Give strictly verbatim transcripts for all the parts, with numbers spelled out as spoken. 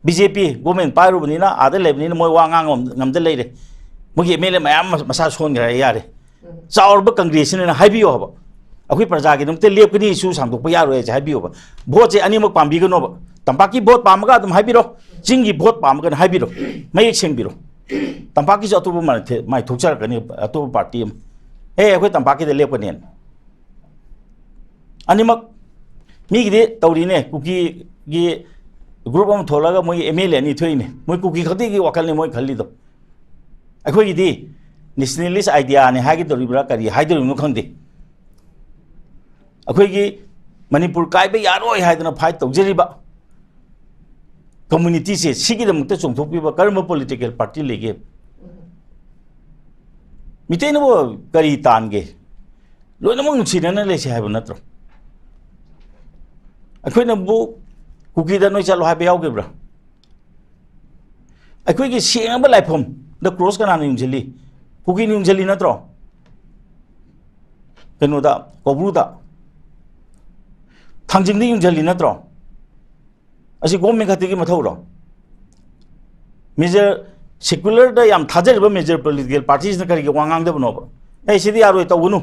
B J ꯄꯤ government ꯄꯥꯏꯔꯨꯕꯅꯤꯅ, ꯑꯥꯗ ꯂꯩꯕꯅꯤꯅ ꯃꯣꯏ ꯋꯥ ꯉꯥꯡ ꯉꯝ-, ꯉꯝꯗ ꯂꯩꯔꯦ꯫ ꯃꯣꯏꯒꯤ ꯑꯦꯝ ꯑꯦꯜ ꯑꯦ ꯃꯌꯥꯝ ꯑꯃ ꯃꯁꯥ ꯁꯣꯟꯈ꯭ꯔꯦ ꯍꯥꯏ ꯌꯥꯔꯦ꯫ ꯆꯥꯎꯔꯕ ꯀꯪꯒ꯭ꯔꯦꯁꯁꯤꯅ ꯍꯥꯏꯕꯤꯌꯣ ꯍꯥꯏꯕ, ꯑꯩꯈꯣꯏ ꯄ꯭ꯔꯖꯥꯒꯤꯗꯃꯛꯇ ꯂꯦꯞꯀꯅꯤ, ꯏꯁꯨ ꯁꯥꯡꯗꯣꯛꯄ ꯌꯥꯔꯣꯏ ꯍꯥꯏꯁꯦ ꯍꯥꯏꯕꯤꯌꯣꯕ꯫ ꯚꯣꯠꯁꯦ ꯑꯅꯤꯃꯛ ꯄꯥꯝꯕꯤꯒꯅꯣꯕ꯫ ꯇꯝꯄꯥꯛꯀꯤ ꯚꯣꯠ ꯄꯥꯝꯃꯒ ꯑꯗꯨꯝ ꯍꯥꯏꯕꯤꯔꯣ, ꯆꯤꯡꯒꯤ ꯚꯣꯠ ꯄꯥꯝꯃꯒꯅ ꯍꯥꯏꯕꯤꯔꯣ, ꯃꯌꯦꯛ ꯁꯦꯡꯕꯤꯔꯣ꯫ ꯇꯝꯄꯥꯛꯀꯤꯁꯨ ꯑꯇꯣꯞꯄ ꯃꯥꯏ-, ꯃꯥꯏ ꯊꯣꯛꯆꯔꯛꯀꯅꯤ, ꯑꯇꯣꯞꯄ ꯄꯥꯔꯇꯤ ꯑꯃ, "ꯑꯦ, ꯑꯩꯈꯣꯏ ꯇꯝꯄꯥꯛꯀꯤꯗ ꯂꯦꯞꯀꯅꯦꯅ"꯫ ꯑꯅꯤꯃꯛ ꯃꯤꯒꯤꯗꯤ ꯇꯧꯔꯤꯅꯦ, ꯀꯨꯀꯤꯒꯤ ꯒ꯭ꯔꯨꯞ ꯑꯃ ꯊꯣꯛꯂꯒ ꯃꯣꯏꯒꯤ ꯑꯦꯝ ꯑꯦꯜ ꯑꯦ ꯑꯅꯤ ꯊꯣꯛꯏꯅꯦ꯫ ꯃꯣꯏ ꯀꯨꯀꯤ ꯈꯛꯇꯒꯤ ꯋꯥꯈꯜꯅꯤ ꯃꯣꯏ ꯈꯜꯂꯤꯗꯣ꯫ ꯑꯩꯈꯣꯏꯒꯤꯗꯤ ꯅꯦꯁꯅꯦꯂꯤꯁ ꯑꯥꯏꯗꯤꯌꯥꯅꯤ ꯍꯥꯏꯒꯗꯧꯔꯤꯕ꯭ꯔꯥ ꯀꯔꯤ ꯍꯥꯏꯗꯧꯔꯤꯕꯅꯣ ꯈꯪꯗꯦ꯫ ꯑꯩꯈꯣꯏꯒꯤ ꯃꯅꯤꯄꯨꯔ ꯀꯥꯏꯕ ꯌꯥꯔꯣꯏ ꯍꯥꯏꯗꯅ ꯐꯥꯏꯠ ꯇꯧꯖꯔꯤꯕ ꯀꯝꯃꯨꯅꯤꯇꯤꯁꯦ ꯁꯤꯒꯤꯗꯃꯛꯇ ꯆꯣꯡꯊꯣꯛꯄꯤꯕ ꯀꯔꯝꯕ ꯄꯣꯂꯤꯇꯤꯀꯦꯜ ꯄꯥꯔꯇꯤ ꯂꯩꯒꯦ? ꯃꯤꯇꯩꯅꯕꯨ ꯀꯔꯤ ꯇꯥꯟꯒꯦ? ꯂꯣꯏꯅꯃꯛ ꯅꯨꯡꯁꯤꯅꯅ ꯂꯩꯁꯦ ꯍꯥꯏꯕ ꯅꯠꯇ꯭ꯔꯣ? ꯑꯩꯈꯣꯏꯅꯕꯨ ꯀꯨꯀꯤꯗ ꯅꯣꯏ ꯆꯠꯂꯣ ꯍꯥꯏꯕ ꯌꯥꯎꯈꯤꯕ꯭ꯔꯥ? ꯑꯩꯈꯣꯏꯒꯤ ꯁꯦꯡꯉꯕ ꯂꯥꯏꯐꯝꯗ ꯀ꯭ꯔꯣꯁ ꯀꯅꯥꯅ ꯌꯨꯡꯁꯤꯜꯂꯤ? ꯀꯨꯀꯤꯅ ꯌꯨꯡꯁꯤꯜꯂꯤ ꯅꯠꯇ꯭ꯔꯣ? ꯀꯩꯅꯣꯗ, ꯀꯧꯕ꯭ꯔꯨꯗ, ꯊꯥꯡꯖꯤꯡꯗ ꯌꯨꯡꯁꯤꯜꯂꯤ ꯅꯠꯇ꯭ꯔꯣ? ꯑꯁꯤ ꯒꯣꯔꯃꯦꯟ ꯈꯛꯇꯒꯤ ꯃꯊꯧꯔꯣ? ꯃꯦꯖꯔ, ꯁꯦꯀꯨꯂꯔꯗ ꯌꯥꯝ ꯊꯥꯖꯔꯤꯕ ꯃꯦꯖꯔ ꯄꯣꯂꯤꯇꯤꯀꯦꯜ ꯄꯥꯔꯇꯤꯁꯤꯅ ꯀꯔꯤꯒꯤ ꯋꯥ ꯉꯥꯡꯗꯕꯅꯣꯕ? "ꯑꯦ, ꯁꯤꯗꯤ ꯌꯥꯔꯣꯏ, ꯇꯧꯒꯅꯨ"?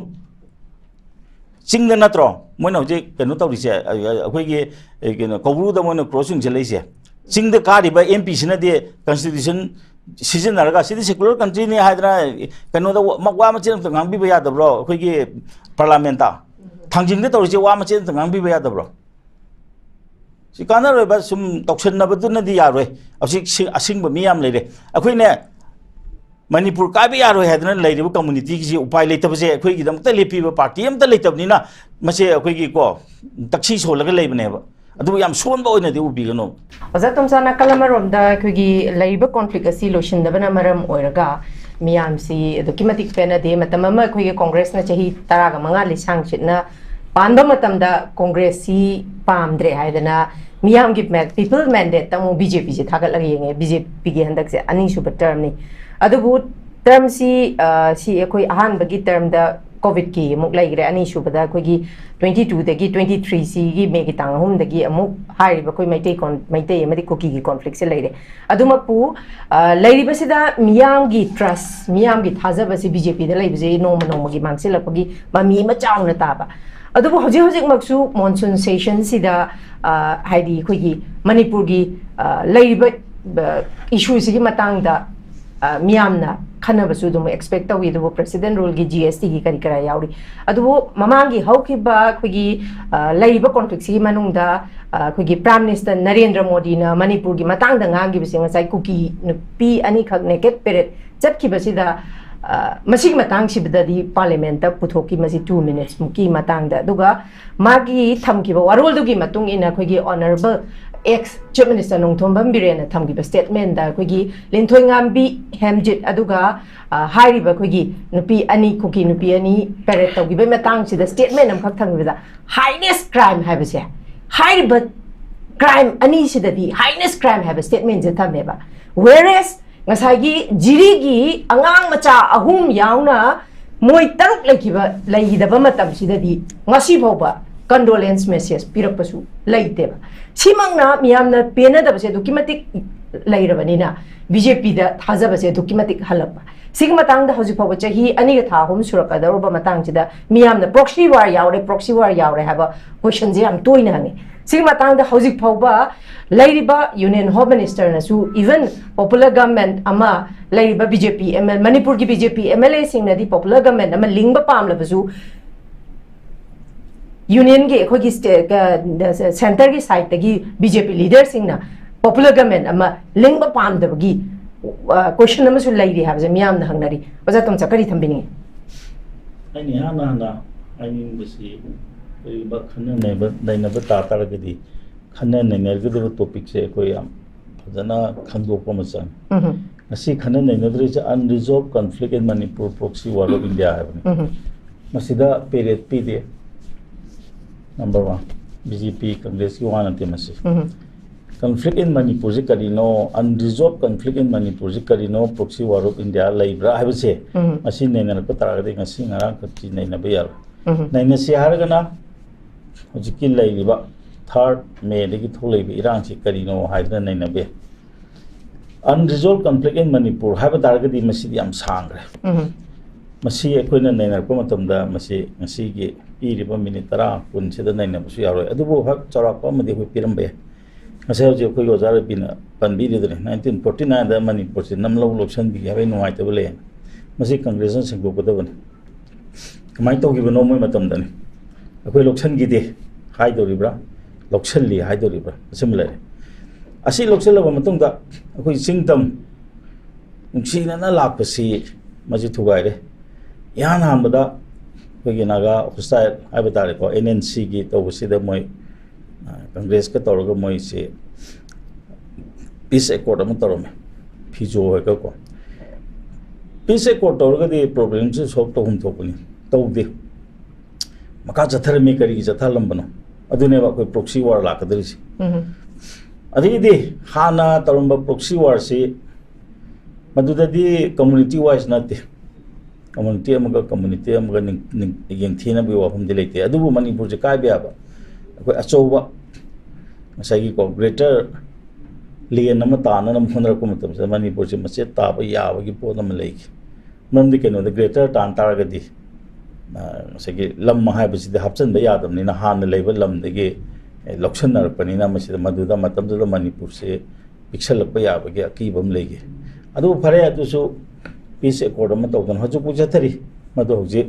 ꯆꯤꯡꯗ ꯅꯠꯇ꯭ꯔꯣ ꯃꯣꯏꯅ ꯍꯧꯖꯤꯛ ꯀꯩꯅꯣ ꯇꯧꯔꯤꯁꯦ? ꯑ-, ꯑ-, ꯑꯩꯈꯣꯏꯒꯤ, ꯑ, ꯀꯩꯅꯣ, ꯀꯧꯕ꯭ꯔꯨꯗ ꯃꯣꯏꯅ ꯀ꯭ꯔꯣꯁ ꯌꯨꯡꯁꯤꯜꯂꯛꯏꯁꯦ꯫ ꯆꯤꯡꯗ ꯀꯥꯔꯤꯕ ꯑꯦꯝ ꯄꯤꯁꯤꯅꯗꯤ ꯀꯟꯁꯇꯤꯇ꯭ꯌꯨꯁꯟ ꯁꯤꯖꯤꯟꯅꯔꯒ, "ꯁꯤꯗꯤ ꯁꯦꯀꯨꯂꯔ ꯀꯟꯇ꯭ꯔꯤꯅꯤ" ꯍꯥꯏꯗꯅ ꯀꯩꯅꯣꯗ ꯋꯥ-, ꯋꯥ ꯃꯆꯦꯠ ꯑꯝꯇ ꯉꯥꯡꯕꯤꯕ ꯌꯥꯗꯕ꯭ꯔꯣ? ꯑꯩꯈꯣꯏꯒꯤ ꯄꯥꯔꯂꯥꯃꯦꯟꯠꯇ ꯊꯥꯡꯖꯤꯡꯗ ꯇꯧꯔꯤꯁꯦ ꯋꯥ ꯃꯆꯦꯠ ꯑꯝꯇ ꯉꯥꯡꯕꯤꯕ ꯌꯥꯗꯕ꯭ꯔꯣ? ꯁꯤ ꯀꯥꯟꯅꯔꯣꯏꯕ, ꯁꯨꯝ ꯇꯧꯁꯟꯅꯕꯗꯨꯅꯗꯤ ꯌꯥꯔꯣꯏ꯫ ꯍꯧꯖꯤꯛ ꯁꯤ ꯑꯁꯤꯡꯕ ꯃꯤ ꯌꯥꯝ ꯂꯩꯔꯦ꯫ ꯑꯩꯈꯣꯏꯅ ꯃꯅꯤꯄꯨꯔ ꯀꯥꯏꯕ ꯌꯥꯔꯣꯏ ꯍꯥꯏꯗꯅ ꯂꯩꯔꯤꯕ ꯀꯝꯃꯨꯅꯤꯇꯤꯒꯤꯁꯤ ꯎꯄꯥꯏ ꯂꯩꯇꯕꯁꯦ, ꯑꯩꯈꯣꯏꯒꯤꯗꯃꯛꯇ ꯂꯦꯞꯄꯤꯕ ꯄꯥꯔꯇꯤ ꯑꯝꯇ ꯂꯩꯇꯕꯅꯤꯅ, ꯃꯁꯦ ꯑꯩꯈꯣꯏꯒꯤꯀꯣ, ꯇꯛꯁꯤ ꯁꯣꯜꯂꯒ ꯂꯩꯕꯅꯦꯕ꯫ ꯑꯗꯨꯕꯨ ꯌꯥꯝ ꯁꯣꯟꯕ ꯑꯣꯏꯅꯗꯤ ꯎꯕꯤꯒꯅꯨ꯫ ꯑꯣꯖꯥ ꯇꯣꯝꯆꯥ, ꯅꯥꯀꯜ ꯑꯃꯔꯣꯝꯗ ꯑꯩꯈꯣꯏꯒꯤ ꯂꯩꯔꯤꯕ ꯀꯣꯟꯐ꯭ꯂꯤꯛ ꯑꯁꯤ ꯂꯣꯏꯁꯤꯟꯗꯕꯅ ꯃꯔꯝ ꯑꯣꯏꯔꯒ ꯃꯤꯌꯥꯝꯁꯤ ꯑꯗꯨꯛꯀꯤ ꯃꯇꯤꯛ ꯄꯦꯟꯅꯗꯦ꯫ ꯃꯇꯝ ꯑꯃ ꯑꯩꯈꯣꯏꯒꯤ ꯀꯣꯡꯒ꯭ꯔꯦꯁꯅ ꯆꯍꯤ ꯇꯔꯥꯒ ꯃꯉꯥ ꯂꯤꯁꯥꯡ ꯁꯤꯠꯅ ꯄꯥꯟꯕ ꯃꯇꯝꯗ ꯀꯣꯡꯒ꯭ꯔꯦꯁꯁꯤ ꯄꯥꯝꯗ꯭ꯔꯦ ꯍꯥꯏꯗꯅ ꯃꯤꯌꯥꯝꯒꯤ ꯃꯦ-, ꯄꯤꯄꯜ ꯃꯦꯟꯗꯦꯠꯇ ꯑꯃꯨꯛ ꯕꯤ ꯖꯦ ꯄꯤꯁꯦ ꯊꯥꯒꯠꯂꯒ ꯌꯦꯡꯉꯦ꯫ ꯕꯤ ꯖꯦ ꯄꯤꯒꯤ ꯍꯟꯗꯛꯁꯦ ꯑꯅꯤꯁꯨꯕ ꯇꯔꯝꯅꯤ꯫ ꯑꯗꯨꯕꯨ ꯇꯔꯝꯁꯤ, ꯑ, ꯁꯤ ꯑꯩꯈꯣꯏ ꯑꯍꯥꯟꯕꯒꯤ ꯇꯔꯝꯗ ꯀꯣꯚꯤꯗꯀꯤ ꯑꯃꯨꯛ ꯂꯩꯈ꯭ꯔꯦ꯫ ꯑꯅꯤꯁꯨꯕꯗ ꯑꯩꯈꯣꯏꯒꯤ twenty two ꯗꯒꯤ twenty three ꯁꯤꯒꯤ ꯃꯦꯒꯤ ꯇꯥꯡ ꯑꯍꯨꯝꯗꯒꯤ ꯑꯃꯨꯛ ꯍꯥꯏꯔꯤꯕ ꯑꯩꯈꯣꯏ ꯃꯩꯇꯩ ꯀꯣꯟ-, ꯃꯩꯇꯩ ꯑꯃꯗꯤ ꯀꯨꯀꯤꯒꯤ ꯀꯣꯟꯐ꯭ꯂꯤꯛꯁꯦ ꯂꯩꯔꯦ꯫ ꯑꯗꯨꯃꯛꯄꯨ, ꯑ, ꯂꯩꯔꯤꯕꯁꯤꯗ ꯃꯤꯌꯥꯝꯒꯤ ꯇ꯭ꯔꯁ, ꯃꯤꯌꯥꯝꯒꯤ ꯊꯥꯖꯕꯁꯤ ꯕꯤ ꯖꯦ ꯄꯤꯗ ꯂꯩꯕꯁꯦ ꯅꯣꯡꯃ ꯅꯣꯡꯃꯒꯤ ꯃꯥꯡꯁꯤꯜꯂꯛꯄꯒꯤ ꯃꯃꯤ ꯑꯃ ꯆꯥꯎꯅ ꯇꯥꯕ꯫ ꯑꯗꯨꯕꯨ ꯍꯧꯖꯤꯛ ꯍꯧꯖꯤꯛꯃꯛꯁꯨ ꯃꯣꯟꯁꯨꯟ ꯁꯦꯁꯟꯁꯤꯗ, ꯑ, ꯍꯥꯏꯗꯤ ꯑꯩꯈꯣꯏꯒꯤ ꯃꯅꯤꯄꯨꯔꯒꯤ, ꯑ, ꯂꯩꯔꯤꯕ, ꯑ, ꯏꯁꯨꯁꯤꯒꯤ ꯃꯇꯥꯡꯗ, ꯑ, ꯃꯤꯌꯥꯝꯅ ꯈꯟꯅꯕꯁꯨ ꯑꯗꯨꯝ ꯑꯦꯛꯁꯄꯦꯛ ꯇꯧꯏ꯫ ꯑꯗꯨꯕꯨ ꯄ꯭ꯔꯦꯁꯤꯗꯦꯟ ꯔꯨꯜꯒꯤ, ꯖꯤ ꯑꯦꯁ ꯇꯤꯒꯤ ꯀꯔꯤ ꯀꯔꯥ ꯌꯥꯎꯔꯤ꯫ ꯑꯗꯨꯕꯨ ꯃꯃꯥꯡꯒꯤ ꯍꯧꯈꯤꯕ ꯑꯩꯈꯣꯏꯒꯤ, ꯑ, ꯂꯩꯔꯤꯕ ꯀꯣꯟꯐ꯭ꯂꯤꯛꯁꯤꯒꯤ ꯃꯅꯨꯡꯗ, ꯑ, ꯑꯩꯈꯣꯏꯒꯤ ꯄ꯭ꯔꯥꯏꯝ ꯃꯤꯅꯤꯁꯇꯔ ꯅꯔꯦꯟꯗ꯭ꯔ ꯃꯣꯗꯤꯅ ꯃꯅꯤꯄꯨꯔꯒꯤ ꯃꯇꯥꯡꯗ ꯉꯥꯡꯈꯤꯕꯁꯦ ꯉꯁꯥꯏ ꯀꯨꯀꯤ ꯅꯨꯄꯤ ꯑꯅꯤꯈꯛ ꯅꯦꯀꯦꯠ ꯄꯦꯔꯦꯠ ꯆꯠꯈꯤꯕꯁꯤꯗ, ꯑ, ꯃꯁꯤꯒꯤ ꯃꯇꯥꯡꯁꯤꯗꯗꯤ ꯄꯥꯔꯂꯤꯌꯥꯃꯦꯟꯠꯇ ꯄꯨꯊꯣꯛꯈꯤ, ꯃꯁꯤ ꯇꯨ ꯃꯤꯅꯤꯠꯁ ꯃꯨꯛꯀꯤ ꯃꯇꯥꯡꯗ꯫ ꯑꯗꯨꯒ ꯃꯥꯒꯤ ꯊꯝꯈꯤꯕ ꯋꯥꯔꯣꯜꯗꯨꯒꯤ ꯃꯇꯨꯡ ꯏꯟꯅ ꯑꯩꯈꯣꯏꯒꯤ honourable ex chief minister Nongthombam ꯕꯤꯔꯦꯟꯅ ꯊꯝꯈꯤꯕ ꯁ꯭ꯇꯦꯠꯃꯦꯟꯗ ꯑꯩꯈꯣꯏꯒꯤ ꯂꯤꯟꯊꯣꯏꯉꯥꯝꯕꯤ ꯍꯦꯝꯖꯤꯠ ꯑꯗꯨꯒ, ꯑ, ꯍꯥꯏꯔꯤꯕ ꯑꯩꯈꯣꯏꯒꯤ ꯅꯨꯄꯤ ꯑꯅꯤ, ꯀꯨꯀꯤ ꯅꯨꯄꯤ ꯑꯅꯤ ꯄꯦꯔꯦꯠ ꯇꯧꯈꯤꯕꯒꯤ ꯃꯇꯥꯡꯁꯤꯗ ꯁ꯭ꯇꯦꯠꯃꯦꯟ ꯑꯃꯈꯛ ꯊꯝꯈꯤꯕꯗ, ꯍꯥꯏꯅꯦꯁ ꯀ꯭ꯔꯥꯏꯝ ꯍꯥꯏꯕꯁꯦ, ꯍꯥꯏꯔꯤꯕ ꯀ꯭ꯔꯥꯏꯝ ꯑꯅꯤꯁꯤꯗꯗꯤ ꯍꯥꯏꯅꯦꯁ ꯀ꯭ꯔꯥꯏꯝ ꯍꯥꯏꯕ ꯁ꯭ꯇꯦꯠꯃꯦꯟꯁꯦ ꯊꯝꯃꯦꯕ꯫ ꯋꯦꯔꯦꯁ ꯉꯁꯥꯏꯒꯤ ꯖꯤꯔꯤꯒꯤ ꯑꯉꯥꯡ ꯃꯆꯥ ꯑꯍꯨꯝ ꯌꯥꯎꯅ ꯃꯣꯏ ꯇꯔꯨꯛ ꯂꯩꯈꯤꯕ, ꯂꯩꯈꯤꯗꯕ ꯃꯇꯝꯁꯤꯗꯗꯤ ꯉꯁꯤ ꯐꯥꯎꯕ ꯀꯟꯗꯣꯂꯦꯟꯁ ꯃꯦꯁꯦꯖ ꯄꯤꯔꯛꯄꯁꯨ ꯂꯩꯇꯦꯕ꯫ ꯁꯤꯃꯛꯅ ꯃꯤꯌꯥꯝꯅ ꯄꯦꯟꯅꯗꯕꯁꯦ ꯑꯗꯨꯛꯀꯤ ꯃꯇꯤꯛ ꯂꯩꯔꯕꯅꯤꯅ ꯕꯤ ꯖꯦ ꯄꯤꯗ ꯊꯥꯖꯕꯁꯦ ꯑꯗꯨꯛꯀꯤ ꯃꯇꯤꯛ ꯍꯜꯂꯛꯄ꯫ ꯁꯤꯒꯤ ꯃꯇꯥꯡꯗ ꯍꯧꯖꯤꯛ ꯐꯥꯎꯕ ꯆꯍꯤ ꯑꯅꯤꯒ ꯊꯥ ꯑꯍꯨꯝ ꯁꯨꯔꯛꯀꯗꯧꯔꯕ ꯃꯇꯥꯡꯁꯤꯗ ꯃꯤꯌꯥꯝꯅ ꯄ꯭ꯔꯣꯛꯁꯤ ꯋꯥꯔ ꯌꯥꯎꯔꯦ, ꯄ꯭ꯔꯣꯛꯁꯤ ꯋꯥꯔ ꯌꯥꯎꯔꯦ ꯍꯥꯏꯕ ꯀꯣꯏꯁꯟꯁꯦ ꯌꯥꯝ ꯇꯣꯏꯅ ꯍꯪꯉꯤ꯫ ꯁꯤꯒꯤ ꯃꯇꯥꯡꯗ ꯍꯧꯖꯤꯛ ꯐꯥꯎꯕ ꯂꯩꯔꯤꯕ ꯌꯨꯅꯤꯌꯟ ꯍꯣꯝ ꯃꯤꯅꯤꯁꯇꯔꯅꯁꯨ, ꯏꯚꯟ ꯄꯣꯄꯨꯂꯔ ꯒꯚꯔꯟꯃꯦꯟꯠ ꯑꯃ ꯂꯩꯔꯤꯕ B J P M L, ꯃꯅꯤꯄꯨꯔꯒꯤ B J P M L ꯑꯦꯁꯤꯡꯅꯗꯤ ꯄꯣꯄꯨꯂꯔ ꯒꯚꯔꯟꯃꯦꯟꯠ ꯑꯃ ꯂꯤꯡꯕ ꯄꯥꯝꯂꯕꯁꯨ, ꯌꯨꯅꯤꯌꯟꯒꯤ ꯑꯩꯈꯣꯏꯒꯤ ꯁ꯭ꯇꯦ-, ꯑ, ꯁꯦꯟꯇꯔꯒꯤ ꯁꯥꯏꯠꯇꯒꯤ ꯕꯤ ꯖꯦ ꯄꯤ ꯂꯤꯗꯔꯁꯤꯡꯅ ꯄꯣꯄꯨꯂꯔ ꯒꯚꯔꯟꯃꯦꯟꯠ ꯑꯃ ꯂꯤꯡꯕ ꯄꯥꯝꯗꯕꯒꯤ, ꯑ, ꯀꯣꯏꯁꯟ ꯑꯃꯁꯨ ꯂꯩꯔꯤ ꯍꯥꯏꯕꯁꯦ ꯃꯤꯌꯥꯝꯅ ꯍꯪꯅꯔꯤ꯫ ꯑꯣꯖꯥ ꯇꯣꯝꯆꯥ, ꯀꯔꯤ ꯊꯝꯕꯤꯅꯤꯡꯉꯤ? ꯑꯩꯅ ꯏꯍꯥꯟ ꯍꯥꯟꯅ ꯍꯥꯏꯅꯤꯡꯕꯁꯤ, ꯀꯔꯤꯒꯨꯝꯕ ꯈꯟꯅ ꯅꯩꯕ-, ꯅꯩꯅꯕ ꯇꯥ ꯇꯥꯔꯒꯗꯤ, ꯈꯟꯅ ꯅꯩꯅꯒꯗꯕ ꯇꯣꯄꯤꯛꯁꯦ ꯑꯩꯈꯣꯏ ꯌꯥꯝ ꯐꯖꯅ ꯈꯪꯗꯣꯛꯄ ꯑꯃ ꯆꯪꯉꯤ꯫ ꯎꯝꯍꯨꯝ꯫ ꯉꯁꯤ ꯈꯟꯅ ꯅꯩꯅꯗ꯭ꯔꯤꯁꯦ Unresolved Conflict in Manipur, Proxy War of India ꯍꯥꯏꯕꯅꯤ꯫ ꯎꯝꯍꯨꯝ꯫ ꯃꯁꯤꯗ ꯄꯦꯔꯦꯠ ꯄꯤꯗꯦ꯫ ꯅꯝꯕꯔ ꯋꯥꯟ, ꯕꯤ ꯖꯦ ꯄꯤ ꯀꯪꯒ꯭ꯔꯦꯁꯀꯤ ꯋꯥ ꯅꯠꯇꯦ ꯃꯁꯤ꯫ ꯎꯝꯍꯨꯝ꯫ Conflict in Manipur ꯁꯤ ꯀꯔꯤꯅꯣ, unresolved conflict in Manipur ꯁꯤ ꯀꯔꯤꯅꯣ, proxy war of India ꯂꯩꯕ꯭ꯔꯥ ꯍꯥꯏꯕꯁꯦ, ꯎꯝ꯫ ꯃꯁꯤ ꯅꯩꯅꯔꯛꯄ ꯇꯥꯔꯒꯗꯤ ꯉꯁꯤ ꯉꯔꯥꯡ ꯈꯛꯀꯤ ꯅꯩꯅꯕ ꯌꯥꯔꯣꯏ꯫ ꯎꯝ꯫ ꯅꯩꯅꯁꯤ ꯍꯥꯏꯔꯒꯅ ꯍꯧꯖꯤꯛꯀꯤ ꯂꯩꯔꯤꯕ third May ꯗꯒꯤ ꯊꯣꯛꯂꯛꯏꯕ ꯏꯔꯥꯡꯁꯤ ꯀꯔꯤꯅꯣ ꯍꯥꯏꯗꯅ ꯅꯩꯅꯕ ꯌꯥꯏ꯫ Unresolved conflict in Manipur ꯍꯥꯏꯕ ꯇꯥꯔꯒꯗꯤ ꯃꯁꯤꯗꯤ ꯌꯥꯝ ꯁꯥꯡꯈ꯭ꯔꯦ꯫ ꯎꯝ꯫ ꯃꯁꯤ ꯑꯩꯈꯣꯏꯅ ꯅꯩꯅꯔꯛꯄ ꯃꯇꯝꯗ ꯃꯁꯤ ꯉꯁꯤꯒꯤ ꯄꯤꯔꯤꯕ minute ꯇꯔꯥ ꯀꯨꯟꯁꯤꯗ ꯅꯩꯅꯕꯁꯨ ꯌꯥꯔꯣꯏ꯫ ꯑꯗꯨꯕꯨ ꯍꯣꯏ, ꯆꯥꯎꯔꯥꯛꯄ ꯑꯃꯗꯤ ꯑꯩꯈꯣꯏ ꯄꯤꯔꯝꯕ ꯌꯥꯏ꯫ ꯉꯁꯥꯏ ꯍꯧꯖꯤꯛ ꯑꯩꯈꯣꯏꯒꯤ ꯑꯣꯖꯥ ꯔꯕꯤꯅ ꯄꯟꯕꯤꯔꯤꯗꯨꯅꯤ, nineteen forty nine ꯗ ꯃꯅꯤꯄꯨꯔꯁꯤ ꯅꯝ ꯂꯧ ꯂꯧꯁꯤꯟꯕꯤꯒꯦ ꯍꯥꯏꯕꯒꯤ ꯅꯨꯡꯉꯥꯏꯇꯕ ꯂꯩ꯫ ꯃꯁꯤ ꯀꯪꯒ꯭ꯔꯦꯁꯅ ꯁꯦꯡꯗꯣꯛꯀꯗꯕꯅꯤ꯫ ꯀꯃꯥꯏꯅ ꯇꯧꯈꯤꯕꯅꯣ ꯃꯣꯏ ꯃꯇꯝꯗꯅꯤ꯫ ꯑꯩꯈꯣꯏ ꯂꯧꯁꯤꯟꯈꯤꯗꯦ ꯍꯥꯏꯗꯧꯔꯤꯕ꯭ꯔꯥ, ꯂꯧꯁꯤꯜꯂꯤ ꯍꯥꯏꯗꯧꯔꯤꯕ꯭ꯔꯥ, ꯑꯁꯤꯃ ꯂꯩꯔꯦ꯫ ꯑꯁꯤ ꯂꯧꯁꯤꯜꯂꯕ ꯃꯇꯨꯡꯗ ꯑꯩꯈꯣꯏ ꯆꯤꯡꯗꯝ ꯅꯨꯡꯁꯤꯅꯅ ꯂꯥꯛꯄꯁꯤ ꯃꯁꯤ ꯊꯨꯒꯥꯏꯔꯦ꯫ ꯏꯍꯥꯟ ꯍꯥꯟꯕꯗ ꯑꯩꯈꯣꯏꯒꯤ ꯅꯥꯒꯥ hostile ꯍꯥꯏꯕ ꯇꯥꯔꯦꯀꯣ, N N C ꯒꯤ ꯇꯧꯕꯁꯤꯗ ꯃꯣꯏ, ꯑ, ꯀꯪꯒ꯭ꯔꯦꯁꯀ ꯇꯧꯔꯒ ꯃꯣꯏꯁꯤ peace accord ꯑꯃ ꯇꯧꯔꯝꯃꯦ, ꯐꯤꯖꯣ ꯍꯣꯏꯒꯀꯣ꯫ Peace accord ꯇꯧꯔꯒꯗꯤ problemꯁꯤ solve ꯇꯧꯐꯝ ꯊꯣꯛꯄꯅꯤ, ꯇꯧꯗꯦ꯫ ꯃꯈꯥ ꯆꯠꯊꯔꯝꯃꯤ, ꯀꯔꯤꯒꯤ ꯆꯠꯊꯍꯜꯂꯝꯕꯅꯣ? ꯑꯗꯨꯅꯦꯕ ꯑꯩꯈꯣꯏ proxy war ꯂꯥꯛꯀꯗꯧꯔꯤꯁꯦ꯫ ꯎꯝ꯫ ꯑꯗꯒꯤꯗꯤ ꯍꯥꯟꯅ ꯇꯧꯔꯝꯕ proxy warꯁꯤ, ꯃꯗꯨꯗꯗꯤ community wise ꯅꯠꯇꯦ, community ꯑꯃꯒ community ꯑꯃꯒ ꯅꯤꯡ-, ꯅꯤꯡ-, ꯌꯦꯡꯊꯤꯅꯕꯒꯤ ꯋꯥꯐꯝꯗꯤ ꯂꯩꯇꯦ꯫ ꯑꯗꯨꯕꯨ ꯃꯅꯤꯄꯨꯔꯁꯦ ꯀꯥꯏꯕ ꯌꯥꯕ, ꯑꯩꯈꯣꯏ ꯑꯆꯧꯕ ꯉꯁꯥꯏꯒꯤꯀꯣ greater land ꯑꯃ ꯇꯥꯟꯅꯅꯕ ꯍꯣꯠꯅꯔꯛꯄ ꯃꯇꯝꯁꯤꯗ ꯃꯅꯤꯄꯨꯔꯁꯦ ꯃꯆꯦꯠ ꯇꯥꯕ ꯌꯥꯕꯒꯤ ꯄꯣꯠ ꯑꯃ ꯂꯩꯈꯤ꯫ ꯃꯔꯝꯗꯤ ꯀꯩꯅꯣꯗ greater ꯇꯥꯟ ꯇꯥꯔꯒꯗꯤ, ꯑ, ꯉꯁꯥꯏꯒꯤ ꯂꯝ ꯍꯥꯏꯕꯁꯤꯗꯤ ꯍꯥꯞꯆꯤꯟꯕ ꯌꯥꯗꯕꯅꯤꯅ ꯍꯥꯟꯅ ꯂꯩꯕ ꯂꯝꯗꯒꯤ, ꯑꯦ, ꯂꯧꯁꯤꯟꯅꯔꯛꯄꯅꯤꯅ ꯃꯁꯤꯗ ꯃꯗꯨꯗ ꯃꯇꯝꯗꯨꯗ ꯃꯅꯤꯄꯨꯔꯁꯦ ꯄꯤꯛꯁꯜꯂꯛꯄ ꯌꯥꯕꯒꯤ ꯑꯀꯤꯕ ꯑꯃ ꯂꯩꯈꯤ꯫ ꯑꯗꯨꯕꯨ ꯐꯔꯦ, ꯑꯗꯨꯁꯨ peace accord ꯑꯃ ꯇꯧꯗꯅ ꯍꯧꯖꯤꯛꯐꯥꯎ ꯆꯠꯊꯔꯤ꯫ ꯃꯗꯨ ꯍꯧꯖꯤꯛ,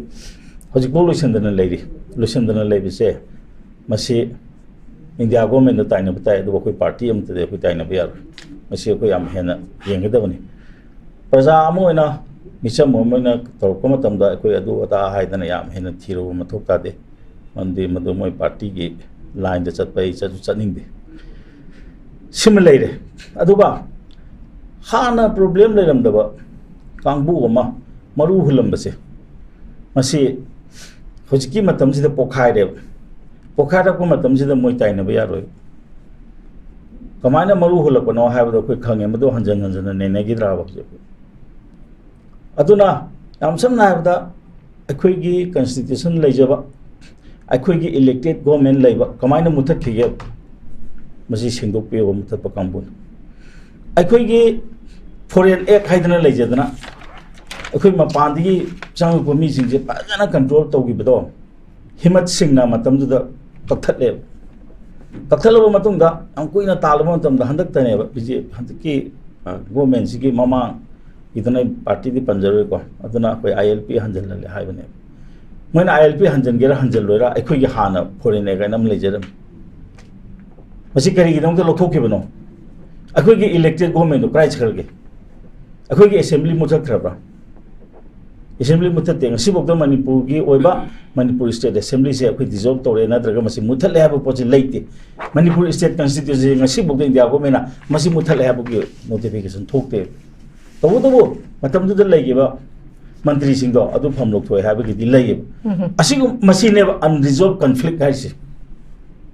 ꯍꯧꯖꯤꯛꯐꯥꯎ ꯂꯣꯏꯁꯤꯟꯗꯅ ꯂꯩꯔꯤ꯫ ꯂꯣꯏꯁꯤꯟꯗꯅ ꯂꯩꯕꯁꯦ ꯃꯁꯤ India governmentꯗ ꯇꯥꯏꯅꯕ ꯇꯥꯏ, ꯑꯗꯨꯕꯨ ꯑꯩꯈꯣꯏ party ꯑꯃꯠꯇꯗꯤ ꯑꯩꯈꯣꯏ ꯇꯥꯏꯅꯕ ꯌꯥꯔꯣꯏ꯫ ꯃꯁꯤ ꯑꯩꯈꯣꯏ ꯌꯥꯝ ꯍꯦꯟꯅ ꯌꯦꯡꯒꯗꯕꯅꯤ꯫ ꯄ꯭ꯔꯖꯥ ꯑꯃ ꯑꯣꯏꯅ, ꯃꯤꯆꯝ ꯑꯃ ꯑꯣꯏꯅ ꯇꯧꯔꯛꯄ ꯃꯇꯝꯗ ꯑꯩꯈꯣꯏ ꯑꯗꯨ ꯑꯗꯥ ꯍꯥꯏꯗꯅ ꯌꯥꯝ ꯍꯦꯟꯅ ꯊꯤꯔꯨꯕ ꯃꯊꯧ ꯇꯥꯗꯦ꯫ ꯃꯔꯝꯗꯤ ꯃꯗꯨ ꯃꯣꯏ partyꯒꯤ lineꯗ ꯆꯠꯄ ꯑꯩ ꯆꯠꯁꯨ ꯆꯠꯅꯤꯡꯗꯦ꯫ ꯁꯤꯃ ꯂꯩꯔꯦ꯫ ꯑꯗꯨꯒ ꯍꯥꯟꯅ problem ꯂꯩꯔꯝꯗꯕ ꯀꯥꯡꯕꯨ ꯑꯃ ꯃꯔꯨ ꯍꯨꯜꯂꯝꯕꯁꯦ, ꯃꯁꯤ ꯍꯧꯖꯤꯛꯀꯤ ꯃꯇꯝꯁꯤꯗ ꯄꯣꯛꯈꯥꯏꯔꯦꯕ꯫ ꯄꯣꯛꯈꯥꯏꯔꯛꯄ ꯃꯇꯝꯁꯤꯗ ꯃꯣꯏ ꯇꯥꯏꯅꯕ ꯌꯥꯔꯣꯏ꯫ ꯀꯃꯥꯏꯅ ꯃꯔꯨ ꯍꯨꯜꯂꯛꯄꯅꯣ ꯍꯥꯏꯕꯗꯣ ꯑꯩꯈꯣꯏ ꯈꯪꯉꯦ, ꯃꯗꯨ ꯍꯟꯖꯟ ꯍꯟꯖꯟꯅ ꯅꯩꯅꯈꯤꯗ꯭ꯔꯥꯕ ꯍꯧꯖꯤꯛ? ꯑꯗꯨꯅ ꯌꯥꯝ ꯁꯝꯅ ꯍꯥꯏꯔꯕꯗ, ꯑꯩꯈꯣꯏꯒꯤ constitution ꯂꯩꯖꯕ, ꯑꯩꯈꯣꯏꯒꯤ elected government ꯂꯩꯕ ꯀꯃꯥꯏꯅ ꯃꯨꯊꯠꯈꯤꯒꯦ? ꯃꯁꯤ ꯁꯦꯡꯗꯣꯛꯄꯤꯌꯣꯕ, ꯃꯨꯊꯠꯄ ꯀꯥꯡꯕꯨꯅ꯫ ꯑꯩꯈꯣꯏꯒꯤ Foreign Act ꯍꯥꯏꯗꯅ ꯂꯩꯖꯗꯅ, ꯑꯩꯈꯣꯏ ꯃꯄꯥꯟꯗꯒꯤ ꯆꯪꯉꯛꯄ ꯃꯤꯁꯤꯡꯁꯦ ꯐꯖꯅ control ꯇꯧꯈꯤꯕꯗꯣ, ꯍꯤꯃꯠ ꯁꯤꯡꯅ ꯃꯇꯝꯗꯨꯗ ꯀꯛꯊꯠꯂꯦꯕ꯫ ꯀꯛꯊꯠꯂꯕ ꯃꯇꯨꯡꯗ, ꯌꯥꯝ ꯀꯨꯏꯅ ꯇꯥꯜꯂꯕ ꯃꯇꯝꯗ, ꯍꯟꯗꯛꯇꯅꯦꯕ, ꯕꯤ ꯖꯦ ꯄꯤ ꯍꯟꯗꯛꯀꯤ, ꯑ, government ꯁꯤꯒꯤ ꯃꯃꯥꯡꯒꯤꯗꯨꯅ, ꯑꯩ party ꯗꯤ ꯄꯟꯖꯔꯣꯏꯀꯣ, ꯑꯗꯨꯅ ꯑꯩꯈꯣꯏ I L P ꯍꯟꯖꯜꯍꯜꯂꯦ ꯍꯥꯏꯕꯅꯦꯕ꯫ ꯃꯣꯏꯅ I L P ꯍꯟꯖꯟꯒꯦꯔꯥ ꯍꯟꯖꯜꯂꯣꯏꯔꯥ, ꯑꯩꯈꯣꯏꯒꯤ ꯍꯥꯟꯅ Foreign Act ꯍꯥꯏꯅ ꯑꯃ ꯂꯩꯖꯔꯝꯃꯤ꯫ ꯃꯁꯤ ꯀꯔꯤꯒꯤꯗꯃꯛꯇ ꯂꯧꯊꯣꯛꯈꯤꯕꯅꯣ? ꯑꯩꯈꯣꯏꯒꯤ elected government ꯗꯣ ꯀꯗꯥꯏ ꯆꯠꯈ꯭ꯔꯒꯦ? ꯑꯩꯈꯣꯏꯒꯤ assembly ꯃꯨꯠꯊꯠꯈ꯭ꯔꯕ꯭ꯔꯥ? Assembly ꯃꯨꯠꯊꯠꯇꯦ꯫ ꯉꯁꯤꯐꯥꯎꯗ ꯃꯅꯤꯄꯨꯔꯒꯤ ꯑꯣꯏꯕ, ꯃꯅꯤꯄꯨꯔ state assembly ꯁꯦ ꯑꯩꯈꯣꯏ dissolve ꯇꯧꯔꯦ ꯅꯠꯇ꯭ꯔꯒ ꯃꯁꯤ ꯃꯨꯠꯊꯠꯂꯦ ꯍꯥꯏꯕ ꯄꯣꯠꯁꯤ ꯂꯩꯇꯦ꯫ ꯃꯅꯤꯄꯨꯔ state constitution ꯁꯦ ꯉꯁꯤꯐꯥꯎꯗ India government ꯅ ꯃꯁꯤ ꯃꯨꯠꯊꯠꯂꯦ ꯍꯥꯏꯕꯒꯤ notification ꯊꯣꯛꯇꯦ꯫ ꯇꯧꯕꯇꯕꯨ ꯃꯇꯝꯗꯨꯗ ꯂꯩꯈꯤꯕ ꯃꯟꯇ꯭ꯔꯤꯁꯤꯡꯗꯣ ꯑꯗꯨ ꯐꯝ ꯂꯧꯊꯣꯛꯑꯦ ꯍꯥꯏꯕꯒꯤꯗꯤ ꯂꯩꯌꯦꯕ꯫ ꯎꯝ꯫ ꯑꯁꯤꯒꯨꯝ-, ꯃꯁꯤꯅꯦꯕ unresolved conflict ꯍꯥꯏꯔꯤꯁꯦ꯫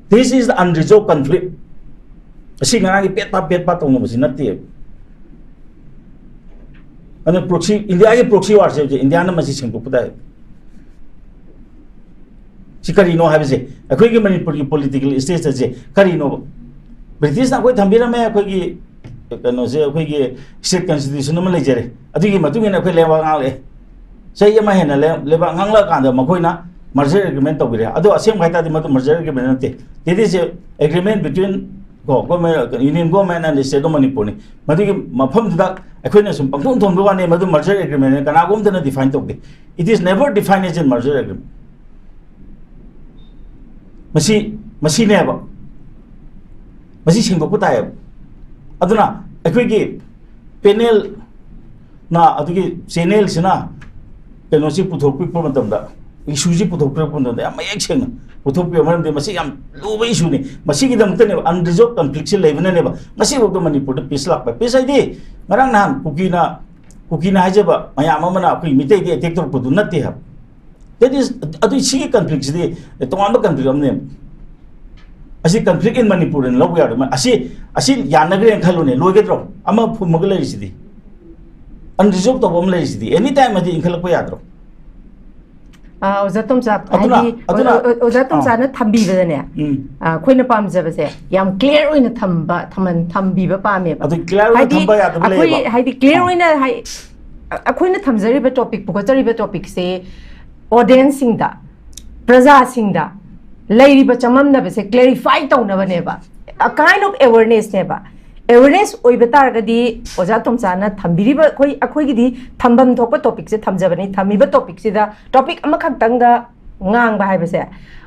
This is the unresolved conflict꯫ ꯑꯁꯤ ꯉꯔꯥꯡꯒꯤ ꯄꯦꯠ ꯄꯥ ꯄꯦꯠ ꯄꯥ ꯇꯧꯅꯕꯁꯤ ꯅꯠꯇꯦꯕ꯫ ꯑꯗꯨꯅ proxy, India ꯒꯤ proxy war ꯁꯦ ꯍꯧꯖꯤꯛ India ꯅ ꯃꯁꯤ ꯁꯦꯡꯗꯣꯛꯄ ꯇꯥꯏ꯫ ꯁꯤ ꯀꯔꯤꯅꯣ ꯍꯥꯏꯕꯁꯦ, ꯑꯩꯈꯣꯏꯒꯤ ꯃꯅꯤꯄꯨꯔꯒꯤ political status ꯑꯁꯦ ꯀꯔꯤꯅꯣꯕ? British ꯅ ꯑꯩꯈꯣꯏ ꯊꯝꯕꯤꯔꯝꯃꯦ, ꯑꯩꯈꯣꯏꯒꯤ ꯀꯩꯅꯣꯁꯦ, ꯑꯩꯈꯣꯏꯒꯤ state constitution ꯑꯃ ꯂꯩꯖꯔꯦ, ꯑꯗꯨꯒꯤ ꯃꯇꯨꯡ ꯏꯟꯅ ꯑꯩꯈꯣꯏ ꯂꯩꯕꯥꯛ ꯉꯥꯛꯂꯛꯑꯦ꯫ ꯆꯍꯤ ꯑꯃ ꯍꯦꯟꯅ ꯂꯩ-, ꯂꯩꯕꯥꯛ ꯉꯥꯛꯂꯛꯑꯀꯥꯟꯗ ꯃꯈꯣꯏꯅ merger agreement ꯇꯧꯕꯤꯔꯦ꯫ ꯑꯗꯣ ꯑꯁꯦꯡꯕ ꯍꯥꯏꯇꯥꯔꯗꯤ ꯃꯗꯨ merger agreement ꯅꯠꯇꯦ, that is a agreement between ꯀꯣ, government, Union Government and the State of Manipur ꯅꯤ꯫ ꯃꯗꯨꯒꯤ ꯃꯐꯝꯗꯨꯗ ꯑꯩꯈꯣꯏꯅ ꯁꯨꯝ ꯄꯪꯊꯣꯟ ꯊꯣꯟꯕ ꯋꯥꯅꯤ, ꯃꯗꯨ merger agreement ꯅꯤ, ꯀꯅꯥꯒꯨꯝꯕꯗꯅ define ꯇꯧꯗꯦ꯫ It is never defined as a merger agreement꯫ ꯃꯁꯤ, ꯃꯁꯤꯅꯦꯕ, ꯃꯁꯤ ꯁꯦꯡꯗꯣꯛꯄ ꯇꯥꯏꯌꯦꯕ꯫ ꯑꯗꯨꯅ ꯑꯩꯈꯣꯏꯒꯤ panel ꯅ, ꯑꯗꯨꯒꯤ channel ꯁꯤꯅ ꯀꯩꯅꯣꯁꯤ ꯄꯨꯊꯣꯛꯄꯤꯔꯛꯄ ꯃꯇꯝꯗ, issue ꯁꯤ ꯄꯨꯊꯣꯛꯄꯤꯔꯛꯄ ꯃꯇꯝꯗ ꯌꯥꯝ ꯃꯌꯦꯛ ꯁꯦꯡꯅ ꯄꯨꯊꯣꯛꯄꯤꯌꯨ꯫ ꯃꯔꯝꯗꯤ ꯃꯁꯤ ꯌꯥꯝ ꯂꯨꯕ issue ꯅꯤ꯫ ꯃꯁꯤꯒꯤꯗꯃꯛꯇꯅꯦꯕ, unresolved conflict ꯁꯤ ꯂꯩꯕꯅꯅꯦꯕ ꯉꯁꯤꯐꯥꯎꯗ ꯃꯅꯤꯄꯨꯔꯗ peace ꯂꯥꯛꯄ꯫ Peace ꯍꯥꯏꯗꯤ ꯉꯔꯥꯡ ꯅꯍꯥꯟ ꯀꯨꯀꯤꯅ, ꯀꯨꯀꯤꯅ ꯍꯥꯏꯖꯕ ꯃꯌꯥꯝ ꯑꯃꯅ ꯑꯩꯈꯣꯏ ꯃꯤꯇꯩꯗ attack ꯇꯧꯔꯛꯄꯗꯨ ꯅꯠꯇꯦ ꯍꯥꯏꯕ꯫ That is, ꯑꯗꯨ ꯁꯤꯒꯤ conflict ꯁꯤꯗꯤ ꯇꯣꯉꯥꯟꯕ conflict ꯑꯃꯅꯦꯕ꯫ ꯑꯁꯤ conflict in Manipur ꯍꯥꯏꯅ ꯂꯧꯕ ꯌꯥꯔꯣꯏ꯫ ꯑꯁꯤ, ꯑꯁꯤ ꯌꯥꯅꯈ꯭ꯔꯦꯅ ꯈꯜꯂꯨꯅꯦ, ꯂꯣꯏꯒꯗ꯭ꯔꯣ? ꯑꯃ ꯐꯨꯝꯃꯒ ꯂꯩꯔꯤꯁꯤꯗꯤ, unresolved ꯇꯧꯕ ꯑꯃ ꯂꯩꯔꯤꯁꯤꯗꯤ, any time ꯍꯥꯏꯗꯤ ꯏꯟꯈꯠꯂꯛꯄ ꯌꯥꯗ꯭ꯔꯣ? ꯑꯥ, ꯑꯣꯖꯥ ꯇꯣꯝꯆꯥ, ꯑꯗꯨꯅ- ꯍꯥꯏꯗꯤ, ꯑꯗꯨꯅ- ꯑꯣ- ꯑꯣꯖꯥ ꯇꯣꯝꯆꯥꯅ ꯑꯥ꯫ ꯊꯝꯕꯤꯕꯗꯅꯦ, ꯎꯝ꯫ ꯑꯥ, ꯑꯩꯈꯣꯏꯅ ꯄꯥꯝꯖꯕꯁꯦ ꯌꯥꯝ clear ꯑꯣꯏꯅ ꯊꯝꯕ, ꯊꯝꯍꯟ- ꯊꯝꯕꯤꯕ ꯄꯥꯝꯃꯦꯕ꯫ ꯑꯗꯨ clear ꯑꯣꯏꯅ ꯍꯥꯏꯗꯤ, ꯊꯝꯕ ꯌꯥꯗꯕ ꯑꯩꯈꯣꯏ ꯂꯩꯌꯦꯕ꯫ ꯍꯥꯏꯗꯤ clear ꯑꯥ꯫ ꯑꯣꯏꯅ ꯍꯥꯏ-, ꯑ- ꯑꯩꯈꯣꯏꯅ ꯊꯝꯖꯔꯤꯕ topic, ꯄꯨꯈꯠꯆꯔꯤꯕ topicꯁꯦ audienceꯁꯤꯡꯗ, ꯄ꯭ꯔꯖꯥꯁꯤꯡꯗ ꯂꯩꯔꯤꯕ ꯆꯃꯝꯅꯕꯁꯦ clarify ꯇꯧꯅꯕꯅꯦꯕ, a kind of awarenessꯅꯦꯕ꯫ Awareness ꯑꯣꯏꯕ ꯇꯥꯔꯒꯗꯤ ꯑꯣꯖꯥ ꯇꯣꯝꯆꯥꯅ ꯊꯝꯕꯤꯔꯤꯕ, ꯑꯩꯈꯣꯏ, ꯑꯩꯈꯣꯏꯒꯤꯗꯤ ꯊꯝꯐꯝ ꯊꯣꯛꯄ topicꯁꯦ ꯊꯝꯖꯕꯅꯤ, ꯊꯝꯃꯤꯕ topicꯁꯤꯗ topic ꯑꯃꯈꯛꯇꯪꯗ ꯉꯥꯡꯕ ꯍꯥꯏꯕꯁꯦ,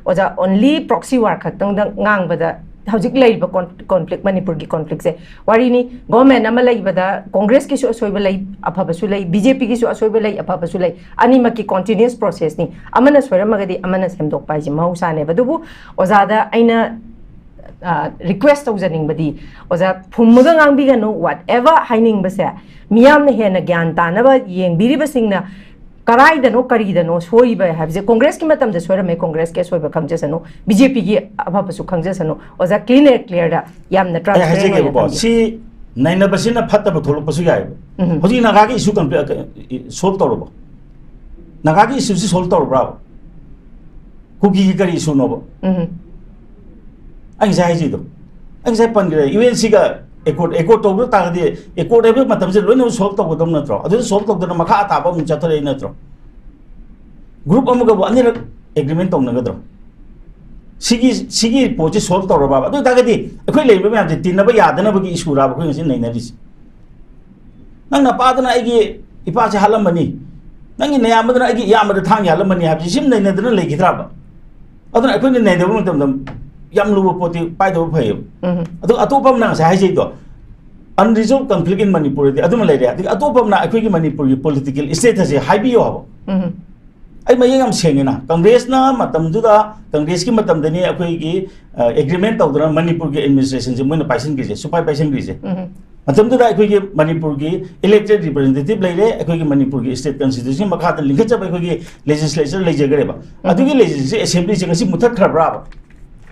ꯑꯣꯖꯥ, only proxy war ꯈꯛꯇꯪꯗ ꯉꯥꯡꯕꯗ ꯍꯧꯖꯤꯛ ꯂꯩꯔꯤꯕ con- conflict, ꯃꯅꯤꯄꯨꯔꯒꯤ conflictꯁꯦ ꯋꯥꯔꯤꯅꯤ꯫ Government ꯑꯃ ꯂꯩꯕꯗ Congressꯀꯤꯁꯨ ꯑꯁꯣꯏꯕ ꯂꯩ, ꯑꯐꯕꯁꯨ ꯂꯩ, BJPꯒꯤꯁꯨ ꯑꯁꯣꯏꯕ ꯂꯩ, ꯑꯐꯕꯁꯨ ꯂꯩ, ꯑꯅꯤꯃꯛꯀꯤ continuous processꯅꯤ꯫ ꯑꯃꯅ ꯁꯣꯏꯔꯝꯃꯒꯗꯤ ꯑꯃꯅ ꯁꯦꯝꯗꯣꯛꯄ ꯍꯥꯏꯁꯦ ꯃꯍꯧꯁꯥꯅꯦꯕ꯫ ꯑꯗꯨꯕꯨ ꯑꯣꯖꯥꯗ ꯑꯩꯅ, ꯑ, request ꯇꯧꯖꯅꯤꯡꯕꯗꯤ, ꯑꯣꯖꯥ, ꯐꯨꯝꯃꯒ ꯉꯥꯡꯕꯤꯒꯅꯨ, whatever ꯍꯥꯏꯅꯤꯡꯕꯁꯦ ꯃꯤꯌꯥꯝꯅ ꯍꯦꯟꯅ ꯒ꯭ꯌꯥꯟ ꯇꯥꯅꯕ ꯌꯦꯡꯕꯤꯔꯤꯕꯁꯤꯡꯅ ꯀꯔꯥꯏꯗꯅꯣ ꯀꯔꯤꯗꯅꯣ ꯁꯣꯏꯔꯤꯕ ꯍꯥꯏꯕꯁꯦ꯫ Congressꯀꯤ ꯃꯇꯝꯗ ꯁꯣꯏꯔꯝꯃꯦ, Congressꯀꯤ ꯑꯁꯣꯏꯕ ꯈꯪꯖꯁꯅꯨ, BJPꯒꯤ ꯑꯐꯕꯁꯨ ꯈꯪꯖꯁꯅꯨ꯫ ꯑꯣꯖꯥ, clear and clearꯗ ꯌꯥꯝꯅ ꯑꯩ transparent ꯑꯣꯏꯅ ꯍꯥꯏꯖꯒꯦꯕꯀꯣ, ꯊꯝꯕꯤꯌꯨ꯫ ꯁꯤ ꯅꯩꯅꯕꯁꯤꯅ ꯐꯠꯇꯕ ꯊꯣꯛꯂꯛꯄꯁꯨ ꯌꯥꯏꯑꯕ꯫ ꯎꯝ꯫ ꯍꯧꯖꯤꯛ ꯅꯥꯒꯥꯒꯤ issue complete solve ꯇꯧꯔꯕꯣ? ꯅꯥꯒꯥꯒꯤ issueꯁꯤ solve ꯇꯧꯔꯕ꯭ꯔꯥꯕ? ꯀꯨꯀꯤꯒꯤ ꯀꯔꯤ issueꯅꯣꯕ? ꯎꯝ꯫ ꯑꯩ ꯉꯁꯥꯏ ꯍꯥꯏꯖꯩꯗꯣ, ꯑꯩ ꯉꯁꯥꯏ ꯄꯟꯈ꯭ꯔꯦ, UNCꯒ accord, accord ꯇꯧꯗ ꯇꯥꯔꯒꯗꯤ accord ꯍꯥꯏꯕ ꯃꯇꯝꯁꯦ ꯂꯣꯏꯅꯃꯛ solve ꯇꯧꯒꯗꯕ ꯅꯠꯇ꯭ꯔꯣ? ꯑꯗꯨꯗ solve ꯇꯧꯗꯅ ꯃꯈꯥ ꯇꯥꯕ ꯑꯃꯨꯛ ꯆꯠꯊꯔꯛꯏ ꯅꯠꯇ꯭ꯔꯣ? Group ꯑꯃꯒꯕꯨ ꯑꯅꯤꯔꯛ agreement ꯇꯧꯅꯒꯗ꯭ꯔꯣ? ꯁꯤꯒꯤ, ꯁꯤꯒꯤ ꯄꯣꯠꯁꯤ solve ꯇꯧꯔꯕꯕ? ꯑꯗꯨ ꯑꯣꯏꯇꯥꯔꯒꯗꯤ ꯑꯩꯈꯣꯏ ꯂꯩꯔꯤꯕ ꯃꯌꯥꯝꯁꯦ ꯇꯤꯟꯅꯕ ꯌꯥꯗꯅꯕꯒꯤ issueꯔꯕ ꯑꯩꯈꯣꯏ ꯉꯁꯤ ꯅꯩꯅꯔꯤꯁꯦ? ꯅꯪ ꯅꯄꯥꯗꯨꯅ ꯑꯩꯒꯤ ꯏꯄꯥꯁꯦ ꯍꯥꯠꯂꯝꯃꯅꯤ, ꯅꯪꯒꯤ ꯅꯌꯥꯝꯕꯗꯨꯅ ꯑꯩꯒꯤ ꯏꯌꯥꯝꯕꯗ ꯊꯥꯡ ꯌꯥꯜꯂꯝꯃꯅꯤ ꯍꯥꯏꯕꯁꯤ ꯁꯤꯝ ꯅꯩꯅꯗꯅ ꯂꯩꯈꯤꯗ꯭ꯔꯕ? ꯑꯗꯨꯅ ꯑꯩꯈꯣꯏꯅ ꯅꯩꯅꯕ ꯃꯇꯝꯗ ꯌꯥꯝ ꯂꯨꯕ ꯄꯣꯠꯇꯤ ꯄꯥꯏꯗꯕ ꯐꯩꯌꯦꯕ꯫ ꯎꯝ꯫ ꯑꯗꯨꯒ ꯑꯇꯣꯞꯄ ꯑꯃꯅ ꯉꯁꯥꯏ ꯍꯥꯏꯖꯩꯗꯣ, unresolved conflict in Manipurꯗꯤ ꯑꯗꯨꯃ ꯂꯩꯔꯦ꯫ ꯑꯗꯒꯤ ꯑꯇꯣꯞꯄ ꯑꯃꯅ ꯑꯩꯈꯣꯏꯒꯤ ꯃꯅꯤꯄꯨꯔꯒꯤ political status ꯑꯁꯦ ꯍꯥꯏꯕꯤꯌꯣ ꯍꯥꯏꯕ꯫ ꯎꯝ꯫ ꯑꯩ ꯃꯌꯦꯛ ꯌꯥꯝ ꯁꯦꯡꯉꯦꯅ, Congressꯅ ꯃꯇꯝꯗꯨꯗ, Congressꯀꯤ ꯃꯇꯝꯗꯅꯤ ꯑꯩꯈꯣꯏꯒꯤ, ꯑ, agreement ꯇꯧꯗꯅ ꯃꯅꯤꯄꯨꯔꯒꯤ administrationꯁꯦ ꯃꯣꯏꯅ ꯄꯥꯏꯁꯤꯟꯈ꯭ꯔꯤꯁꯦ, ꯁꯨꯄꯥꯏ ꯄꯥꯏꯁꯤꯟꯈ꯭ꯔꯤꯁꯦ꯫ ꯎꯝ꯫ ꯃꯇꯝꯗꯨꯗ ꯑꯩꯈꯣꯏꯒꯤ ꯃꯅꯤꯄꯨꯔꯒꯤ elected representative ꯂꯩꯔꯦ, ꯑꯩꯈꯣꯏꯒꯤ ꯃꯅꯤꯄꯨꯔꯒꯤ state constitution ꯃꯈꯥꯗ ꯂꯤꯡꯈꯠꯆꯕ ꯑꯩꯈꯣꯏꯒꯤ legislature ꯂꯩꯖꯈ꯭ꯔꯦꯕ꯫ ꯑꯗꯨꯒꯤ legislative assemblyꯁꯦ ꯉꯁꯤ ꯃꯨꯊꯠꯈ꯭ꯔꯕ꯭ꯔꯥꯕ?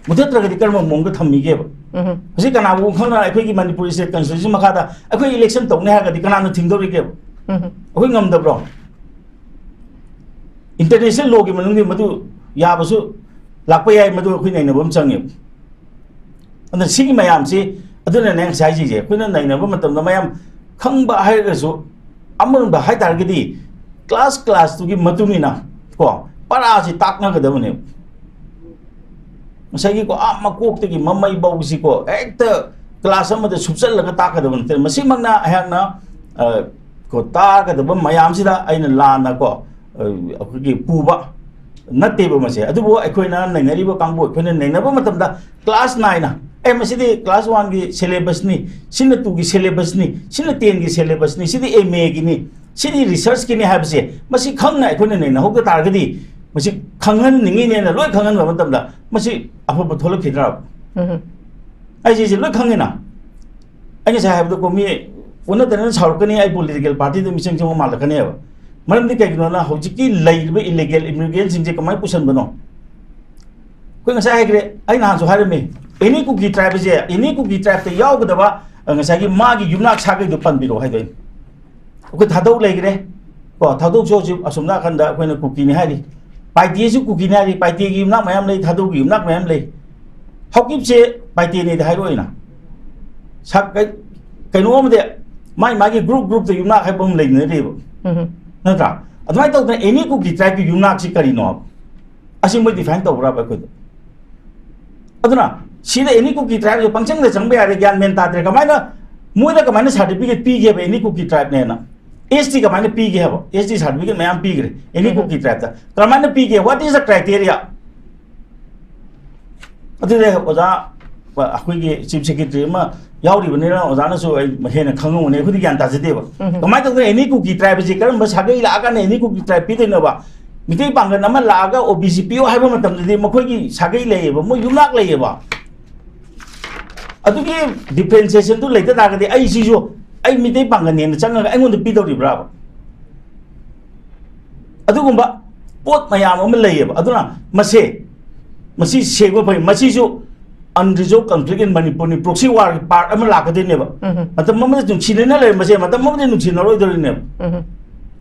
ꯃꯨꯊꯠꯇ꯭ꯔꯒꯗꯤ ꯀꯔꯝꯕ ꯃꯑꯣꯡꯗ ꯊꯝꯃꯤꯒꯦꯕ? ꯎꯝ꯫ ꯍꯧꯖꯤꯛ ꯀꯅꯥꯒꯨꯝꯕ ꯈꯪꯅ ꯑꯩꯈꯣꯏꯒꯤ ꯃꯅꯤꯄꯨꯔ state constitution ꯃꯈꯥꯗ ꯑꯩꯈꯣꯏ election ꯇꯧꯅꯤ ꯍꯥꯏꯔꯒꯗꯤ ꯀꯅꯥꯅ ꯊꯤꯡꯗꯧꯔꯤꯒꯦꯕ? ꯎꯝ꯫ ꯑꯩꯈꯣꯏ ꯉꯝꯗꯕ꯭ꯔꯣ? International lawꯒꯤ ꯃꯅꯨꯡꯗ ꯃꯗꯨ ꯌꯥꯕꯁꯨ ꯂꯥꯛꯄ ꯌꯥꯏ, ꯃꯗꯨ ꯑꯩꯈꯣꯏ ꯅꯩꯅꯕ ꯑꯃ ꯆꯪꯉꯦꯕ꯫ ꯑꯗꯨꯅ ꯁꯤꯒꯤ ꯃꯌꯥꯝꯁꯤ, ꯑꯗꯨꯅꯅꯦ ꯉꯁꯥꯏ ꯍꯥꯏꯁꯤꯁꯦ, ꯑꯩꯈꯣꯏꯅ ꯅꯩꯅꯕ ꯃꯇꯝꯗ ꯃꯌꯥꯝ ꯈꯪꯕ ꯍꯥꯏꯔꯒꯁꯨ, ꯑꯃꯔꯣꯝꯗ ꯍꯥꯏ ꯇꯥꯔꯒꯗꯤ class classꯇꯨꯒꯤ ꯃꯇꯨꯡ ꯏꯟꯅ ꯀꯣ, ꯄꯔꯥꯁꯤ ꯇꯥꯛꯅꯒꯗꯕꯅꯦꯕ꯫ ꯉꯁꯥꯏꯒꯤꯀꯣ, ꯑꯥ ꯃꯀꯣꯛꯇꯒꯤ ꯃꯃꯩ ꯐꯥꯎꯁꯤꯀꯣ, ꯍꯦꯛꯇ class ꯑꯃꯗ ꯁꯨꯞꯆꯜꯂꯒ ꯇꯥꯛꯀꯗꯕ ꯅꯠꯇꯦ꯫ ꯃꯁꯤꯃꯛꯅ ꯑꯩꯍꯥꯛꯅ, ꯑ, ꯀꯣ, ꯇꯥꯛꯀꯗꯕ ꯃꯌꯥꯝꯁꯤꯗ ꯑꯩꯅ ꯂꯥꯟꯅ ꯀꯣ, ꯑ, ꯑꯩꯈꯣꯏꯒꯤ ꯄꯨꯕ ꯅꯠꯇꯦꯕ ꯃꯁꯦ꯫ ꯑꯗꯨꯕꯨ ꯑꯩꯈꯣꯏꯅ ꯅꯩꯅꯔꯤꯕ ꯀꯥꯡꯕꯨ, ꯑꯩꯈꯣꯏꯅ ꯅꯩꯅꯕ ꯃꯇꯝꯗ class nineꯅ, "ꯑꯦ, ꯃꯁꯤꯗꯤ class oneꯒꯤ syllabusꯅꯤ, ꯁꯤꯅ twoꯒꯤ syllabusꯅꯤ, ꯁꯤꯅ tenꯒꯤ syllabusꯅꯤ, ꯁꯤꯗꯤ MAꯒꯤꯅꯤ, ꯁꯤꯗꯤ researchꯀꯤꯅꯤ" ꯍꯥꯏꯕꯁꯦ, ꯃꯁꯤ ꯈꯪꯅ ꯑꯩꯈꯣꯏꯅ ꯅꯩꯅꯍꯧꯗ ꯇꯥꯔꯒꯗꯤ, ꯃꯁꯤ ꯈꯪꯍꯟꯅꯤꯡꯉꯤꯅꯦꯅ ꯂꯣꯏ ꯈꯪꯍꯟꯕ ꯃꯇꯝꯗ, ꯃꯁꯤ ꯑꯐꯕ ꯊꯣꯛꯂꯛꯈꯤꯗ꯭ꯔꯕ? ꯎꯝ꯫ ꯑꯩꯁꯦ ꯁꯤ ꯂꯣꯏ ꯈꯪꯉꯤꯅ꯫ ꯑꯩ ꯉꯁꯥꯏ ꯍꯥꯏꯕꯗꯀꯣ, ꯃꯤ ꯑꯣꯟꯅ ꯇꯩꯅꯅ ꯁꯥꯎꯔꯛꯀꯅꯤ, ꯑꯩ political partyꯗ ꯃꯤꯆꯪ ꯆꯪꯕ ꯃꯥꯜꯂꯛꯀꯅꯦꯕ꯫ ꯃꯔꯝꯗꯤ ꯀꯩꯒꯤꯅꯣꯅ, ꯍꯧꯖꯤꯛꯀꯤ ꯂꯩꯔꯤꯕ illegal immigrantꯁꯤꯡꯁꯦ ꯀꯃꯥꯏꯅ ꯄꯨꯁꯟꯕꯅꯣ? ꯑꯩꯈꯣꯏ ꯉꯁꯥꯏ ꯍꯥꯏꯈ꯭ꯔꯦ, ꯑꯩ ꯅꯍꯥꯟꯁꯨ ꯍꯥꯏꯔꯝꯃꯤ, any Kuki tribe ꯑꯁꯦ, any Kuki tribeꯇ ꯌꯥꯎꯒꯗꯕ, ꯑ, ꯉꯁꯥꯏꯒꯤ ꯃꯥꯒꯤ ꯌꯨꯝꯅꯥꯛ ꯁꯥꯒꯩꯗꯣ ꯄꯟꯕꯤꯔꯛꯑꯣ ꯍꯥꯏꯗꯣꯏꯅꯤ꯫ ꯑꯩꯈꯣꯏ ꯊꯥꯗꯧ ꯂꯩꯈ꯭ꯔꯦ ꯀꯣ, ꯊꯥꯗꯧꯁꯨ ꯍꯧꯖꯤꯛ ꯑꯁꯣꯝ ꯅꯥꯀꯟꯗ ꯑꯩꯈꯣꯏꯅ ꯀꯨꯀꯤꯅꯤ ꯍꯥꯏꯔꯤ, ꯄꯥꯏꯇꯦꯁꯨ ꯀꯨꯀꯤꯅꯤ ꯍꯥꯏꯔꯤ, ꯄꯥꯏꯇꯦꯒꯤ ꯌꯨꯝꯅꯥꯛ ꯃꯌꯥꯝ ꯂꯩ, ꯊꯥꯗꯧꯒꯤ ꯌꯨꯝꯅꯥꯛ ꯃꯌꯥꯝ ꯂꯩ꯫ ꯍꯧꯀꯤꯞꯁꯦ ꯄꯥꯏꯇꯦꯅꯦꯗꯤ ꯍꯥꯏꯔꯛꯑꯣꯏꯅ꯫ ꯁꯛ-, ꯀꯩ-, ꯀꯩꯅꯣ ꯑꯃꯗꯤ ꯃꯥꯏ ꯃꯥꯒꯤ group groupꯇ ꯌꯨꯝꯅꯥꯛ ꯍꯥꯏꯕ ꯑꯃ ꯂꯩꯅꯔꯤꯕ꯫ ꯎꯝ꯫ ꯅꯠꯇ꯭ꯔꯥ? ꯑꯗꯨꯃꯥꯏꯅ ꯇꯧꯗꯅ any Kuki tribeꯀꯤ ꯌꯨꯝꯅꯥꯛꯁꯤ ꯀꯔꯤꯅꯣ? ꯑꯁꯤ ꯃꯣꯏ define ꯇꯧꯕ꯭ꯔꯕ ꯑꯩꯈꯣꯏꯗ? ꯑꯗꯨꯅ ꯁꯤꯗ any Kuki tribeꯁꯦ ꯄꯪꯆꯪꯗ ꯆꯪꯕ ꯌꯥꯔꯦ, ꯒ꯭ꯌꯥꯟ ꯃꯦꯟ ꯇꯥꯗ꯭ꯔꯦ꯫ ꯀꯃꯥꯏꯅ, ꯃꯣꯏꯗ ꯀꯃꯥꯏꯅ certificate ꯄꯤꯒꯦꯕ any Kuki tribeꯅꯦꯅ? ST ꯀꯃꯥꯏꯅ ꯄꯤꯒꯦ ꯍꯥꯏꯕ? ST certificate ꯃꯌꯥꯝ ꯄꯤꯈ꯭ꯔꯦ any ꯎꯝ꯫ Kuki tribeꯇ꯫ ꯀꯃꯥꯏꯅ ꯄꯤꯒꯦ? What is the criteria? ꯑꯗꯨꯗꯤ ꯑꯣꯖꯥ, ꯑꯩꯈꯣꯏꯒꯤ chief secretary ꯑꯃ ꯌꯥꯎꯔꯤꯕꯅꯤꯅ ꯑꯣꯖꯥꯅꯁꯨ ꯑꯩ ꯍꯦꯟꯅ ꯈꯪꯉꯝꯒꯅꯤ, ꯑꯩꯈꯣꯏꯗꯤ ꯒ꯭ꯌꯥꯟ ꯇꯥꯖꯗꯦꯕ꯫ ꯎꯝ꯫ ꯀꯃꯥꯏꯅ ꯇꯧꯗꯅ any Kuki tribe ꯑꯁꯤ ꯀꯔꯝꯕ ꯁꯥꯒꯩ ꯂꯥꯛꯑꯀꯥꯟꯗ any Kuki tribe ꯄꯤꯗꯣꯏꯅꯣꯕ? ꯃꯤꯇꯩ ꯄꯥꯡꯒꯜ ꯑꯃ ꯂꯥꯛꯑꯒ OBC ꯄꯤꯌꯣ ꯍꯥꯏꯕ ꯃꯇꯝꯗꯗꯤ ꯃꯈꯣꯏꯒꯤ ꯁꯥꯒꯩ ꯂꯩꯌꯦꯕ, ꯃꯣꯏ ꯌꯨꯝꯅꯥꯛ ꯂꯩꯌꯦꯕ꯫ ꯑꯗꯨꯒꯤ differentiationꯗꯨ ꯂꯩꯇ ꯇꯥꯔꯒꯗꯤ ꯑꯩꯁꯤꯁꯨ, ꯑꯩ ꯃꯤꯇꯩ ꯄꯥꯡꯒꯜꯅꯦꯅ ꯆꯪꯉꯒ ꯑꯩꯉꯣꯟꯗ ꯄꯤꯗꯧꯔꯤꯕ꯭ꯔꯥꯕ? ꯑꯗꯨꯒꯨꯝꯕ ꯄꯣꯠ ꯃꯌꯥꯝ ꯑꯃ ꯂꯩꯌꯦꯕ꯫ ꯑꯗꯨꯅ ꯃꯁꯦ ꯃꯁꯤ ꯁꯦꯡꯕ ꯐꯩ꯫ ꯃꯁꯤꯁꯨ unresolved conflict in ꯃꯅꯤꯄꯨꯔꯅꯤ꯫ Proxy warꯒꯤ part ꯑꯃ ꯂꯥꯛꯀꯗꯣꯏꯅꯦꯕ꯫ ꯎꯝ꯫ ꯃꯇꯝ ꯑꯃꯗ ꯅꯨꯡꯁꯤꯅꯅ ꯂꯩꯔꯝꯕꯁꯦ ꯃꯇꯝ ꯑꯃꯗ ꯅꯨꯡꯁꯤꯅꯔꯣꯏꯗꯧꯔꯤꯅꯦꯕ꯫ ꯎꯝ꯫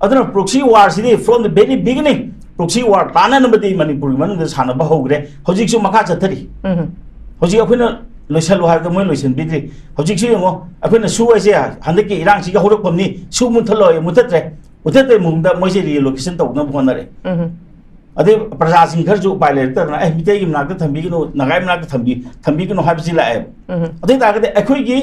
ꯑꯗꯨꯅ proxy warꯁꯤꯗꯤ from the very beginning proxy war ꯇꯥꯅꯅꯕꯗꯤ ꯃꯅꯤꯄꯨꯔꯒꯤ ꯃꯅꯨꯡꯗ ꯁꯥꯟꯅꯕ ꯍꯧꯈ꯭ꯔꯦ꯫ ꯍꯧꯖꯤꯛꯁꯨ ꯃꯈꯥ ꯆꯠꯊꯔꯤ꯫ ꯎꯝ꯫ ꯍꯧꯖꯤꯛ ꯑꯩꯈꯣꯏꯅ ꯂꯣꯏꯁꯜꯂꯨ ꯍꯥꯏꯕꯗ ꯃꯣꯏ ꯂꯣꯏꯁꯤꯟꯕꯤꯗ꯭ꯔꯤ꯫ ꯍꯧꯖꯤꯛꯁꯨ ꯌꯦꯡꯉꯣ, ꯑꯩꯈꯣꯏꯅ ꯁꯨ ꯍꯥꯏꯁꯦ ꯍꯟꯗꯛꯀꯤ ꯏꯔꯥꯡꯁꯤꯒꯤ ꯍꯧꯔꯛꯐꯝꯅꯤ, ꯁꯨ ꯃꯨꯠꯊꯠꯂꯣ, ꯃꯨꯠꯊꯠꯇ꯭ꯔꯦ꯫ ꯃꯨꯠꯊꯠꯄꯩ ꯃꯍꯨꯠꯇ ꯃꯣꯏꯁꯦ relocation ꯇꯧꯅꯕ ꯍꯣꯠꯅꯔꯦ꯫ ꯎꯝ꯫ ꯑꯗꯩ ꯄ꯭ꯔꯖꯥꯁꯤꯡ ꯈꯔꯁꯨ ꯎꯄꯥꯏ ꯂꯩꯔꯛꯇꯗꯅ, "ꯑꯦ, ꯃꯤꯇꯩꯒꯤ ꯃꯅꯥꯛꯇ ꯊꯝꯕꯤꯒꯅꯨ, ꯅꯥꯒꯥꯒꯤ ꯃꯅꯥꯛꯇ ꯊꯝꯕꯤ-, ꯊꯝꯕꯤꯒꯅꯨ" ꯍꯥꯏꯕꯁꯤ ꯂꯥꯛꯑꯦꯕ꯫ ꯎꯝ꯫ ꯑꯗꯨ ꯑꯣꯏ ꯇꯥꯔꯒꯗꯤ ꯑꯩꯈꯣꯏꯒꯤ,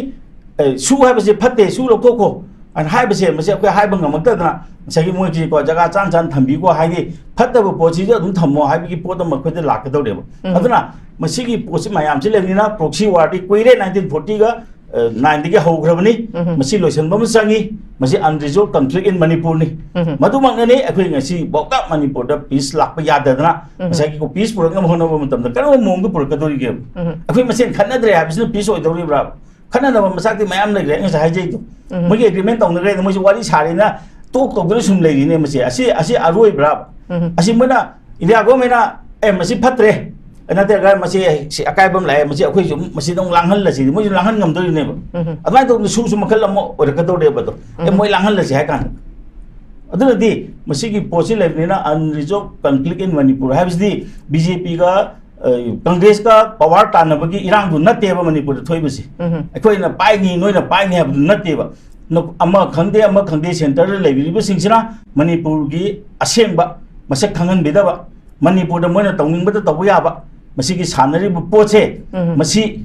ꯑꯦ, ꯁꯨ ꯍꯥꯏꯕꯁꯦ ꯐꯠꯇꯦ, ꯁꯨ ꯂꯧꯊꯣꯛꯈꯣ ꯍꯥꯏꯅ ꯍꯥꯏꯕꯁꯦ, ꯃꯁꯤ ꯑꯩꯈꯣꯏ ꯍꯥꯏꯕ ꯉꯝꯃꯛꯇꯗꯅ, ꯉꯁꯥꯏꯒꯤ ꯃꯣꯏꯒꯤꯀꯣ, "ꯖꯒꯥ ꯆꯥꯟ ꯆꯥꯟ ꯊꯝꯕꯤꯀꯣ" ꯍꯥꯏꯗꯤ, ꯐꯠꯇꯕ ꯄꯣꯠꯁꯤꯁꯨ ꯑꯗꯨꯝ ꯊꯝꯃꯣ ꯍꯥꯏꯕꯒꯤ ꯄꯣꯠ ꯑꯃ ꯑꯩꯈꯣꯏꯗ ꯂꯥꯛꯀꯗꯧꯔꯦꯕ꯫ ꯎꯝ꯫ ꯑꯗꯨꯅ ꯃꯁꯤꯒꯤ ꯄꯣꯠꯁꯤ ꯃꯌꯥꯝꯁꯤ ꯂꯩꯕꯅꯤꯅ, proxy warꯗꯤ ꯀꯨꯏꯔꯦ, nineteen fortyꯒ, ꯑ, nineꯗꯒꯤ ꯍꯧꯈ꯭ꯔꯕꯅꯤ꯫ ꯎꯝ꯫ ꯃꯁꯤ ꯂꯣꯏꯁꯤꯟꯕ ꯑꯃ ꯆꯪꯉꯤ꯫ ꯃꯁꯤ unresolved conflict in ꯃꯅꯤꯄꯨꯔꯅꯤ꯫ ꯎꯝ꯫ ꯃꯗꯨꯃꯛꯅꯅꯤ ꯑꯩꯈꯣꯏ ꯉꯁꯤ ꯐꯥꯎꯗ ꯃꯅꯤꯄꯨꯔꯗ peace ꯂꯥꯛꯄ ꯌꯥꯗꯗꯅ, ꯎꯝ꯫ ꯉꯁꯥꯏꯒꯤ peace ꯄꯨꯔꯛꯅꯕ ꯍꯣꯠꯅꯕ ꯃꯇꯝꯗ ꯀꯔꯝꯕ ꯃꯑꯣꯡꯗ ꯄꯨꯔꯛꯀꯗꯧꯔꯤꯒꯦꯕ? ꯎꯝ꯫ ꯑꯩꯈꯣꯏ ꯃꯁꯦꯟ ꯈꯠꯅꯗ꯭ꯔꯦ ꯍꯥꯏꯕꯁꯤꯅ peace ꯑꯣꯏꯗꯧꯔꯤꯕ꯭ꯔꯥ? ꯈꯠꯅꯅꯕ ꯃꯆꯥꯛꯇꯤ ꯃꯌꯥꯝ ꯂꯩꯈ꯭ꯔꯦ, ꯑꯩ ꯉꯁꯥꯏ ꯍꯥꯏꯖꯩꯗꯣ꯫ ꯎꯝ꯫ ꯃꯣꯏꯒꯤ agreement ꯇꯧꯅꯈ꯭ꯔꯦꯅ ꯃꯣꯏꯁꯨ ꯋꯥꯔꯤ ꯁꯥꯔꯦꯅ ꯇꯣꯛ ꯇꯧꯗꯅ ꯁꯨꯝ ꯂꯩꯔꯤꯅꯦ ꯃꯁꯤ꯫ ꯑꯁꯤ, ꯑꯁꯤ ꯑꯔꯣꯏꯕ꯭ꯔꯥ? ꯎꯝ꯫ ꯑꯁꯤ ꯃꯣꯏꯅ, ꯏꯟꯗꯤꯌꯥ ꯒꯣꯔꯃꯦꯟꯅ, "ꯑꯦ, ꯃꯁꯤ ꯐꯠꯇ꯭ꯔꯦ, ꯅꯠꯇ꯭ꯔꯒ ꯃꯁꯤ, ꯁꯤ ꯑꯀꯥꯏꯕ ꯑꯃ ꯂꯥꯛꯑꯦ, ꯃꯁꯤ ꯑꯩꯈꯣꯏꯁꯨ ꯃꯁꯤꯗ ꯑꯃꯨꯛ ꯂꯥꯡꯍꯜꯂꯁꯤ", ꯃꯣꯏꯁꯨ ꯂꯥꯡꯍꯟ ꯉꯝꯗꯣꯔꯤꯅꯦꯕ꯫ ꯎꯝ꯫ ꯑꯗꯨꯃꯥꯏꯅ ꯇꯧꯗꯅ ꯁꯨꯁꯨ ꯃꯈꯜ ꯑꯃ ꯑꯣꯏꯔꯛꯀꯗꯧꯔꯦꯕ ꯑꯗꯣ꯫ ꯑꯦ, ꯎꯝ꯫ ꯃꯣꯏ ꯂꯥꯡꯍꯜꯂꯁꯤ ꯍꯥꯏ ꯀꯥꯟꯗ꯫ ꯑꯗꯨꯅꯗꯤ ꯃꯁꯤꯒꯤ ꯄꯣꯠꯁꯤ ꯂꯩꯕꯅꯤꯅ, unresolved conflict in ꯃꯅꯤꯄꯨꯔ ꯍꯥꯏꯕꯁꯤꯗꯤ ꯕꯤ ꯖꯦ ꯄꯤꯒ ꯑ, ꯀꯪꯒ꯭ꯔꯦꯁꯀ power ꯇꯥꯟꯅꯕꯒꯤ ꯏꯔꯥꯡꯗꯨ ꯅꯠꯇꯦꯕ ꯃꯅꯤꯄꯨꯔꯗ ꯊꯣꯛꯏꯕꯁꯤ꯫ ꯎꯝ꯫ ꯑꯩꯈꯣꯏꯅ ꯄꯥꯏꯅꯤ, ꯅꯣꯏꯅ ꯄꯥꯏꯅꯤ ꯍꯥꯏꯕꯗꯨ ꯅꯠꯇꯦꯕ꯫ ꯅ-, ꯑꯃ ꯈꯪꯗꯦ, ꯑꯃ ꯈꯪꯗꯦ, centreꯗ ꯂꯩꯕꯤꯔꯤꯕꯁꯤꯡꯁꯤꯅ ꯃꯅꯤꯄꯨꯔꯒꯤ ꯑꯁꯦꯡꯕ ꯃꯁꯛ ꯈꯪꯍꯟꯕꯤꯗꯕ, ꯃꯅꯤꯄꯨꯔꯗ ꯃꯣꯏꯅ ꯇꯧꯅꯤꯡꯕꯗ ꯇꯧꯕ ꯌꯥꯕ, ꯃꯁꯤꯒꯤ ꯁꯥꯟꯅꯔꯤꯕ ꯄꯣꯠꯁꯦ, ꯎꯝ꯫ ꯃꯁꯤ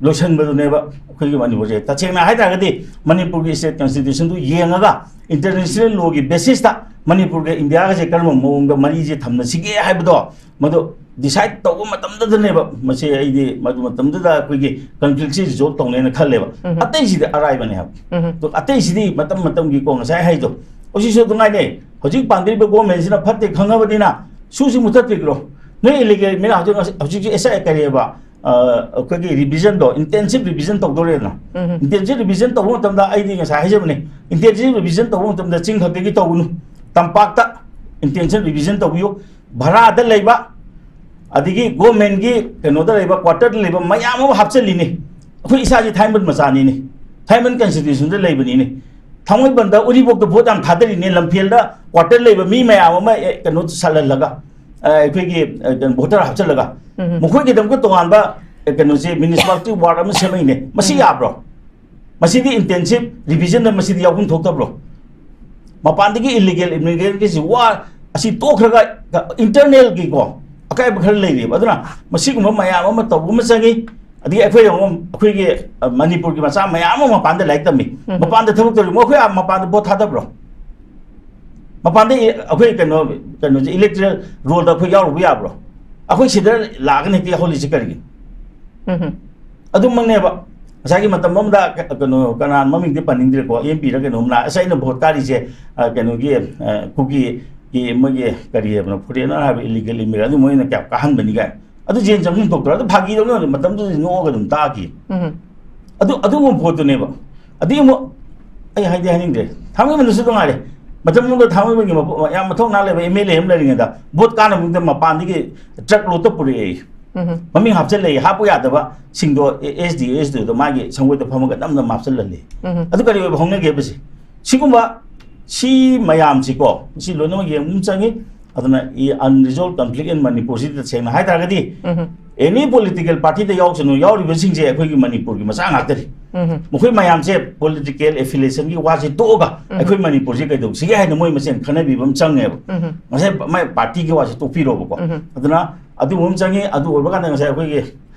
ꯂꯣꯏꯁꯤꯟꯕꯗꯨꯅꯦꯕ ꯑꯩꯈꯣꯏꯒꯤ ꯃꯅꯤꯄꯨꯔꯁꯦ꯫ ꯇꯁꯦꯡꯅ ꯍꯥꯏ ꯇꯥꯔꯒꯗꯤ ꯃꯅꯤꯄꯨꯔꯒꯤ state constitutionꯗꯨ ꯌꯦꯡꯉꯒ international lawꯒꯤ basisꯇ ꯃꯅꯤꯄꯨꯔꯒ ꯏꯟꯗꯤꯌꯥꯒꯁꯦ ꯀꯔꯝꯕ ꯃꯑꯣꯡꯗ ꯃꯔꯤꯁꯦ ꯊꯝꯅꯁꯤꯒꯦ ꯍꯥꯏꯕꯗꯣ ꯃꯗꯨ decide ꯇꯧꯕ ꯃꯇꯝꯗꯨꯗꯅꯦꯕ ꯃꯁꯤ ꯑꯩꯗꯤ ꯃꯗꯨ ꯃꯇꯝꯗꯨꯗ ꯑꯩꯈꯣꯏꯒꯤ conflictꯁꯤ resolve ꯇꯧꯅꯦꯅ ꯈꯜꯂꯦꯕ꯫ ꯎꯝ꯫ ꯑꯇꯩꯁꯤꯗꯤ ꯑꯔꯥꯏꯕꯅꯦ ꯍꯥꯏꯕ꯫ ꯎꯝ꯫ ꯑꯗꯣ ꯑꯇꯩꯁꯤꯗꯤ ꯃꯇꯝ ꯃꯇꯝꯒꯤꯀꯣ ꯉꯁꯥꯏ ꯍꯥꯏꯗꯣ ꯍꯧꯖꯤꯛꯁꯨ ꯑꯗꯨꯝ ꯉꯥꯏꯅꯩ꯫ ꯍꯧꯖꯤꯛ ꯄꯥꯟꯗ꯭ꯔꯤꯕ ꯒꯣꯔꯃꯦꯟꯁꯤꯅ ꯐꯠꯇꯦ ꯈꯪꯉꯕꯅꯤꯅ ꯁꯨꯁꯤ ꯃꯨꯊꯠꯄꯤꯈ꯭ꯔꯣ꯫ ꯅꯣꯏ illegal ꯃꯤꯅ ꯍꯧꯖꯤꯛ, ꯍꯧꯖꯤꯛꯁꯨ ꯑꯦꯁ ꯑꯥꯏ ꯀꯔꯤꯑꯕ, ꯑ, ꯑꯩꯈꯣꯏꯒꯤ revisionꯗꯣ, intensive revision ꯇꯧꯗꯣꯔꯦꯗꯅ꯫ ꯎꯝ꯫ Intensive revision ꯇꯧꯕ ꯃꯇꯝꯗ ꯑꯩꯗꯤ ꯉꯁꯥꯏ ꯍꯥꯏꯖꯕꯅꯦ, intensive revision ꯇꯧꯕ ꯃꯇꯝꯗ ꯆꯤꯡ ꯈꯛꯇꯒꯤ ꯇꯧꯒꯅꯨ, ꯇꯝꯄꯥꯛꯇ intensive revision ꯇꯧꯕꯤꯌꯨ꯫ ꯚꯔꯥꯗ ꯂꯩꯕ, ꯑꯗꯒꯤ ꯒꯣꯔꯃꯦꯟꯒꯤ ꯀꯩꯅꯣꯗ ꯂꯩꯕ, ꯀ꯭ꯋꯥꯇꯔꯗ ꯂꯩꯕ ꯃꯌꯥꯝ ꯑꯃ ꯍꯥꯞꯆꯤꯜꯂꯤꯅꯤ꯫ ꯑꯩꯈꯣꯏ ꯏꯁꯥꯁꯤ ꯊꯥꯏꯃꯟ ꯃꯆꯥꯅꯤꯅꯦ, ꯊꯥꯏꯃꯟ ꯀꯟꯁꯇꯤꯇ꯭ꯌꯨꯁꯟꯗ ꯂꯩꯕꯅꯤꯅꯦ꯫ ꯊꯥꯡꯃꯩꯕꯟꯗ ꯎꯔꯤꯄꯣꯛꯇ ꯚꯣꯠ ꯌꯥꯝ ꯊꯥꯗꯔꯤꯅꯦ, ꯂꯝꯐꯦꯜꯗ ꯀ꯭ꯋꯥꯇꯔ ꯂꯩꯕ ꯃꯤ ꯃꯌꯥꯝ ꯑꯃ, ꯑꯦ, ꯀꯩꯅꯣ ꯁꯥꯜꯍꯜꯂꯒ, ꯑ, ꯑꯩꯈꯣꯏꯒꯤ, ꯑ, ꯀꯩꯅꯣ, ꯚꯣꯇꯔ ꯍꯥꯞꯆꯤꯜꯂꯒ, ꯎꯝ꯫ ꯃꯈꯣꯏꯒꯤꯗꯃꯛꯇ ꯇꯣꯉꯥꯟꯕ, ꯑ, ꯀꯩꯅꯣꯁꯦ, ꯃ꯭ꯌꯨꯅꯤꯁꯤꯄꯥꯂꯤꯇꯤ ꯋꯥꯔꯗ ꯑꯃ ꯁꯦꯝꯃꯛꯏꯅꯦ꯫ ꯃꯁꯤ ꯎꯝ꯫ ꯌꯥꯕ꯭ꯔꯣ? ꯃꯁꯤꯗꯤ ꯏꯟꯇꯦꯟꯁꯤꯞ ꯔꯤꯚꯤꯖꯟꯗ ꯃꯁꯤꯗꯤ ꯌꯥꯎꯐꯝ ꯊꯣꯛꯇꯕ꯭ꯔꯣ? ꯃꯄꯥꯟꯗꯒꯤ ꯏꯂꯤꯒꯦꯜ ꯏꯃꯤꯒ꯭ꯔꯦꯟꯒꯤꯁꯤ ꯋꯥ ꯑꯁꯤ ꯇꯣꯛꯈ꯭ꯔꯒ ꯏꯟꯇꯔꯅꯦꯜꯒꯤꯀꯣ ꯑꯀꯥꯏꯕ ꯈꯔ ꯂꯩꯔꯤꯕ꯫ ꯑꯗꯨꯅ ꯃꯁꯤꯒꯨꯝꯕ ꯃꯌꯥꯝ ꯑꯃ ꯇꯧꯕ ꯑꯃ ꯆꯪꯉꯤ꯫ ꯑꯗꯒꯤ ꯑꯩꯈꯣꯏ ꯑꯃꯨꯛ ꯑꯩꯈꯣꯏꯒꯤ, ꯑ, ꯃꯅꯤꯄꯨꯔꯒꯤ ꯃꯆꯥ ꯃꯌꯥꯝ ꯑꯃ ꯃꯄꯥꯟꯗ ꯂꯥꯏꯔꯤꯛ ꯇꯝꯃꯤ꯫ ꯎꯝ꯫ ꯃꯄꯥꯟꯗ ꯊꯕꯛ ꯇꯧꯔꯤ, ꯃꯈꯣꯏ ꯑꯥ ꯃꯄꯥꯟꯗ ꯚꯣꯠ ꯊꯥꯗꯕ꯭ꯔꯣ? ꯃꯄꯥꯟꯗ ꯏ-, ꯑꯩꯈꯣꯏ ꯀꯩꯅꯣ, ꯀꯩꯅꯣꯁꯦ, ꯏꯂꯦꯛꯇ꯭ꯔꯦꯜ ꯔꯣꯜꯗ ꯑꯩꯈꯣꯏ ꯌꯥꯎꯔꯨꯕ ꯌꯥꯕ꯭ꯔꯣ? ꯑꯩꯈꯣꯏ ꯁꯤꯗ ꯂꯥꯛꯑꯒꯅ ꯍꯦꯛꯇ ꯌꯥꯎꯍꯜꯂꯤꯁꯦ ꯀꯔꯤꯒꯤꯅꯣ? ꯎꯝ꯫ ꯑꯗꯨꯃꯛꯅꯦꯕ ꯉꯁꯥꯏꯒꯤ ꯃꯇꯝ ꯑꯃꯗ ꯀ-, ꯀꯩꯅꯣ, ꯀꯅꯥ ꯃꯃꯤꯡꯗꯤ ꯄꯟꯅꯤꯡꯗ꯭ꯔꯦꯀꯣ, ꯑꯦꯝ ꯄꯤꯔ ꯀꯩꯅꯣꯝꯅ, "ꯑꯁ, ꯑꯩꯅ ꯚꯣꯠ ꯀꯥꯔꯤꯁꯦ, ꯑ, ꯀꯩꯅꯣꯒꯤ, ꯑ, ꯀꯨꯀꯤꯒꯤ ꯃꯣꯏꯒꯤ ꯀꯔꯤ ꯍꯥꯏꯕꯅꯣ, ꯐꯣꯔꯦꯅꯔ ꯍꯥꯏꯕ, ꯏꯂꯤꯒꯦꯜ ꯏꯃꯤꯒ꯭ꯔꯦꯟ, ꯑꯗꯨ ꯃꯣꯏꯅ ꯀꯌꯥ ꯀꯥꯍꯟꯕꯅꯤ" ꯀꯥꯏꯅ꯫ ꯑꯗꯨ ꯖꯦꯟ ꯆꯪꯐꯝ ꯊꯣꯛꯇ꯭ꯔꯣ? ꯑꯗꯨ ꯐꯥꯒꯤꯗꯧꯅ ꯃꯇꯝꯗꯨꯗꯗꯤ ꯅꯣꯛꯑꯒ ꯑꯗꯨꯝ ꯇꯥꯈꯤ꯫ ꯎꯝ꯫ ꯑꯗꯨ, ꯑꯗꯨꯒꯨꯝꯕ ꯄꯣꯠꯇꯨꯅꯦꯕ꯫ ꯑꯗꯨꯒꯤ ꯑꯃꯨꯛ ꯑꯩ ꯍꯥꯏꯗꯤ ꯍꯥꯏꯅꯤꯡꯗ꯭ꯔꯦ꯫ ꯊꯥꯡꯃꯩꯕꯟꯗꯁꯨ ꯅꯨꯡꯉꯥꯏꯔꯦ꯫ ꯃꯇꯝꯗꯨꯗ ꯊꯥꯡꯃꯩꯕꯟꯒꯤ ꯃꯄ-, ꯌꯥꯝ ꯃꯊꯧꯅꯥ ꯂꯩꯕ ꯑꯦꯝ ꯑꯦꯜ ꯑꯦ ꯑꯃ ꯂꯩꯔꯤꯉꯩꯗ ꯚꯣꯠ ꯀꯥꯟꯅꯕꯗ ꯃꯄꯥꯟꯗꯒꯤ ꯇ꯭ꯔꯛ ꯂꯣꯠꯇ ꯄꯨꯔꯛꯑꯦ꯫ ꯎꯝ꯫ ꯃꯃꯤꯡ ꯍꯥꯞꯆꯤꯜꯂꯛꯑꯦ꯫ ꯍꯥꯞꯄꯨ ꯌꯥꯗꯕꯁꯤꯡꯗꯣ ꯑꯦ-, ꯑꯦꯁ ꯗꯤ, ꯑꯦꯁ ꯗꯤ ꯑꯣꯗ ꯃꯥꯒꯤ ꯁꯪꯒꯣꯏꯗ ꯐꯝꯃꯒ ꯅꯝꯅ ꯍꯥꯞꯆꯤꯜꯍꯜꯂꯦ꯫ ꯎꯝ꯫ ꯑꯗꯨ ꯀꯔꯤ ꯑꯣꯏꯕ ꯍꯧꯅꯒꯦꯕꯁꯦ? ꯁꯤꯒꯨꯝꯕ, ꯁꯤ ꯃꯌꯥꯝꯁꯤꯀꯣ, ꯁꯤ ꯂꯣꯏꯅꯃꯛ ꯌꯦꯡꯕ ꯑꯃ ꯆꯪꯉꯤ꯫ ꯑꯗꯨꯅ ꯏ-, unresolved conflict in ꯃꯅꯤꯄꯨꯔꯁꯤꯗ ꯇꯁꯦꯡꯅ ꯍꯥꯏ ꯇꯥꯔꯒꯗꯤ, ꯎꯝ꯫ Any political party ꯗ ꯌꯥꯎꯁꯅꯨ, ꯌꯥꯎꯔꯤꯕꯁꯤꯡꯁꯦ ꯑꯩꯈꯣꯏꯒꯤ ꯃꯅꯤꯄꯨꯔꯒꯤ ꯃꯆꯥ ꯉꯥꯛꯇꯅꯤ꯫ ꯎꯝ꯫ ꯃꯈꯣꯏ ꯃꯌꯥꯝꯁꯦ political affiliation ꯒꯤ ꯋꯥꯁꯦ ꯇꯣꯛꯑꯒ ꯎꯝ꯫ ꯑꯩꯈꯣꯏ ꯃꯅꯤꯄꯨꯔꯁꯦ ꯀꯩꯗꯧꯁꯤꯒꯦ ꯍꯥꯏꯅ ꯃꯣꯏ ꯃꯁꯦꯟ ꯈꯟꯅꯕꯤꯕ ꯑꯃ ꯆꯪꯉꯦꯕ꯫ ꯎꯝ꯫ ꯉꯁꯥꯏ ꯃꯥꯏ ꯄꯥꯔꯇꯤꯒꯤ ꯋꯥꯁꯦ ꯇꯣꯛꯄꯤꯔꯣꯕꯀꯣ꯫ ꯎꯝ꯫ ꯑꯗꯨꯅ ꯑꯗꯨꯒꯨꯝꯕ ꯑꯃ ꯆꯪꯉꯤ꯫ ꯑꯗꯨ ꯑꯣꯏꯕ ꯀꯥꯟꯗ ꯉꯁꯥꯏ ꯑꯩꯈꯣꯏꯒꯤ,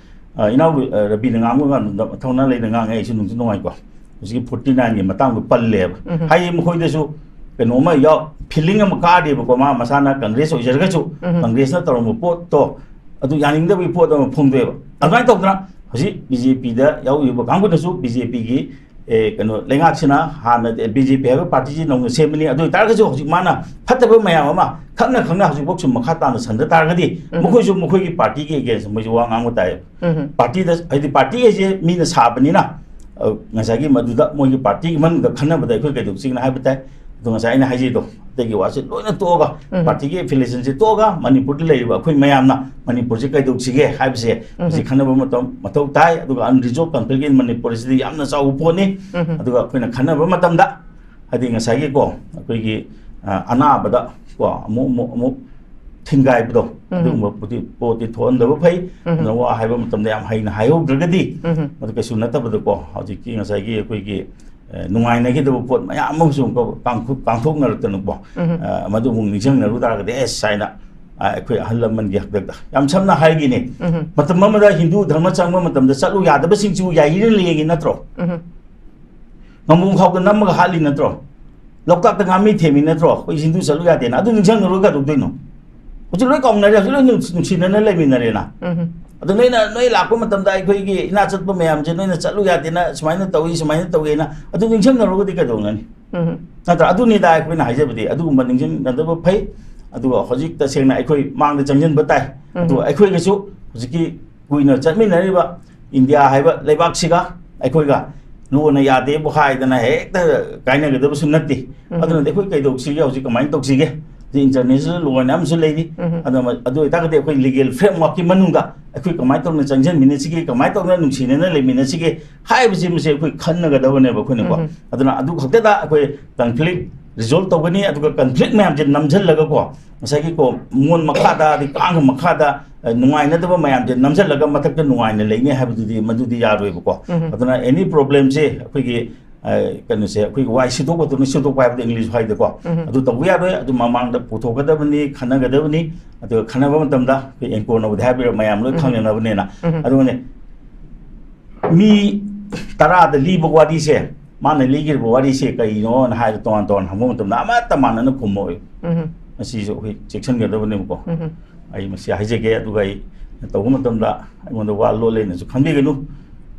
ꯑ, ꯏꯅꯥꯎ, ꯑ, ꯔꯕꯤꯅ ꯉꯥꯡꯕ ꯀꯥꯟꯗ ꯊꯧꯅꯥ ꯂꯩꯅ ꯉꯥꯡꯉꯦ, ꯑꯩꯁꯨ ꯅꯨꯡꯁꯨ ꯅꯨꯡꯉꯥꯏꯀꯣ꯫ ꯍꯧꯖꯤꯛꯀꯤ forty nine ꯒꯤ ꯃꯇꯥꯡꯗꯣ ꯄꯜꯂꯦꯕ꯫ ꯎꯝ꯫ ꯍꯥꯏꯗꯤ ꯃꯈꯣꯏꯗꯁꯨ ꯀꯩꯅꯣꯝꯃ ꯌꯥꯎ-, feeling ꯑꯃ ꯀꯥꯗꯦꯕꯀꯣ, ꯃꯥ ꯃꯁꯥꯅ ꯀꯪꯒ꯭ꯔꯦꯁ ꯑꯣꯏꯖꯔꯒꯁꯨ, ꯎꯝ꯫ ꯀꯪꯒ꯭ꯔꯦꯁꯅ ꯇꯧꯔꯝꯕ ꯄꯣꯠꯇꯣ ꯑꯗꯨ ꯌꯥꯅꯤꯡꯗꯕꯒꯤ ꯄꯣꯠ ꯑꯃ ꯐꯣꯡꯗꯣꯛꯑꯦꯕ꯫ ꯑꯗꯨꯃꯥꯏꯅ ꯇꯧꯗꯅ ꯍꯧꯖꯤꯛ ꯕꯤ ꯖꯦ ꯄꯤꯗ ꯌꯥꯎꯔꯤꯕ ꯀꯥꯡꯕꯨꯅꯁꯨ ꯕꯤ ꯖꯦ ꯄꯤꯒꯤ, ꯑꯦ, ꯀꯩꯅꯣ, ꯂꯩꯉꯥꯛꯁꯤꯅ ꯍꯥꯟꯅ ꯕꯤ ꯖꯦ ꯄꯤ ꯍꯥꯏꯕ ꯄꯥꯔꯇꯤꯁꯤ ꯅꯧꯅ ꯁꯦꯝꯕꯅꯤ, ꯑꯗꯨ ꯑꯣꯏꯇꯥꯔꯒꯁꯨ ꯍꯧꯖꯤꯛ ꯃꯥꯅ ꯐꯠꯇꯕ ꯃꯌꯥꯝ ꯑꯃ ꯈꯪꯅ ꯈꯪꯅ ꯍꯧꯖꯤꯛꯐꯥꯎ ꯁꯨꯝ ꯃꯈꯥ ꯇꯥꯅ ꯁꯟꯗ ꯇꯥꯔꯒꯗꯤ ꯎꯝ꯫ ꯃꯈꯣꯏꯁꯨ ꯃꯈꯣꯏꯒꯤ ꯄꯥꯔꯇꯤꯒꯤ against ꯃꯣꯏꯁꯨ ꯋꯥ ꯉꯥꯡꯕ ꯇꯥꯏꯌꯦꯕ꯫ ꯎꯝ꯫ ꯄꯥꯔꯇꯤꯗ, ꯍꯥꯏꯗꯤ ꯄꯥꯔꯇꯤ ꯍꯥꯏꯁꯦ ꯃꯤꯅ ꯁꯥꯕꯅꯤꯅ, ꯑ, ꯉꯁꯥꯏꯒꯤ ꯃꯗꯨꯗ ꯃꯣꯏꯒꯤ ꯄꯥꯔꯇꯤꯒꯤ ꯃꯅꯨꯡꯗ ꯈꯟꯅꯕꯗ ꯑꯩꯈꯣꯏ ꯀꯩꯗꯧꯁꯤꯒꯦꯅ ꯍꯥꯏꯕ ꯇꯥꯏ꯫ ꯑꯗꯣ ꯉꯁꯥꯏ ꯑꯩꯅ ꯍꯥꯏꯖꯩꯗꯣ, ꯑꯇꯩꯒꯤ ꯋꯥꯁꯦ ꯂꯣꯏꯅ ꯇꯣꯛꯑꯒ, ꯎꯝ꯫ Party-ꯒꯤ affiliation-ꯁꯦ ꯇꯣꯛꯑꯒ, ꯃꯅꯤꯄꯨꯔꯗ ꯂꯩꯔꯤꯕ ꯑꯩꯈꯣꯏ ꯃꯌꯥꯝꯅ ꯃꯅꯤꯄꯨꯔꯁꯦ ꯀꯩꯗꯧꯁꯤꯒꯦ ꯍꯥꯏꯕꯁꯦ ꯎꯝ꯫ ꯍꯧꯖꯤꯛ ꯈꯟꯅꯕ ꯃꯇꯝ ꯃꯊꯧ ꯇꯥꯏ꯫ ꯑꯗꯨꯒ unresolved conflict in ꯃꯅꯤꯄꯨꯔꯁꯤꯗꯤ ꯌꯥꯝꯅ ꯆꯥꯎꯕ ꯄꯣꯠꯅꯤ꯫ ꯎꯝ꯫ ꯑꯗꯨꯒ ꯑꯩꯈꯣꯏꯅ ꯈꯟꯅꯕ ꯃꯇꯝꯗ, ꯍꯥꯏꯗꯤ ꯉꯁꯥꯏꯒꯤꯀꯣ, ꯑꯩꯈꯣꯏꯒꯤ, ꯑ, ꯑꯅꯥꯕꯗ ꯀꯣ, ꯑꯃꯨꯛ, ꯑꯃꯨꯛ, ꯑꯃꯨꯛ ꯊꯤꯡꯒꯥꯏꯕꯗꯣ, ꯎꯝ꯫ ꯑꯗꯨꯒꯨꯝꯕ ꯄꯣꯠꯇꯤ, ꯄꯣꯠꯇꯤ ꯊꯣꯛꯍꯟꯗꯕ ꯐꯩ꯫ ꯎꯝ꯫ ꯑꯗꯨꯅ ꯋꯥ ꯍꯥꯏꯕ ꯃꯇꯝꯗ ꯌꯥꯝ ꯍꯩꯅ ꯍꯥꯏꯍꯧꯗ꯭ꯔꯒꯗꯤ, ꯎꯝ꯫ ꯃꯗꯨ ꯀꯩꯁꯨ ꯅꯠꯇꯕꯗꯀꯣ, ꯍꯧꯖꯤꯛꯀꯤ ꯉꯁꯥꯏꯒꯤ ꯑꯩꯈꯣꯏꯒꯤ, ꯑ, ꯅꯨꯡꯉꯥꯏꯅꯈꯤꯗꯕ ꯄꯣꯠ ꯃꯌꯥꯝ ꯑꯃꯁꯨ ꯑꯃꯨꯛꯀ ꯀꯥꯡꯊꯣꯛ-, ꯀꯥꯡꯊꯣꯛꯅꯔꯛꯇꯅꯀꯣ, ꯎꯝ꯫ ꯑ, ꯃꯗꯨ ꯑꯃꯨꯛ ꯅꯤꯡꯁꯤꯡꯅꯔꯨ ꯇꯥꯔꯒꯗꯤ, ꯑꯦꯁ ꯍꯥꯏꯅ, ꯑ, ꯑꯩꯈꯣꯏ ꯑꯍꯜ ꯂꯃꯟꯒꯤ ꯍꯥꯛꯇꯛꯇ ꯌꯥꯝ ꯁꯝꯅ ꯍꯥꯏꯒꯦꯅꯦ, ꯎꯝ꯫ ꯃꯇꯝ ꯑꯃꯗ ꯍꯤꯟꯗꯨ ꯙꯔꯃ ꯆꯪꯕ ꯃꯇꯝꯗ ꯆꯠꯂꯨ ꯌꯥꯗꯕꯁꯤꯡꯁꯨ ꯌꯥꯏꯔꯤꯅ ꯂꯦꯡꯉꯤ ꯅꯠꯇ꯭ꯔꯣ? ꯎꯝ꯫ ꯉꯥꯃꯨ ꯈꯥꯎꯗ ꯅꯝꯃꯒ ꯍꯥꯠꯂꯤ ꯅꯠꯇ꯭ꯔꯣ? ꯂꯣꯛꯇꯥꯛꯇ ꯉꯥꯃꯤ ꯊꯦꯝꯃꯤ ꯅꯠꯇ꯭ꯔꯣ? ꯑꯩꯈꯣꯏ ꯍꯤꯟꯗꯨ ꯆꯠꯂꯨ ꯌꯥꯗꯦꯅ꯫ ꯑꯗꯨ ꯅꯤꯡꯁꯤꯡꯅꯔꯨꯔ ꯀꯩꯗꯧꯗꯣꯏꯅꯣ? ꯍꯧꯖꯤꯛ ꯂꯣꯏ ꯀꯥꯎꯅꯔꯦ, ꯍꯧꯖꯤꯛ ꯂꯣꯏ ꯅꯨꯡ-, ꯅꯨꯡꯁꯤꯅꯅ ꯂꯩꯃꯤꯟꯅꯔꯦꯅ꯫ ꯎꯝ꯫ ꯑꯗꯨ ꯅꯣꯏꯅ, ꯅꯣꯏ ꯂꯥꯛꯄ ꯃꯇꯝꯗ ꯑꯩꯈꯣꯏꯒꯤ ꯏꯅꯥꯛ ꯆꯠꯄ ꯃꯌꯥꯝꯁꯦ ꯅꯣꯏꯅ ꯆꯠꯂꯨ ꯌꯥꯗꯦꯅ, ꯁꯨꯃꯥꯏꯅ ꯇꯧꯏ, ꯁꯨꯃꯥꯏꯅ ꯇꯧꯏꯅ ꯑꯗꯨ ꯅꯤꯡꯁꯤꯡꯅꯔꯨꯔꯒꯗꯤ ꯀꯩꯗꯧꯅꯅꯤ? ꯎꯝ꯫ ꯅꯠꯇ꯭ꯔꯥ? ꯑꯗꯨꯅꯤꯗ ꯑꯩꯈꯣꯏꯅ ꯍꯥꯏꯖꯕꯗꯤ, ꯑꯗꯨꯒꯨꯝꯕ ꯅꯤꯡꯁꯤꯡꯅꯗꯕ ꯐꯩ꯫ ꯑꯗꯨꯒ ꯍꯧꯖꯤꯛ ꯇꯁꯦꯡꯅ ꯑꯩꯈꯣꯏ ꯃꯥꯡꯗ ꯆꯪꯁꯤꯟꯕ ꯇꯥꯏ꯫ ꯎꯝ꯫ ꯑꯗꯨꯒ ꯑꯩꯈꯣꯏꯒꯁꯨ ꯍꯧꯖꯤꯛꯀꯤ ꯀꯨꯏꯅ ꯆꯠꯃꯤꯟꯅꯔꯤꯕ ꯏꯟꯗꯤꯌꯥ ꯍꯥꯏꯕ ꯂꯩꯕꯥꯛꯁꯤꯒ ꯑꯩꯈꯣꯏꯒ ꯂꯣꯟꯅ ꯌꯥꯗꯦꯕꯨ ꯍꯥꯏꯗꯅ ꯍꯦꯛꯇ ꯀꯥꯏꯅꯒꯗꯕꯁꯨ ꯅꯠꯇꯦ꯫ ꯎꯝ꯫ ꯑꯗꯨꯅꯗꯤ ꯑꯩꯈꯣꯏ ꯀꯩꯗꯧꯁꯤꯒꯦ, ꯍꯧꯖꯤꯛ ꯀꯃꯥꯏꯅ ꯇꯧꯁꯤꯒꯦ? ꯍꯧꯖꯤꯛ international law ꯑꯃꯁꯨ ꯂꯩꯔꯤ꯫ ꯎꯝ꯫ ꯑꯗꯨꯅ ꯑꯗꯨ ꯑꯣꯏꯇꯥꯔꯒꯗꯤ ꯑꯩꯈꯣꯏ legal framework-ꯀꯤ ꯃꯅꯨꯡꯗ ꯑꯩꯈꯣꯏ ꯀꯃꯥꯏꯅ ꯇꯧꯅ ꯆꯪꯁꯤꯟꯃꯤꯟꯅꯁꯤꯒꯦ, ꯀꯃꯥꯏꯅ ꯇꯧꯅ ꯅꯨꯡꯁꯤꯅꯅ ꯂꯩꯃꯤꯟꯅꯁꯤꯒꯦ ꯍꯥꯏꯕꯁꯤꯃꯁꯦ ꯑꯩꯈꯣꯏ ꯈꯟꯅꯒꯗꯕꯅꯦꯕ ꯑꯩꯈꯣꯏꯅꯀꯣ꯫ ꯎꯝ꯫ ꯑꯗꯨꯅ ꯑꯗꯨ ꯈꯛꯇꯗ ꯑꯩꯈꯣꯏ conflict resolve ꯇꯧꯒꯅꯤ, ꯑꯗꯨꯒ conflict ꯃꯌꯥꯝꯁꯦ ꯅꯝꯁꯤꯜꯂꯒꯀꯣ, ꯉꯁꯥꯏꯒꯤ ꯀꯣ, ꯃꯣꯟ ꯃꯈꯥꯗ, ꯑꯗꯩ ꯀꯥꯡꯒ ꯃꯈꯥꯗ, ꯑ, ꯅꯨꯡꯉꯥꯏꯅꯗꯕ ꯃꯌꯥꯝꯁꯦ ꯅꯝꯁꯤꯜꯂꯒ ꯃꯊꯛꯇ ꯅꯨꯡꯉꯥꯏꯅ ꯂꯩꯅꯤ ꯍꯥꯏꯕꯗꯨꯗꯤ, ꯃꯗꯨꯗꯤ ꯌꯥꯔꯣꯏꯕꯀꯣ꯫ ꯎꯝ꯫ ꯑꯗꯨꯅ any problem-ꯁꯦ ꯑꯩꯈꯣꯏꯒꯤ, ꯑ, ꯀꯩꯅꯣꯁꯦ, ꯑꯩꯈꯣꯏꯒꯤ ꯋꯥꯏ ꯁꯤꯠꯇꯣꯛꯄꯗꯨꯅ ꯁꯤꯠꯇꯣꯛꯄ ꯍꯥꯏꯕꯗꯣ English ꯍꯥꯏꯗꯀꯣ꯫ ꯎꯝ꯫ ꯑꯗꯨ ꯇꯧꯕ ꯌꯥꯔꯣꯏ꯫ ꯑꯗꯨ ꯃꯃꯥꯡꯗ ꯄꯨꯊꯣꯛꯀꯗꯕꯅꯤ, ꯈꯟꯅꯒꯗꯕꯅꯤ꯫ ꯑꯗꯨꯒ ꯈꯟꯅꯕ ꯃꯇꯝꯗ ꯑꯩꯈꯣꯏ ꯑꯦꯡꯀꯣꯔꯅꯕꯨꯗꯤ ꯍꯥꯏꯕꯤꯔꯣ, ꯃꯌꯥꯝ ꯂꯣꯏ ꯎꯝ꯫ ꯈꯪꯅꯅꯕꯅꯦꯅ꯫ ꯎꯝ꯫ ꯑꯗꯨꯒꯅꯦ, ꯃꯤ ꯇꯔꯥꯗ ꯂꯤꯕ ꯋꯥꯔꯤꯁꯦ, ꯃꯥꯅ ꯂꯤꯈ꯭ꯔꯤꯕ ꯋꯥꯔꯤꯁꯦ ꯀꯩꯅꯣꯅ ꯍꯥꯏꯔ ꯇꯣꯉꯥꯟ ꯇꯣꯉꯥꯟ ꯍꯪꯕ ꯃꯇꯝꯗ ꯑꯃꯠꯇ ꯃꯥꯟꯅꯅ ꯈꯨꯝꯃꯛꯑꯣꯏ꯫ ꯎꯝ꯫ ꯃꯁꯤꯁꯨ ꯑꯩꯈꯣꯏ ꯆꯦꯛꯁꯤꯟꯒꯗꯕꯅꯦꯕꯀꯣ꯫ ꯎꯝ꯫ ꯑꯩ ꯃꯁꯤ ꯍꯥꯏꯖꯒꯦ, ꯑꯗꯨꯒ ꯑꯩ ꯇꯧꯕ ꯃꯇꯝꯗ ꯑꯩꯉꯣꯟꯗ ꯋꯥ ꯂꯣꯠꯂꯦꯅꯁꯨ ꯈꯟꯕꯤꯒꯅꯨ꯫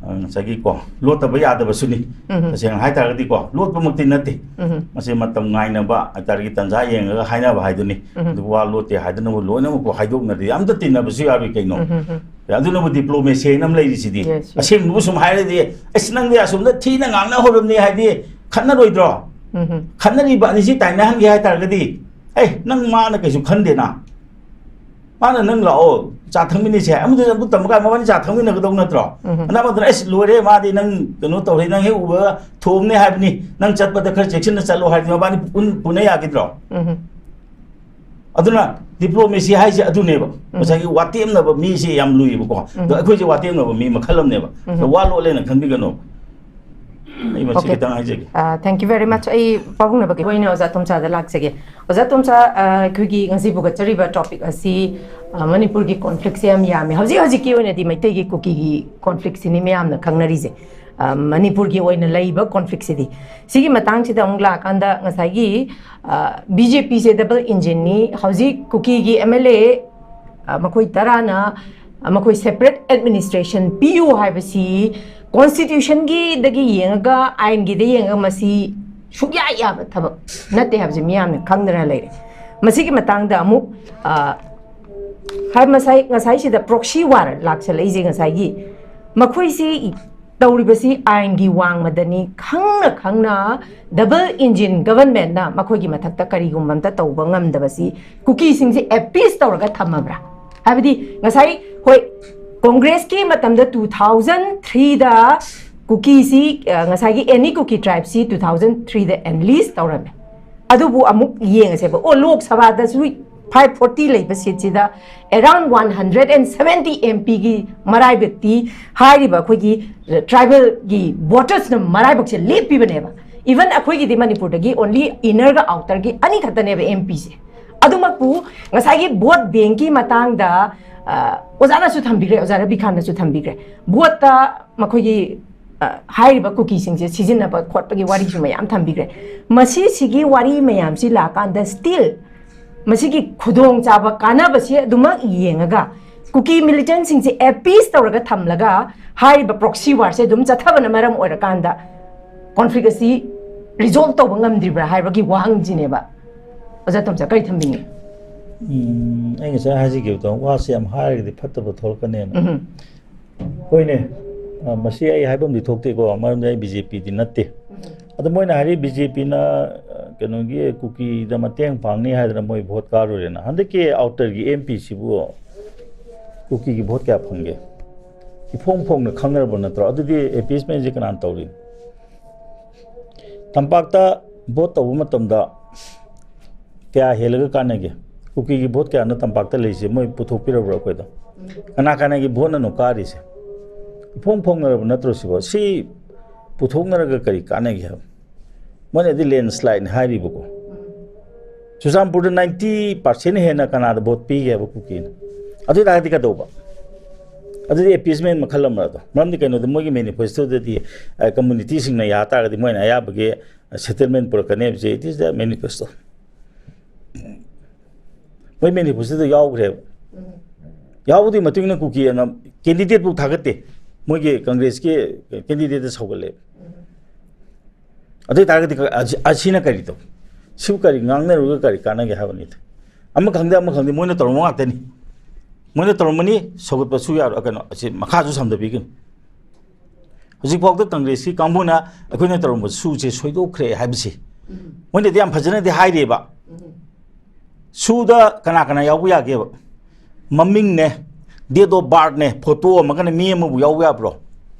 ꯑ, ꯉꯁꯥꯏꯒꯤꯀꯣ, ꯂꯣꯠꯇꯕ ꯌꯥꯗꯕꯁꯨꯅꯤ꯫ ꯎꯝ꯫ ꯇꯁꯦꯡꯅ ꯍꯥꯏꯇꯥꯔꯒꯗꯤꯀꯣ, ꯂꯣꯠꯄꯃꯛꯇꯤ ꯅꯠꯇꯦ꯫ ꯎꯝ꯫ ꯃꯁꯤ ꯃꯇꯝ ꯉꯥꯏꯅꯕ ꯍꯥꯏꯇꯥꯔꯒꯗꯤ, ꯇꯥꯟꯖꯥ ꯌꯦꯡꯉꯒ ꯍꯥꯏꯅꯕ ꯍꯥꯏꯗꯨꯅꯤ꯫ ꯎꯝ꯫ ꯑꯗꯨ ꯋꯥ ꯂꯣꯠꯇꯦ ꯍꯥꯏꯗꯅꯕꯨ ꯂꯣꯏꯅꯃꯛꯄꯨ ꯍꯥꯏꯗꯣꯛꯅꯗꯤ ꯑꯝꯇ ꯇꯤꯟꯅꯕꯁꯨ ꯌꯥꯔꯣꯏ ꯀꯩꯅꯣ꯫ ꯎꯝ, ꯎꯝ, ꯎꯝ꯫ ꯑꯗꯨꯅꯕꯨ diplomacy ꯍꯥꯏꯅ ꯑꯃ ꯂꯩꯔꯤꯁꯤꯗꯤ꯫ Yes, yes. ꯑꯁꯦꯡꯕꯕꯨ ꯁꯨꯝ ꯍꯥꯏꯔꯗꯤ, "ꯑꯁ, ꯅꯪꯗꯤ ꯑꯁꯣꯝꯗ ꯊꯤꯅ ꯉꯥꯡꯅ ꯍꯧꯔꯝꯅꯤ" ꯍꯥꯏꯗꯤ ꯈꯠꯅꯔꯣꯏꯗ꯭ꯔꯣ? ꯎꯝ ꯍꯝ꯫ ꯈꯠꯅꯔꯤꯕ ꯑꯅꯤꯁꯤ ꯇꯥꯏꯅꯍꯟꯒꯦ ꯍꯥꯏꯇꯥꯔꯒꯗꯤ, ꯑꯦ, ꯅꯪ ꯃꯥꯅ ꯀꯩꯁꯨ ꯈꯟꯗꯦꯅ, ꯃꯥꯅ ꯅꯪ ꯂꯥꯛꯑꯣ ꯆꯥ ꯊꯛꯃꯤꯟꯅꯁꯦ ꯍꯥꯏ, ꯑꯃꯗꯨ ꯑꯗꯨ ꯇꯝꯕ ꯀꯥꯟꯗ ꯃꯕꯥꯅꯤ ꯆꯥ ꯊꯛꯃꯤꯟꯅꯒꯗꯧ ꯅꯠꯇ꯭ꯔꯣ? ꯎꯝ꯫ ꯑꯗ ꯑꯃꯗꯨꯅ, ꯑꯁ, ꯂꯣꯏꯔꯦ, ꯃꯥꯗꯤ ꯅꯪ ꯀꯩꯅꯣ ꯇꯧꯔꯦ, ꯅꯪ ꯍꯦꯛ ꯎꯕ ꯊꯣꯝꯅꯦ ꯍꯥꯏꯕꯅꯤ, ꯅꯪ ꯆꯠꯄꯗ ꯈꯔ ꯆꯦꯛꯁꯤꯟꯅ ꯆꯠꯂꯣ ꯍꯥꯏꯔꯗꯤ ꯃꯕꯥꯅꯤ ꯄꯨꯟ- ꯄꯨꯅ ꯌꯥꯈꯤꯗ꯭ꯔꯣ? ꯎꯝ ꯍꯝ꯫ ꯑꯗꯨꯅ ꯗꯤꯄ꯭ꯂꯣꯃꯦꯁꯤ ꯍꯥꯏꯁꯦ ꯑꯗꯨꯅꯦꯕ, ꯉꯁꯥꯏꯒꯤ ꯋꯥꯇꯦꯝꯅꯕ ꯃꯤꯁꯦ ꯌꯥꯝ ꯂꯨꯏꯌꯦꯕꯀꯣ꯫ ꯑꯗꯣ ꯑꯩꯈꯣꯏꯁꯦ ꯋꯥꯇꯦꯝꯅꯕ ꯃꯤ ꯃꯈꯜ ꯑꯃꯅꯦꯕ꯫ ꯑꯗꯣ ꯋꯥ ꯂꯣꯠꯂꯦꯅ ꯈꯟꯕꯤꯒꯅꯣ꯫ ꯑꯩ ꯃꯁꯤ Okay. ꯈꯤꯇꯪ ꯍꯥꯏꯖꯒꯦ꯫ Uh, thank you very much. ꯑꯩ ꯄꯥꯕꯨꯡꯅꯕꯒꯤ ꯑꯣꯏꯅ ꯑꯣꯖꯥ ꯇꯣꯝꯆꯥꯗ ꯂꯥꯛꯆꯒꯦ꯫ ꯑꯣꯖꯥ ꯇꯣꯝꯆꯥ, ꯑ, ꯑꯩꯈꯣꯏꯒꯤ ꯉꯁꯤ ꯄꯨꯒꯠꯆꯔꯤꯕ topic ꯑꯁꯤ, ꯑ, ꯃꯅꯤꯄꯨꯔꯒꯤ conflictꯁꯦ ꯌꯥꯝ ꯌꯥꯝꯃꯦ꯫ ꯍꯧꯖꯤꯛ ꯍꯧꯖꯤꯛꯀꯤ ꯑꯣꯏꯅꯗꯤ ꯃꯩꯇꯩꯒꯤ ꯀꯨꯀꯤꯒꯤ conflicꯁꯤꯅꯤ ꯃꯌꯥꯝꯅ ꯈꯪꯅꯔꯤꯁꯦ꯫ ꯑ, ꯃꯅꯤꯄꯨꯔꯒꯤ ꯑꯣꯏꯅ ꯂꯩꯔꯤꯕ conflicꯁꯤꯗꯤ꯫ ꯁꯤꯒꯤ ꯃꯇꯥꯡꯁꯤꯗ ꯑꯃꯨꯛ ꯂꯥꯛꯑꯀꯥꯟꯗ ꯉꯁꯥꯏꯒꯤ, ꯑ, BJPꯁꯦ double engineꯅꯤ꯫ ꯍꯧꯖꯤꯛ ꯀꯨꯀꯤꯒꯤ MLA, ꯑ, ꯃꯈꯣꯏ ꯇꯔꯥꯅ, ꯑ, ꯃꯈꯣꯏ separate administration ꯄꯤꯌꯨ ꯍꯥꯏꯕꯁꯤ constitutionꯒꯤꯗꯒꯤ ꯌꯦꯡꯉꯒ, ꯑꯥꯏꯟꯒꯤꯗ ꯌꯦꯡꯉꯒ ꯃꯁꯤ ꯁꯨꯛꯌꯥ ꯌꯥꯕ ꯊꯕꯛ ꯅꯠꯇꯦ ꯍꯥꯏꯕꯁꯤ ꯃꯤꯌꯥꯝꯅ ꯈꯪꯗꯅ ꯂꯩꯔꯦ꯫ ꯃꯁꯤꯒꯤ ꯃꯇꯥꯡꯗ ꯑꯃꯨꯛ, ꯑ, ꯍꯥꯏ, ꯉꯁꯥꯏ, ꯉꯁꯥꯏꯁꯤꯗ proxy war ꯂꯥꯛꯁꯜꯂꯛꯏꯁꯦ ꯉꯁꯥꯏꯒꯤ ꯃꯈꯣꯏꯁꯤ ꯇꯧꯔꯤꯕꯁꯤ ꯑꯥꯏꯟꯒꯤ ꯋꯥꯡꯃꯗꯅꯤ, ꯈꯪꯅ ꯈꯪꯅ double engine governmentꯅ ꯃꯈꯣꯏꯒꯤ ꯃꯊꯛꯇ ꯀꯔꯤꯒꯨꯝꯕ ꯑꯝꯇ ꯇꯧꯕ ꯉꯝꯗꯕꯁꯤ ꯀꯨꯀꯤꯁꯤꯡꯁꯦ appease ꯇꯧꯔꯒ ꯊꯝꯃꯕ꯭ꯔꯥ? ꯍꯥꯏꯕꯗꯤ ꯉꯁꯥꯏ, ꯍꯣꯏ, ꯀꯣꯡꯒ꯭ꯔꯦꯁꯀꯤ ꯃꯇꯝꯗ two thousand threeꯗ ꯀꯨꯀꯤꯁꯤ, ꯑ, ꯉꯁꯥꯏꯒꯤ any Kuki tribeꯁꯤ two thousand threeꯗ enlist ꯇꯧꯔꯝꯃꯦ꯫ ꯑꯗꯨꯕꯨ ꯑꯃꯨꯛ ꯌꯦꯡꯉꯁꯦꯕ, ꯑꯣ, ꯂꯣꯛ ꯁꯚꯥꯗꯁꯨ five forty ꯂꯩꯕ seatꯁꯤꯗ around one hundred and seventy MPꯒꯤ ꯃꯔꯥꯏꯕꯛꯇꯤ ꯍꯥꯏꯔꯤꯕ ꯑꯩꯈꯣꯏꯒꯤ tribalꯒꯤ votersꯅ ꯃꯔꯥꯏꯕꯛꯁꯦ ꯂꯦꯞꯄꯤꯕꯅꯦꯕ꯫ Even ꯑꯩꯈꯣꯏꯒꯤꯗꯤ ꯃꯅꯤꯄꯨꯔꯗꯒꯤ only innerꯒ outerꯒꯤ ꯑꯅꯤ ꯈꯛꯇꯅꯦꯕ MPꯁꯦ꯫ ꯑꯗꯨꯃꯛꯄꯨ ꯉꯁꯥꯏꯒꯤ vote bankꯀꯤ ꯃꯇꯥꯡꯗ, ꯑ, ꯑꯣꯖꯥꯅꯁꯨ ꯊꯝꯕꯤꯈ꯭ꯔꯦ, ꯑꯣꯖꯥ ꯔꯕꯤꯈꯥꯟꯅꯁꯨ ꯊꯝꯕꯤꯈ꯭ꯔꯦ꯫ Voteꯇ ꯃꯈꯣꯏꯒꯤ, ꯑ, ꯍꯥꯏꯔꯤꯕ ꯀꯨꯀꯤꯁꯤꯡꯁꯦ ꯁꯤꯖꯤꯟꯅꯕ ꯈꯣꯠꯄꯒꯤ ꯋꯥꯔꯤꯁꯨ ꯃꯌꯥꯝ ꯊꯝꯕꯤꯈ꯭ꯔꯦ꯫ ꯃꯁꯤꯁꯤꯒꯤ ꯋꯥꯔꯤ ꯃꯌꯥꯝꯁꯤ ꯂꯥꯛꯑꯀꯥꯟꯗ still ꯃꯁꯤꯒꯤ ꯈꯨꯗꯣꯡꯆꯥꯕ ꯀꯥꯟꯅꯕꯁꯤ ꯑꯗꯨꯃꯛ ꯌꯦꯡꯉꯒ ꯀꯨꯀꯤ militantꯁꯤꯡꯁꯦ appease ꯇꯧꯔꯒ ꯊꯝꯂꯒ ꯍꯥꯏꯔꯤꯕ proxy warꯁꯦ ꯑꯗꯨꯝ ꯆꯠꯊꯕꯅ ꯃꯔꯝ ꯑꯣꯏꯔꯀꯥꯟꯗ conflict ꯑꯁꯤ resolve ꯇꯧꯕ ꯉꯝꯗ꯭ꯔꯤꯕ꯭ꯔꯥ ꯍꯥꯏꯕꯒꯤ ꯋꯥꯍꯪꯁꯤꯅꯦꯕ꯫ ꯑꯣꯖꯥ ꯇꯣꯝꯆꯥ, ꯀꯔꯤ ꯊꯝꯕꯤꯅꯤ? ꯎꯝ, ꯑꯩ ꯉꯁꯥꯏ ꯍꯥꯏꯖꯈꯤꯕꯗꯣ, ꯋꯥꯁꯦ ꯌꯥꯝ ꯍꯥꯏꯔꯒꯗꯤ ꯐꯠꯇꯕ ꯊꯣꯛꯂꯛꯀꯅꯦꯅ꯫ ꯎꯝ꯫ ꯍꯣꯏꯅꯦ, ꯑ, ꯃꯁꯤ ꯑꯩ ꯍꯥꯏꯐꯝꯗꯤ ꯊꯣꯛꯇꯦꯀꯣ, ꯃꯔꯝꯗꯤ ꯑꯩ BJPꯗꯤ ꯅꯠꯇꯦ꯫ ꯑꯗꯣ ꯃꯣꯏꯅ ꯍꯥꯏꯔꯤ ꯕꯤ ꯖꯦ ꯄꯤꯅ ꯀꯩꯅꯣꯒꯤ ꯀꯨꯀꯤꯗ ꯃꯇꯦꯡ ꯄꯥꯡꯅꯤ ꯍꯥꯏꯗꯅ ꯃꯣꯏ ꯚꯣꯠ ꯀꯥꯔꯨꯔꯦꯅ꯫ ꯍꯟꯗꯛꯀꯤ ꯑꯥꯎꯇꯔꯒꯤ ꯑꯦꯝ ꯄꯤꯁꯤꯕꯨ ꯀꯨꯀꯤꯒꯤ ꯚꯣꯠ ꯀꯌꯥ ꯐꯪꯒꯦ? ꯏꯐꯣꯡ ꯐꯣꯡꯅ ꯈꯪꯅꯔꯕ ꯅꯠꯇ꯭ꯔꯣ? ꯑꯗꯨꯗꯤ ꯑꯦꯄꯤꯁꯃꯦꯟꯁꯦ ꯀꯅꯥꯅ ꯇꯧꯔꯤꯅꯣ? ꯇꯝꯄꯥꯛꯇ ꯚꯣꯠ ꯇꯧꯕ ꯃꯇꯝꯗ ꯀꯌꯥ ꯍꯦꯜꯂꯒ ꯀꯥꯟꯅꯒꯦ? ꯀꯨꯀꯤꯒꯤ ꯚꯣꯠ ꯀꯌꯥꯅꯣ ꯇꯝꯄꯥꯛꯇ ꯂꯩꯔꯤꯁꯦ? ꯃꯣꯏ ꯄꯨꯊꯣꯛꯄꯤꯔꯕ꯭ꯔꯥ ꯑꯩꯈꯣꯏꯗ? ꯀꯅꯥ ꯀꯅꯥꯒꯤ ꯚꯣꯠꯅꯅꯣ ꯀꯥꯔꯤꯁꯦ? ꯏꯐꯣꯡ ꯐꯣꯡꯅꯔꯕ ꯅꯠꯇ꯭ꯔꯣ ꯁꯤꯕꯣ? ꯁꯤ ꯄꯨꯊꯣꯛꯅꯔꯒ ꯀꯔꯤ ꯀꯥꯟꯅꯒꯦ ꯍꯥꯏꯕ? ꯃꯣꯏꯅꯗꯤ ꯂꯦꯟꯁ꯭ꯂꯥꯏꯠꯅꯤ ꯍꯥꯏꯔꯤꯕꯀꯣ꯫ ꯆꯨꯔꯆꯥꯟꯄꯨꯔꯗ ꯅꯥꯏꯟꯇꯤ ꯄꯥꯔꯁꯦꯟ ꯍꯦꯟꯅ ꯀꯅꯥꯗ ꯚꯣꯠ ꯄꯤꯒꯦ ꯍꯥꯏꯕ ꯀꯨꯀꯤꯅ? ꯑꯗꯨ ꯑꯣꯏꯇꯥꯔꯒꯗꯤ ꯀꯩꯗꯧꯕ? ꯑꯗꯨꯗꯤ ꯑꯦꯄꯤꯁꯃꯦꯟ ꯃꯈꯜ ꯑꯃ ꯑꯗꯣ꯫ ꯃꯔꯝꯗꯤ ꯀꯩꯅꯣꯗ ꯃꯣꯏꯒꯤ ꯃꯦꯅꯤꯐꯦꯁꯇꯣꯗꯗꯤ ꯀꯝꯃꯨꯅꯤꯇꯤꯁꯤꯡꯅ ꯌꯥ ꯇꯥꯔꯒꯗꯤ ꯃꯣꯏꯅ ꯑꯌꯥꯕꯒꯤ ꯁꯦꯇꯜꯃꯦꯟ ꯄꯨꯔꯛꯀꯅꯤ ꯍꯥꯏꯕꯁꯦ, it is the manifesto꯫ ꯃꯣꯏ ꯃꯦꯅꯤꯐꯦꯁꯇꯣꯗ ꯌꯥꯎꯈ꯭ꯔꯦꯕ꯫ ꯌꯥꯎꯕꯗꯨꯒꯤ ꯃꯇꯨꯡ ꯏꯟꯅ ꯀꯨꯀꯤ ꯑꯅ ꯀꯦꯟꯗꯤꯗꯦꯠꯄꯨ ꯊꯥꯒꯠꯇꯦ꯫ ꯃꯣꯏꯒꯤ ꯀꯪꯒ꯭ꯔꯦꯁꯀꯤ ꯀꯦꯟꯗꯤꯗꯦꯠꯇ ꯁꯧꯒꯠꯂꯦ꯫ ꯑꯗꯨ ꯑꯣꯏꯇꯥꯔꯒꯗꯤ ꯀ-, ꯑꯁꯤ-, ꯑꯁꯤꯅ ꯀꯔꯤ ꯇꯧ? ꯁꯤꯕꯨ ꯀꯔꯤ ꯉꯥꯡꯅꯔꯨꯔꯒ ꯀꯔꯤ ꯀꯥꯟꯅꯒꯦ ꯍꯥꯏꯕꯅꯤꯗ꯫ ꯑꯃ ꯈꯪꯗꯦ, ꯑꯃ ꯈꯪꯗꯦ, ꯃꯣꯏꯅ ꯇꯧꯔꯝꯕ ꯉꯥꯛꯇꯅꯤ꯫ ꯃꯣꯏꯅ ꯇꯧꯔꯝꯕꯅꯤ, ꯁꯧꯒꯠꯄꯁꯨ ꯌꯥꯔꯣꯏ, ꯀꯩꯅꯣ, ꯑꯁꯤ ꯃꯈꯥꯁꯨ ꯁꯝꯊꯕꯤꯒꯅꯤ꯫ ꯍꯧꯖꯤꯛꯐꯥꯎꯗ ꯀꯪꯒ꯭ꯔꯦꯁꯀꯤ ꯀꯥꯡꯕꯨꯅ ꯑꯩꯈꯣꯏꯅ ꯇꯧꯔꯝꯕ ꯁꯨꯁꯦ ꯁꯣꯏꯗꯣꯛꯈ꯭ꯔꯦ ꯍꯥꯏꯕꯁꯤ ꯃꯣꯏꯅꯗꯤ ꯌꯥꯝ ꯐꯖꯅꯗꯤ ꯍꯥꯏꯔꯤꯕ꯫ ꯁꯨꯗ ꯀꯅꯥ ꯀꯅꯥ ꯌꯥꯎꯕ ꯌꯥꯒꯦꯕ? ꯃꯃꯤꯡꯅꯦ, date of birthꯅꯦ, ꯐꯣꯇꯣ ꯑꯃꯒꯅꯦ, ꯃꯤ ꯑꯃꯕꯨ ꯌꯥꯎꯕ ꯌꯥꯕ꯭ꯔꯣ?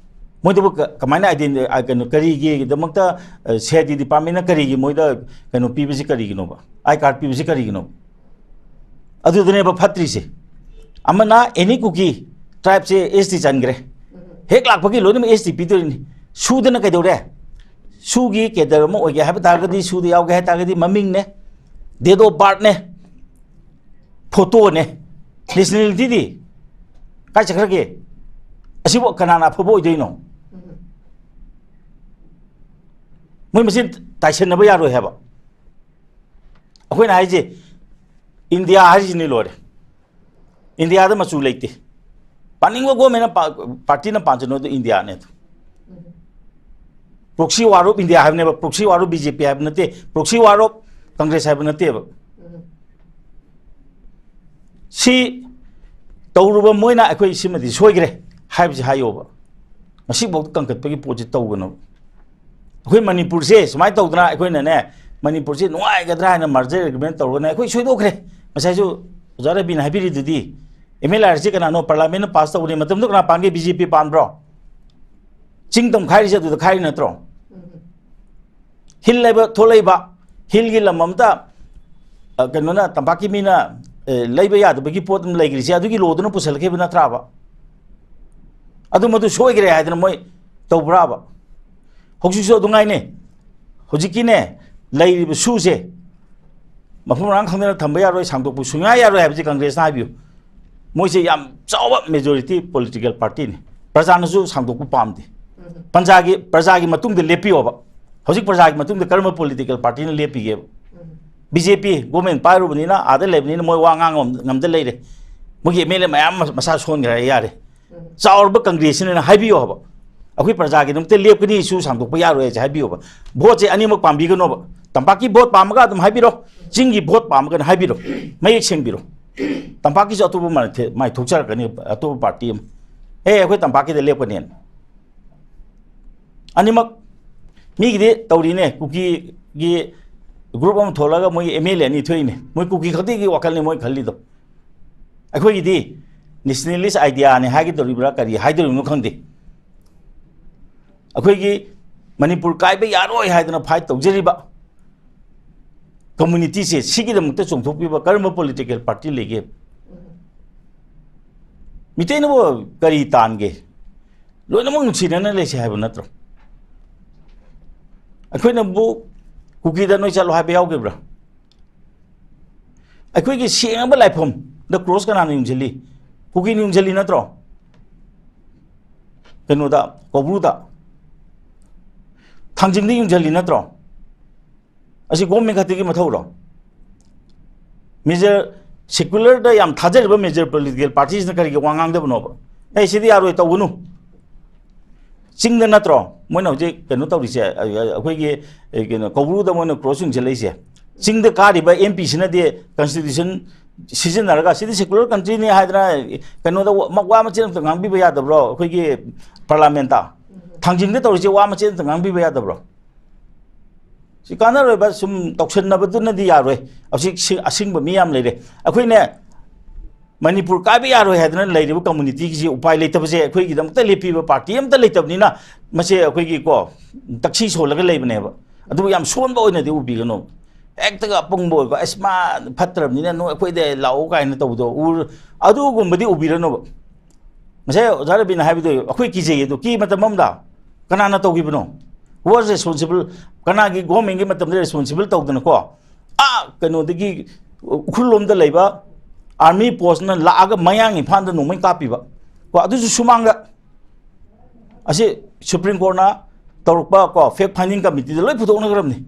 ꯃꯣꯏꯗꯨꯕꯨ ꯀ-, ꯀꯃꯥꯏꯅ identify, ꯑ, ꯀꯩꯅꯣ, ꯀꯔꯤꯒꯤꯗꯃꯛꯇ, ꯑ, ꯁꯦꯗꯤ ꯗꯤꯄꯥꯔꯠꯃꯦꯟꯅ ꯀꯔꯤꯒꯤ ꯃꯣꯏꯗ ꯀꯩꯅꯣ ꯄꯤꯕꯁꯤ ꯀꯔꯤꯒꯤꯅꯣꯕ? ꯑꯥꯏ ꯀꯥꯔꯗ ꯄꯤꯕꯁꯤ ꯀꯔꯤꯒꯤꯅꯣꯕ? ꯑꯗꯨꯗꯅꯦꯕ ꯐꯠꯇ꯭ꯔꯤꯁꯦ꯫ ꯑꯃꯅ ꯑꯦꯅꯤ ꯀꯨꯀꯤ ꯇ꯭ꯔꯥꯏꯕꯁꯦ ꯑꯦꯁ ꯇꯤ ꯆꯟꯈ꯭ꯔꯦ꯫ ꯍꯦꯛ ꯂꯥꯛꯄꯒꯤ ꯂꯣꯏꯅꯃꯛ ꯑꯦꯁ ꯇꯤ ꯄꯤꯗꯣꯏꯅꯤ꯫ ꯁꯨꯗꯅ ꯀꯩꯗꯧꯔꯦ? ꯁꯨꯒꯤ ꯀꯦꯗꯔ ꯑꯃ ꯑꯣꯏꯒꯦ ꯍꯥꯏꯕ ꯇꯥꯔꯒꯗꯤ, ꯁꯨꯗ ꯌꯥꯎꯒꯦ ꯍꯥꯏ ꯇꯥꯔꯒꯗꯤ ꯃꯃꯤꯡꯅꯦ, date of birthꯅꯦ, ꯐꯣꯇꯣꯅꯦ, ꯅꯦꯁꯅꯦꯂꯤꯇꯤꯗꯤ ꯀꯥꯏ ꯆꯠꯈ꯭ꯔꯒꯦ? ꯑꯁꯤꯕꯨ ꯀꯅꯥꯅ ꯑꯐꯕ ꯑꯣꯏꯗꯣꯏꯅꯣ? ꯃꯣꯏ ꯃꯁꯦꯟ ꯇꯥꯏꯁꯟꯅꯕ ꯌꯥꯔꯣꯏ ꯍꯥꯏꯕ꯫ ꯑꯩꯈꯣꯏꯅ ꯍꯥꯏꯁꯦ ꯏꯟꯗꯤꯌꯥ ꯍꯥꯏꯔꯤꯁꯤꯅꯤ ꯂꯣꯏꯔꯦ꯫ ꯏꯟꯗꯤꯌꯥꯗ ꯃꯆꯨ ꯂꯩꯇꯦ꯫ ꯄꯥꯅꯤꯡꯕ ꯒꯣꯔꯃꯦꯟꯅ ꯄꯥ-, ꯄꯥꯔꯇꯤꯅ ꯄꯥꯟꯖꯅꯨ, ꯑꯗꯨ ꯏꯟꯗꯤꯌꯥꯅꯦ ꯑꯗꯨ꯫ Proxy war of India ꯍꯥꯏꯕꯅꯦꯕ, proxy war of B J P ꯍꯥꯏꯕ ꯅꯠꯇꯦ, proxy war of Congress ꯍꯥꯏꯕ ꯅꯠꯇꯦꯕ꯫ ꯁꯤ ꯇꯧꯔꯨꯕ ꯃꯣꯏꯅ ꯑꯩꯈꯣꯏ ꯁꯤꯃꯗꯤ ꯁꯣꯏꯈ꯭ꯔꯦ ꯍꯥꯏꯕꯁꯤ ꯍꯥꯏꯌꯣꯕ꯫ ꯉꯁꯤꯐꯥꯎꯗ ꯀꯟꯈꯠꯄꯒꯤ ꯄꯣꯠꯁꯤ ꯇꯧꯒꯅꯨ꯫ ꯑꯩꯈꯣꯏ ꯃꯅꯤꯄꯨꯔꯁꯦ ꯁꯨꯃꯥꯏꯅ ꯇꯧꯗꯅ ꯑꯩꯈꯣꯏꯅꯅꯦ, ꯃꯅꯤꯄꯨꯔꯁꯦ ꯅꯨꯡꯉꯥꯏꯒꯗ꯭ꯔꯥ ꯍꯥꯏꯅ merger agreement ꯇꯧꯔꯒꯅꯦ, ꯑꯩꯈꯣꯏ ꯁꯣꯏꯗꯣꯛꯈ꯭ꯔꯦ꯫ ꯉꯁꯥꯏꯁꯨ ꯑꯣꯖꯥ ꯔꯕꯤꯅ ꯍꯥꯏꯕꯤꯔꯤꯗꯨꯗꯤ, M L A ꯁꯤ ꯀꯅꯥꯅꯣ? Parliament ꯅ pass ꯇꯧꯕꯅꯤ꯫ ꯃꯇꯝꯗꯨ ꯀꯅꯥ ꯄꯥꯟꯒꯦ? B J P ꯄꯥꯟꯕ꯭ꯔꯣ? ꯆꯤꯡ ꯇꯝꯈꯥꯏꯔꯤꯁꯦ ꯑꯗꯨꯗ ꯈꯥꯏꯔꯤ ꯅꯠꯇ꯭ꯔꯣ? Hill ꯍꯥꯏꯕ ꯊꯣꯛꯂꯛꯏꯕ, hill ꯒꯤ ꯂꯝ ꯑꯃꯇ, ꯑ, ꯀꯩꯅꯣꯅ, ꯇꯝꯄꯥꯛꯀꯤ ꯃꯤꯅ, ꯑꯦ, ꯂꯩꯕ ꯌꯥꯗꯕꯒꯤ ꯄꯣꯠ ꯑꯃ ꯂꯩꯈ꯭ꯔꯤꯁꯦ ꯑꯗꯨꯒꯤ law ꯗꯨꯅ ꯄꯨꯁꯜꯂꯛꯈꯤꯕ ꯅꯠꯇ꯭ꯔꯥꯕ? ꯑꯗꯨ ꯃꯗꯨ ꯁꯣꯏꯈ꯭ꯔꯦ ꯍꯥꯏꯗꯅ ꯃꯣꯏ ꯇꯧꯕ꯭ꯔꯥꯕ? ꯍꯧꯖꯤꯛꯁꯨ ꯑꯗꯨꯉꯥꯏꯅꯦ꯫ ꯍꯧꯖꯤꯛꯀꯤꯅꯦ, ꯂꯩꯔꯤꯕ ꯁꯨꯁꯦ ꯃꯐꯝ ꯃꯔꯥꯡ ꯈꯪꯗꯅ ꯊꯝꯕ ꯌꯥꯔꯣꯏ, ꯁꯥꯡꯗꯣꯛꯄ ꯁꯨꯡꯌꯥ ꯌꯥꯔꯣꯏ ꯍꯥꯏꯕꯁꯤ ꯀꯪꯒ꯭ꯔꯦꯁꯅ ꯍꯥꯏꯕꯤꯌꯨ꯫ ꯃꯣꯏꯁꯦ ꯌꯥꯝ ꯆꯥꯎꯕ majority political party ꯅꯤ꯫ ꯄ꯭ꯔꯖꯥꯅꯁꯨ ꯁꯥꯡꯗꯣꯛꯄ ꯄꯥꯝꯗꯦ꯫ ꯄ꯭ꯔꯖꯥꯒꯤ, ꯄ꯭ꯔꯖꯥꯒꯤ ꯃꯇꯨꯡꯗ ꯂꯦꯞꯄꯤꯌꯣꯕ꯫ ꯍꯧꯖꯤꯛ ꯄ꯭ꯔꯖꯥꯒꯤ ꯃꯇꯨꯡꯗ ꯀꯔꯝꯕ political party ꯅ ꯂꯦꯞꯄꯤꯒꯦꯕ? B J P government ꯄꯥꯏꯔꯨꯕꯅꯤꯅ, ꯑꯥꯗ ꯂꯩꯕꯅꯤꯅ ꯃꯣꯏ ꯋꯥ ꯉꯥꯡ ꯉꯝ-, ꯉꯝꯗ ꯂꯩꯔꯦ꯫ ꯃꯣꯏꯒꯤ M L A ꯃꯌꯥꯝ ꯃꯁꯥ ꯁꯣꯟꯈ꯭ꯔꯦ, ꯌꯥꯔꯦ꯫ ꯆꯥꯎꯔꯕ ꯀꯪꯒ꯭ꯔꯦꯁꯁꯤꯅ ꯍꯥꯏꯕꯤꯌꯣ ꯍꯥꯏꯕ, ꯑꯩꯈꯣꯏ ꯄ꯭ꯔꯖꯥꯒꯤꯗꯃꯛꯇ ꯂꯦꯞꯀꯅꯤ, ꯁꯨ ꯁꯥꯡꯗꯣꯛꯄ ꯌꯥꯔꯣꯏ ꯍꯥꯏꯁꯦ ꯍꯥꯏꯕꯤꯌꯣꯕ꯫ Vote ꯁꯦ ꯑꯅꯤꯃꯛ ꯄꯥꯝꯕꯤꯒꯅꯣꯕ꯫ ꯇꯝꯄꯥꯛꯀꯤ vote ꯄꯥꯝꯃꯒ ꯑꯗꯨꯝ ꯍꯥꯏꯕꯤꯔꯣ, ꯆꯤꯡꯒꯤ vote ꯄꯥꯝꯃꯒꯅ ꯍꯥꯏꯕꯤꯔꯣ, ꯃꯌꯦꯛ ꯁꯦꯡꯕꯤꯔꯣ꯫ ꯇꯝꯄꯥꯛꯀꯤꯁꯨ ꯑꯇꯣꯞꯄ ꯃꯥꯏ ꯊꯦ-, ꯃꯥꯏ ꯊꯣꯛꯆꯔꯛꯀꯅꯤ, ꯑꯇꯣꯞꯄ party ꯑꯃ꯫ ꯑꯦ, ꯑꯩꯈꯣꯏ ꯇꯝꯄꯥꯛꯀꯤꯗ ꯂꯦꯞꯀꯅꯦꯅ꯫ ꯑꯅꯤꯃꯛ ꯃꯤꯒꯤꯗꯤ ꯇꯧꯔꯤꯅꯦ, ꯀꯨꯀꯤꯒꯤ group ꯑꯃ ꯊꯣꯛꯂꯒ ꯃꯣꯏꯒꯤ M L A ꯑꯅꯤ ꯊꯣꯛꯏꯅꯦ꯫ ꯃꯣꯏ ꯀꯨꯀꯤ ꯈꯛꯇꯒꯤ ꯋꯥꯈꯜꯅꯤ ꯃꯣꯏ ꯈꯜꯂꯤꯗꯣ꯫ ꯑꯩꯈꯣꯏꯒꯤꯗꯤ nationalist idea ꯅꯤ ꯍꯥꯏꯒꯗꯧꯔꯤꯕ꯭ꯔꯥ ꯀꯔꯤ ꯍꯥꯏꯗꯧꯔꯤꯕꯅꯣ ꯈꯪꯗꯦ꯫ ꯑꯩꯈꯣꯏꯒꯤ ꯃꯅꯤꯄꯨꯔ ꯀꯥꯏꯕ ꯌꯥꯔꯣꯏ ꯍꯥꯏꯗꯅ fight ꯇꯧꯖꯔꯤꯕ community ꯁꯦ ꯁꯤꯒꯤꯗꯃꯛꯇ ꯆꯣꯡꯊꯣꯛꯄꯤꯕ ꯀꯔꯝꯕ political party ꯂꯩꯒꯦ? ꯃꯤꯇꯩꯅꯕꯨ ꯀꯔꯤ ꯇꯥꯟꯒꯦ? ꯂꯣꯏꯅꯃꯛ ꯅꯨꯡꯁꯤꯅꯅ ꯂꯩꯁꯦ ꯍꯥꯏꯕ ꯅꯠꯇ꯭ꯔꯣ? ꯑꯩꯈꯣꯏꯅꯕꯨ ꯀꯨꯀꯤꯗ ꯅꯣꯏ ꯆꯠꯂꯣ ꯍꯥꯏꯕ ꯌꯥꯎꯈꯤꯕ꯭ꯔꯥ? ꯑꯩꯈꯣꯏꯒꯤ ꯁꯦꯡꯉꯕ ꯂꯥꯏꯐꯝꯗ cross ꯀꯅꯥꯅ ꯌꯨꯡꯁꯤꯜꯂꯤ? ꯀꯨꯀꯤꯅ ꯌꯨꯡꯁꯤꯜꯂꯤ ꯅꯠꯇ꯭ꯔꯣ? ꯀꯩꯅꯣꯗ, ꯀꯧꯕ꯭ꯔꯨꯗ, ꯊꯥꯡꯖꯤꯡꯗ ꯌꯨꯡꯁꯤꯜꯂꯤ ꯅꯠꯇ꯭ꯔꯣ? ꯑꯁꯤ government ꯈꯛꯇꯒꯤ ꯃꯊꯧꯔꯣ? Major secular ꯗ ꯌꯥꯝ ꯊꯥꯖꯔꯤꯕ major political party ꯁꯤꯅ ꯀꯔꯤꯒꯤ ꯋꯥ ꯉꯥꯡꯗꯕꯅꯣꯕ? ꯑꯦ, ꯁꯤꯗꯤ ꯌꯥꯔꯣꯏ, ꯇꯧꯒꯅꯨ꯫ ꯆꯤꯡꯗ ꯅꯠꯇ꯭ꯔꯣ ꯃꯣꯏꯅ ꯍꯧꯖꯤꯛ ꯀꯩꯅꯣ ꯇꯧꯔꯤꯁꯦ? ꯑ-, ꯑ-, ꯑꯩꯈꯣꯏꯒꯤ, ꯑ, ꯀꯩꯅꯣ, ꯀꯧꯕ꯭ꯔꯨꯗ ꯃꯣꯏꯅ cross ꯌꯨꯡꯁꯤꯜꯂꯛꯏꯁꯦ꯫ ꯆꯤꯡꯗ ꯀꯥꯔꯤꯕ M P ꯁꯤꯅꯗꯤ constitution ꯁꯤꯖꯤꯟꯅꯔꯒ ꯁꯤꯗꯤ secular country ꯅꯤ ꯍꯥꯏꯗꯅ ꯀꯩꯅꯣꯗ ꯋꯥ, ꯋꯥ ꯃꯆꯦꯠ ꯑꯝꯇ ꯉꯥꯡꯕꯤꯕ ꯌꯥꯗꯕ꯭ꯔꯣ? ꯑꯩꯈꯣꯏꯒꯤ parliament ꯇ ꯊꯥꯡꯖꯤꯡꯗ ꯇꯧꯔꯤꯁꯦ ꯋꯥ ꯃꯆꯦꯠ ꯑꯝꯇ ꯉꯥꯡꯕꯤꯕ ꯌꯥꯗꯕ꯭ꯔꯣ? ꯁꯤ ꯀꯥꯟꯅꯔꯣꯏꯕ, ꯁꯨꯝ ꯇꯧꯁꯟꯅꯕꯗꯨꯅꯗꯤ ꯌꯥꯔꯣꯏ꯫ ꯍꯧꯖꯤꯛ ꯁꯤ-, ꯑꯁꯤꯡꯕ ꯃꯤ ꯌꯥꯝ ꯂꯩꯔꯦ꯫ ꯑꯩꯈꯣꯏꯅ ꯃꯅꯤꯄꯨꯔ ꯀꯥꯏꯕ ꯌꯥꯔꯣꯏ ꯍꯥꯏꯗꯅ ꯂꯩꯔꯤꯕ ꯀꯝꯃꯨꯅꯤꯇꯤꯒꯤꯁꯤ ꯎꯄꯥꯏ ꯂꯩꯇꯕꯁꯦ, ꯑꯩꯈꯣꯏꯒꯤꯗꯃꯛꯇ ꯂꯦꯞꯄꯤꯕ ꯄꯥꯔꯇꯤ ꯑꯝꯇ ꯂꯩꯇꯕꯅꯤꯅ, ꯃꯁꯦ ꯑꯩꯈꯣꯏꯒꯤ ꯀꯣ, ꯇꯛꯁꯤ ꯁꯣꯜꯂꯒ ꯂꯩꯕꯅꯦꯕ꯫ ꯑꯗꯨꯕꯨ ꯌꯥꯝ ꯁꯣꯟꯕ ꯑꯣꯏꯅꯗꯤ ꯎꯕꯤꯒꯅꯨ꯫ ꯍꯦꯛꯇꯒ ꯑꯄꯪꯕ ꯑꯣꯏꯕ, "ꯑꯁ, ꯃꯥ ꯐꯠꯇ꯭ꯔꯕꯅꯤꯅ ꯅꯣꯏ ꯑꯩꯈꯣꯏꯗ ꯂꯥꯛꯑꯣ" ꯀꯥꯏꯅ ꯇꯧꯕꯗꯣ ꯎꯔ-, ꯑꯗꯨꯒꯨꯝꯕꯗꯤ ꯎꯕꯤꯔꯅꯨꯕ꯫ ꯉꯁꯥꯏ ꯑꯣꯖꯥ ꯔꯕꯤꯅ ꯍꯥꯏꯕꯗꯣ ꯑꯩꯈꯣꯏ ꯀꯤꯖꯩꯌꯦ꯫ ꯑꯗꯨ ꯀꯤ ꯃꯇꯝ ꯑꯃꯗ ꯀꯅꯥꯅ ꯇꯧꯈꯤꯕꯅꯣ? Who was responsible? ꯀꯅꯥꯒꯤ ꯒꯣꯔꯃꯦꯟꯒꯤ ꯃꯇꯝꯗ ꯔꯦꯁꯄꯣꯟꯁꯤꯕꯜ ꯇꯧꯗꯅꯀꯣ, ꯑꯥ, ꯀꯩꯅꯣꯗꯒꯤ, ꯎꯈ꯭ꯔꯨꯜ ꯂꯣꯝꯗ ꯂꯩꯕ ꯑꯥꯔꯃꯤ ꯄꯣꯁꯅ ꯂꯥꯛꯑꯒ ꯃꯌꯥꯡ ꯏꯝꯐꯥꯜꯗ ꯅꯣꯡꯃꯩ ꯀꯥꯞꯄꯤꯕ ꯀꯣ, ꯑꯗꯨꯁꯨ ꯁꯨꯃꯥꯡꯗ꯫ ꯑꯁꯤ ꯁꯨꯄ꯭ꯔꯤꯝ ꯀꯣꯔꯠꯅ ꯇꯧꯔꯛꯄ ꯀꯣ, ꯐꯦꯛ ꯐꯥꯏꯟꯗꯤꯡ ꯀꯃꯤꯇꯤꯗ ꯂꯣꯏ ꯄꯨꯊꯣꯛꯅꯈ꯭ꯔꯕꯅꯤ꯫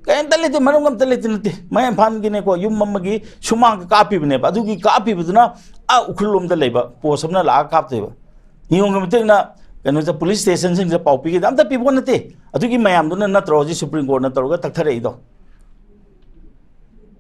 ꯀꯩꯝꯇ ꯂꯩꯇꯦ, ꯃꯔꯝ ꯑꯝꯇ ꯂꯩꯇꯦ, ꯅꯠꯇꯦ꯫ ꯃꯌꯥꯡ ꯏꯝꯐꯥꯜꯒꯤꯅꯦꯀꯣ, ꯌꯨꯝ ꯑꯃꯒꯤ ꯁꯨꯃꯥꯡꯗ ꯀꯥꯞꯄꯤꯕꯅꯦꯕ꯫ ꯑꯗꯨꯒꯤ ꯀꯥꯞꯄꯤꯕꯗꯨꯅ ꯑꯥ ꯎꯈ꯭ꯔꯨꯜ ꯂꯣꯝꯗ ꯂꯩꯕ ꯄꯣꯁ ꯑꯃꯅ ꯂꯥꯛꯑꯒ ꯀꯥꯞꯇꯣꯏꯕ꯫ ꯅꯤꯌꯣꯝꯒꯤ ꯃꯇꯨꯡ ꯏꯟꯅ ꯀꯩꯅꯣꯗ ꯄꯨꯂꯤꯁ ꯁ꯭ꯇꯦꯁꯟꯁꯤꯡꯁꯤꯗ ꯄꯥꯎ ꯄꯤꯒꯗ ꯑꯝꯇ ꯄꯤꯕ ꯅꯠꯇꯦ꯫ ꯑꯗꯨꯒꯤ ꯃꯌꯥꯝꯗꯨꯅ ꯅꯠꯇ꯭ꯔꯣ ꯍꯧꯖꯤꯛ ꯁꯨꯄ꯭ꯔꯤꯝ ꯀꯣꯔꯠꯅ ꯇꯧꯔꯒ ꯇꯛꯊꯔꯛꯏꯗꯣ?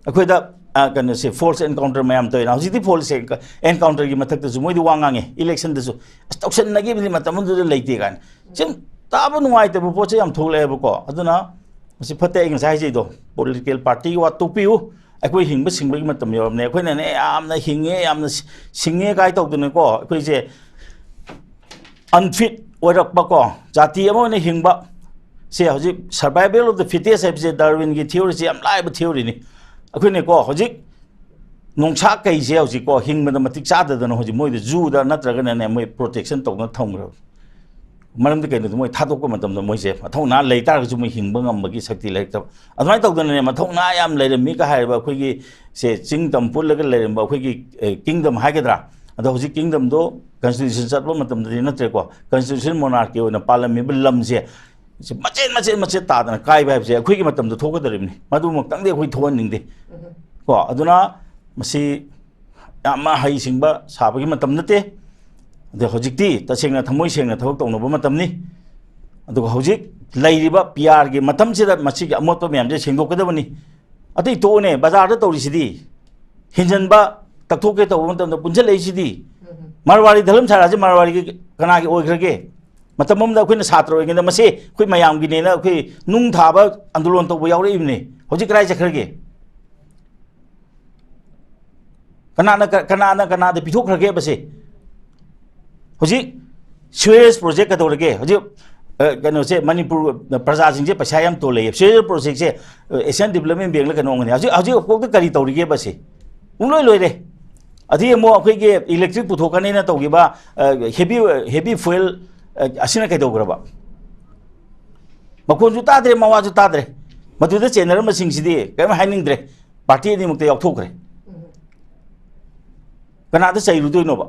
ꯑꯩꯈꯣꯏꯗ, ꯑ, ꯀꯩꯅꯣꯁꯦ, ꯐꯣꯜꯁ ꯑꯦꯟꯀꯥꯎꯟꯇꯔ ꯃꯌꯥꯝ ꯇꯧꯋꯦꯅ꯫ ꯍꯧꯖꯤꯛꯇꯤ ꯐꯣꯜꯁ ꯑꯦꯟꯀꯥꯎꯟꯇꯔꯒꯤ ꯃꯊꯛꯇꯁꯨ ꯃꯣꯏꯗꯤ ꯋꯥ ꯉꯥꯡꯉꯦ꯫ ꯏꯂꯦꯛꯁꯟꯗꯁꯨ, "ꯑꯁ, ꯇꯧꯁꯟꯅꯈꯤꯕꯅꯤ, ꯃꯇꯝ ꯑꯗꯨꯗ ꯂꯩꯇꯦ" ꯀꯥꯏꯅ꯫ ꯁꯨꯝ ꯇꯥꯕ ꯅꯨꯡꯉꯥꯏꯇꯕ ꯄꯣꯠꯁꯦ ꯌꯥꯝ ꯊꯣꯛꯂꯛꯑꯦꯕꯀꯣ꯫ ꯑꯗꯨꯅ ꯃꯁꯤ ꯐꯠꯇꯦ꯫ ꯑꯩ ꯉꯁꯥꯏ ꯍꯥꯏꯖꯩꯗꯣ, ꯄꯣꯂꯤꯇꯤꯀꯦꯜ ꯄꯥꯔꯇꯤꯒꯤ ꯋꯥ ꯇꯣꯛꯄꯤꯌꯨ꯫ ꯑꯩꯈꯣꯏ ꯍꯤꯡꯕ ꯁꯤꯡꯕꯒꯤ ꯃꯇꯝ ꯌꯧꯔꯕꯅꯦ꯫ ꯑꯩꯈꯣꯏꯅꯅꯦ, ꯌꯥꯝꯅ ꯍꯤꯡꯉꯦ, ꯌꯥꯝꯅ ꯁꯤ-, ꯁꯤꯡꯉꯦ ꯀꯥꯏ ꯇꯧꯗꯅꯀꯣ, ꯑꯩꯈꯣꯏꯁꯦ ꯑꯟꯐꯤꯠ ꯑꯣꯏꯔꯛꯄꯀꯣ, ꯖꯥꯇꯤ ꯑꯃ ꯑꯣꯏꯅ ꯍꯤꯡꯕ, ꯁꯦ ꯍꯧꯖꯤꯛ survival of the fittest ꯍꯥꯏꯕꯁꯦ ꯗꯥꯔꯋꯤꯟꯒꯤ ꯊꯤꯑꯣꯔꯤꯁꯦ ꯌꯥꯝ ꯂꯥꯏꯕ ꯊꯤꯑꯣꯔꯤꯅꯤ꯫ ꯑꯩꯈꯣꯏꯅꯀꯣ ꯍꯧꯖꯤꯛ ꯅꯣꯡꯁꯥ ꯀꯩꯁꯦ ꯍꯧꯖꯤꯛꯀꯣ ꯍꯤꯡꯕꯗ ꯃꯇꯤꯛ ꯆꯥꯗꯗꯅ ꯍꯧꯖꯤꯛ ꯃꯣꯏꯗ ꯖꯨꯗ ꯅꯠꯇ꯭ꯔꯒꯅꯅꯦ ꯃꯣꯏ ꯄ꯭ꯔꯣꯇꯦꯛꯁꯟ ꯇꯧꯅ ꯊꯝꯈ꯭ꯔꯕ꯫ ꯃꯔꯝꯗꯤ ꯀꯩꯅꯣꯗ ꯃꯣꯏ ꯊꯥꯗꯣꯛꯄ ꯃꯇꯝꯗ ꯃꯣꯏꯁꯦ ꯃꯊꯧꯅꯥ ꯂꯩ ꯇꯥꯔꯒꯁꯨ ꯃꯣꯏ ꯍꯤꯡꯕ ꯉꯝꯕꯒꯤ ꯁꯛꯇꯤ ꯂꯩꯔꯛꯇꯕ꯫ ꯑꯗꯨꯃꯥꯏꯅ ꯇꯧꯗꯅꯅꯦ ꯃꯊꯧꯅꯥ ꯌꯥꯝ ꯂꯩꯔꯝꯃꯤꯒ ꯍꯥꯏꯔꯤꯕ ꯑꯩꯈꯣꯏꯒꯤ ꯁꯦ ꯆꯤꯡ ꯇꯝ ꯄꯨꯜꯂꯒ ꯂꯩꯔꯝꯕ ꯑꯩꯈꯣꯏꯒꯤ, ꯑꯦ, ꯀꯤꯡꯗꯝ ꯍꯥꯏꯒꯗ꯭ꯔꯥ? ꯑꯗꯣ ꯍꯧꯖꯤꯛ ꯀꯤꯡꯗꯝꯗꯣ ꯀꯟꯁꯇꯤꯇ꯭ꯌꯨꯁꯟ ꯆꯠꯄ ꯃꯇꯝꯗꯗꯤ ꯅꯠꯇ꯭ꯔꯦꯀꯣ, ꯀꯟꯁꯇꯤꯇ꯭ꯌꯨꯁꯟ ꯃꯣꯅꯥꯔꯀꯤ ꯑꯣꯏꯅ ꯄꯥꯜꯂꯝꯃꯤꯕ ꯂꯝꯁꯦ ꯁꯤ ꯃꯆꯦꯠ ꯃꯆꯦꯠ ꯃꯆꯦꯠ ꯇꯥꯗꯅ ꯀꯥꯏꯕ ꯍꯥꯏꯕꯁꯦ ꯑꯩꯈꯣꯏꯒꯤ ꯃꯇꯝꯗ ꯊꯣꯛꯀꯗꯧꯔꯤꯕꯅꯤ꯫ ꯃꯗꯨꯃꯛꯇꯪꯗꯤ ꯑꯩꯈꯣꯏ ꯊꯣꯛꯍꯟꯅꯤꯡꯗꯦ ꯀꯣ꯫ ꯑꯗꯨꯅ ꯃꯁꯤ ꯌꯥꯝꯅ ꯍꯩꯁꯤꯡꯕ ꯁꯥꯕꯒꯤ ꯃꯇꯝ ꯅꯠꯇꯦ꯫ ꯑꯗ ꯍꯧꯖꯤꯛꯇꯤ ꯇꯁꯦꯡꯅ ꯊꯃꯣꯏ ꯁꯦꯡꯅ ꯊꯕꯛ ꯇꯧꯅꯕ ꯃꯇꯝꯅꯤ꯫ ꯑꯗꯨꯒ ꯍꯧꯖꯤꯛ ꯂꯩꯔꯤꯕ ꯄꯤ ꯑꯥꯔꯒꯤ ꯃꯇꯝꯁꯤꯗ ꯃꯁꯤꯒꯤ ꯑꯃꯣꯠꯄ ꯃꯌꯥꯝꯁꯦ ꯁꯦꯡꯗꯣꯛꯀꯗꯕꯅꯤ꯫ ꯑꯇꯩ ꯇꯣꯛꯑꯣꯅꯦ, ꯕꯖꯥꯔꯗ ꯇꯧꯔꯤꯁꯤꯗꯤ ꯍꯦꯟꯖꯟꯕ, ꯇꯛꯊꯣꯛꯀꯦ ꯇꯧꯕ ꯃꯇꯝꯗ ꯄꯨꯟꯁꯤꯜꯂꯛꯏꯁꯤꯗꯤ꯫ ꯃꯥꯔꯋꯥꯔꯤ ꯙꯔꯝꯁꯥꯂꯥꯁꯦ ꯃꯥꯔꯋꯥꯔꯤꯒꯤ ꯀꯅꯥꯒꯤ ꯑꯣꯏꯈ꯭ꯔꯒꯦ? ꯃꯇꯝ ꯑꯃꯗ ꯑꯩꯈꯣꯏꯅ ꯁꯥꯇ꯭ꯔ ꯑꯣꯏꯔꯤꯉꯩꯗ ꯃꯁꯤ ꯑꯩꯈꯣꯏ ꯃꯌꯥꯝꯒꯤꯅꯦꯅ ꯑꯩꯈꯣꯏ ꯅꯨꯡ ꯊꯥꯕ ꯑꯟꯗꯣꯂꯣꯟ ꯇꯧꯕ ꯌꯥꯎꯔꯛꯏꯕꯅꯤ꯫ ꯍꯧꯖꯤꯛ ꯀꯗꯥꯏ ꯆꯠꯈ꯭ꯔꯒꯦ? ꯀꯅꯥꯅ ꯀ- ꯀꯅꯥꯅ ꯀꯅꯥꯗ ꯄꯤꯊꯣꯛꯈ꯭ꯔꯒꯦꯕ ꯁꯤ? ꯍꯧꯖꯤꯛ ꯁꯤꯋꯦꯖ ꯄ꯭ꯔꯣꯖꯦꯛ ꯀꯩꯗꯧꯔꯒꯦ? ꯍꯧꯖꯤꯛ, ꯑ, ꯀꯩꯅꯣꯁꯦ, ꯃꯅꯤꯄꯨꯔ ꯄ꯭ꯔꯖꯥꯁꯤꯡꯁꯦ ꯄꯩꯁꯥ ꯌꯥꯝ ꯇꯣꯜꯂꯛꯑꯦ꯫ ꯁꯤꯋꯦꯖ ꯄ꯭ꯔꯣꯖꯦꯛꯁꯦ, ꯑ, ꯑꯦꯁꯤꯌꯥꯟ ꯗꯤꯕꯂꯞꯃꯦꯟ ꯕꯦꯡꯛꯂ ꯀꯩꯅꯣ ꯑꯣꯏꯔꯝꯒꯅꯤ꯫ ꯍꯧꯖꯤꯛ, ꯍꯧꯖꯤꯛ ꯐꯥꯎꯗ ꯀꯔꯤ ꯇꯧꯔꯤꯒꯦꯕ ꯁꯤ? ꯄꯨꯡꯂꯣꯏ ꯂꯣꯏꯔꯦ꯫ ꯑꯗꯨꯗꯤ ꯑꯃꯨꯛ ꯑꯩꯈꯣꯏꯒꯤ ꯏꯂꯦꯛꯇ꯭ꯔꯤꯛ ꯄꯨꯊꯣꯛꯀꯅꯤꯅ ꯇꯧꯈꯤꯕ, ꯑ, ꯍꯦꯚꯤ, ꯍꯦꯚꯤ ꯐ꯭ꯌꯨꯑꯦꯜ, ꯑ, ꯑꯁꯤꯅ ꯀꯩꯗꯧꯈ꯭ꯔꯕ? ꯃꯈꯣꯟꯁꯨ ꯇꯥꯗ꯭ꯔꯦ, ꯃꯋꯥꯁꯨ ꯇꯥꯗ꯭ꯔꯦ꯫ ꯃꯗꯨꯗ ꯆꯦꯟꯅꯔꯝꯕꯁꯤꯡꯁꯤꯗꯤ ꯀꯔꯤꯝ ꯍꯥꯏꯅꯤꯡꯗ꯭ꯔꯦ꯫ ꯄꯥꯔꯇꯤ ꯑꯅꯤꯃꯛꯇ ꯌꯥꯎꯊꯣꯛꯈ꯭ꯔꯦ꯫ ꯀꯅꯥꯗ ꯆꯩꯔꯨꯗꯣꯏꯅꯣꯕ?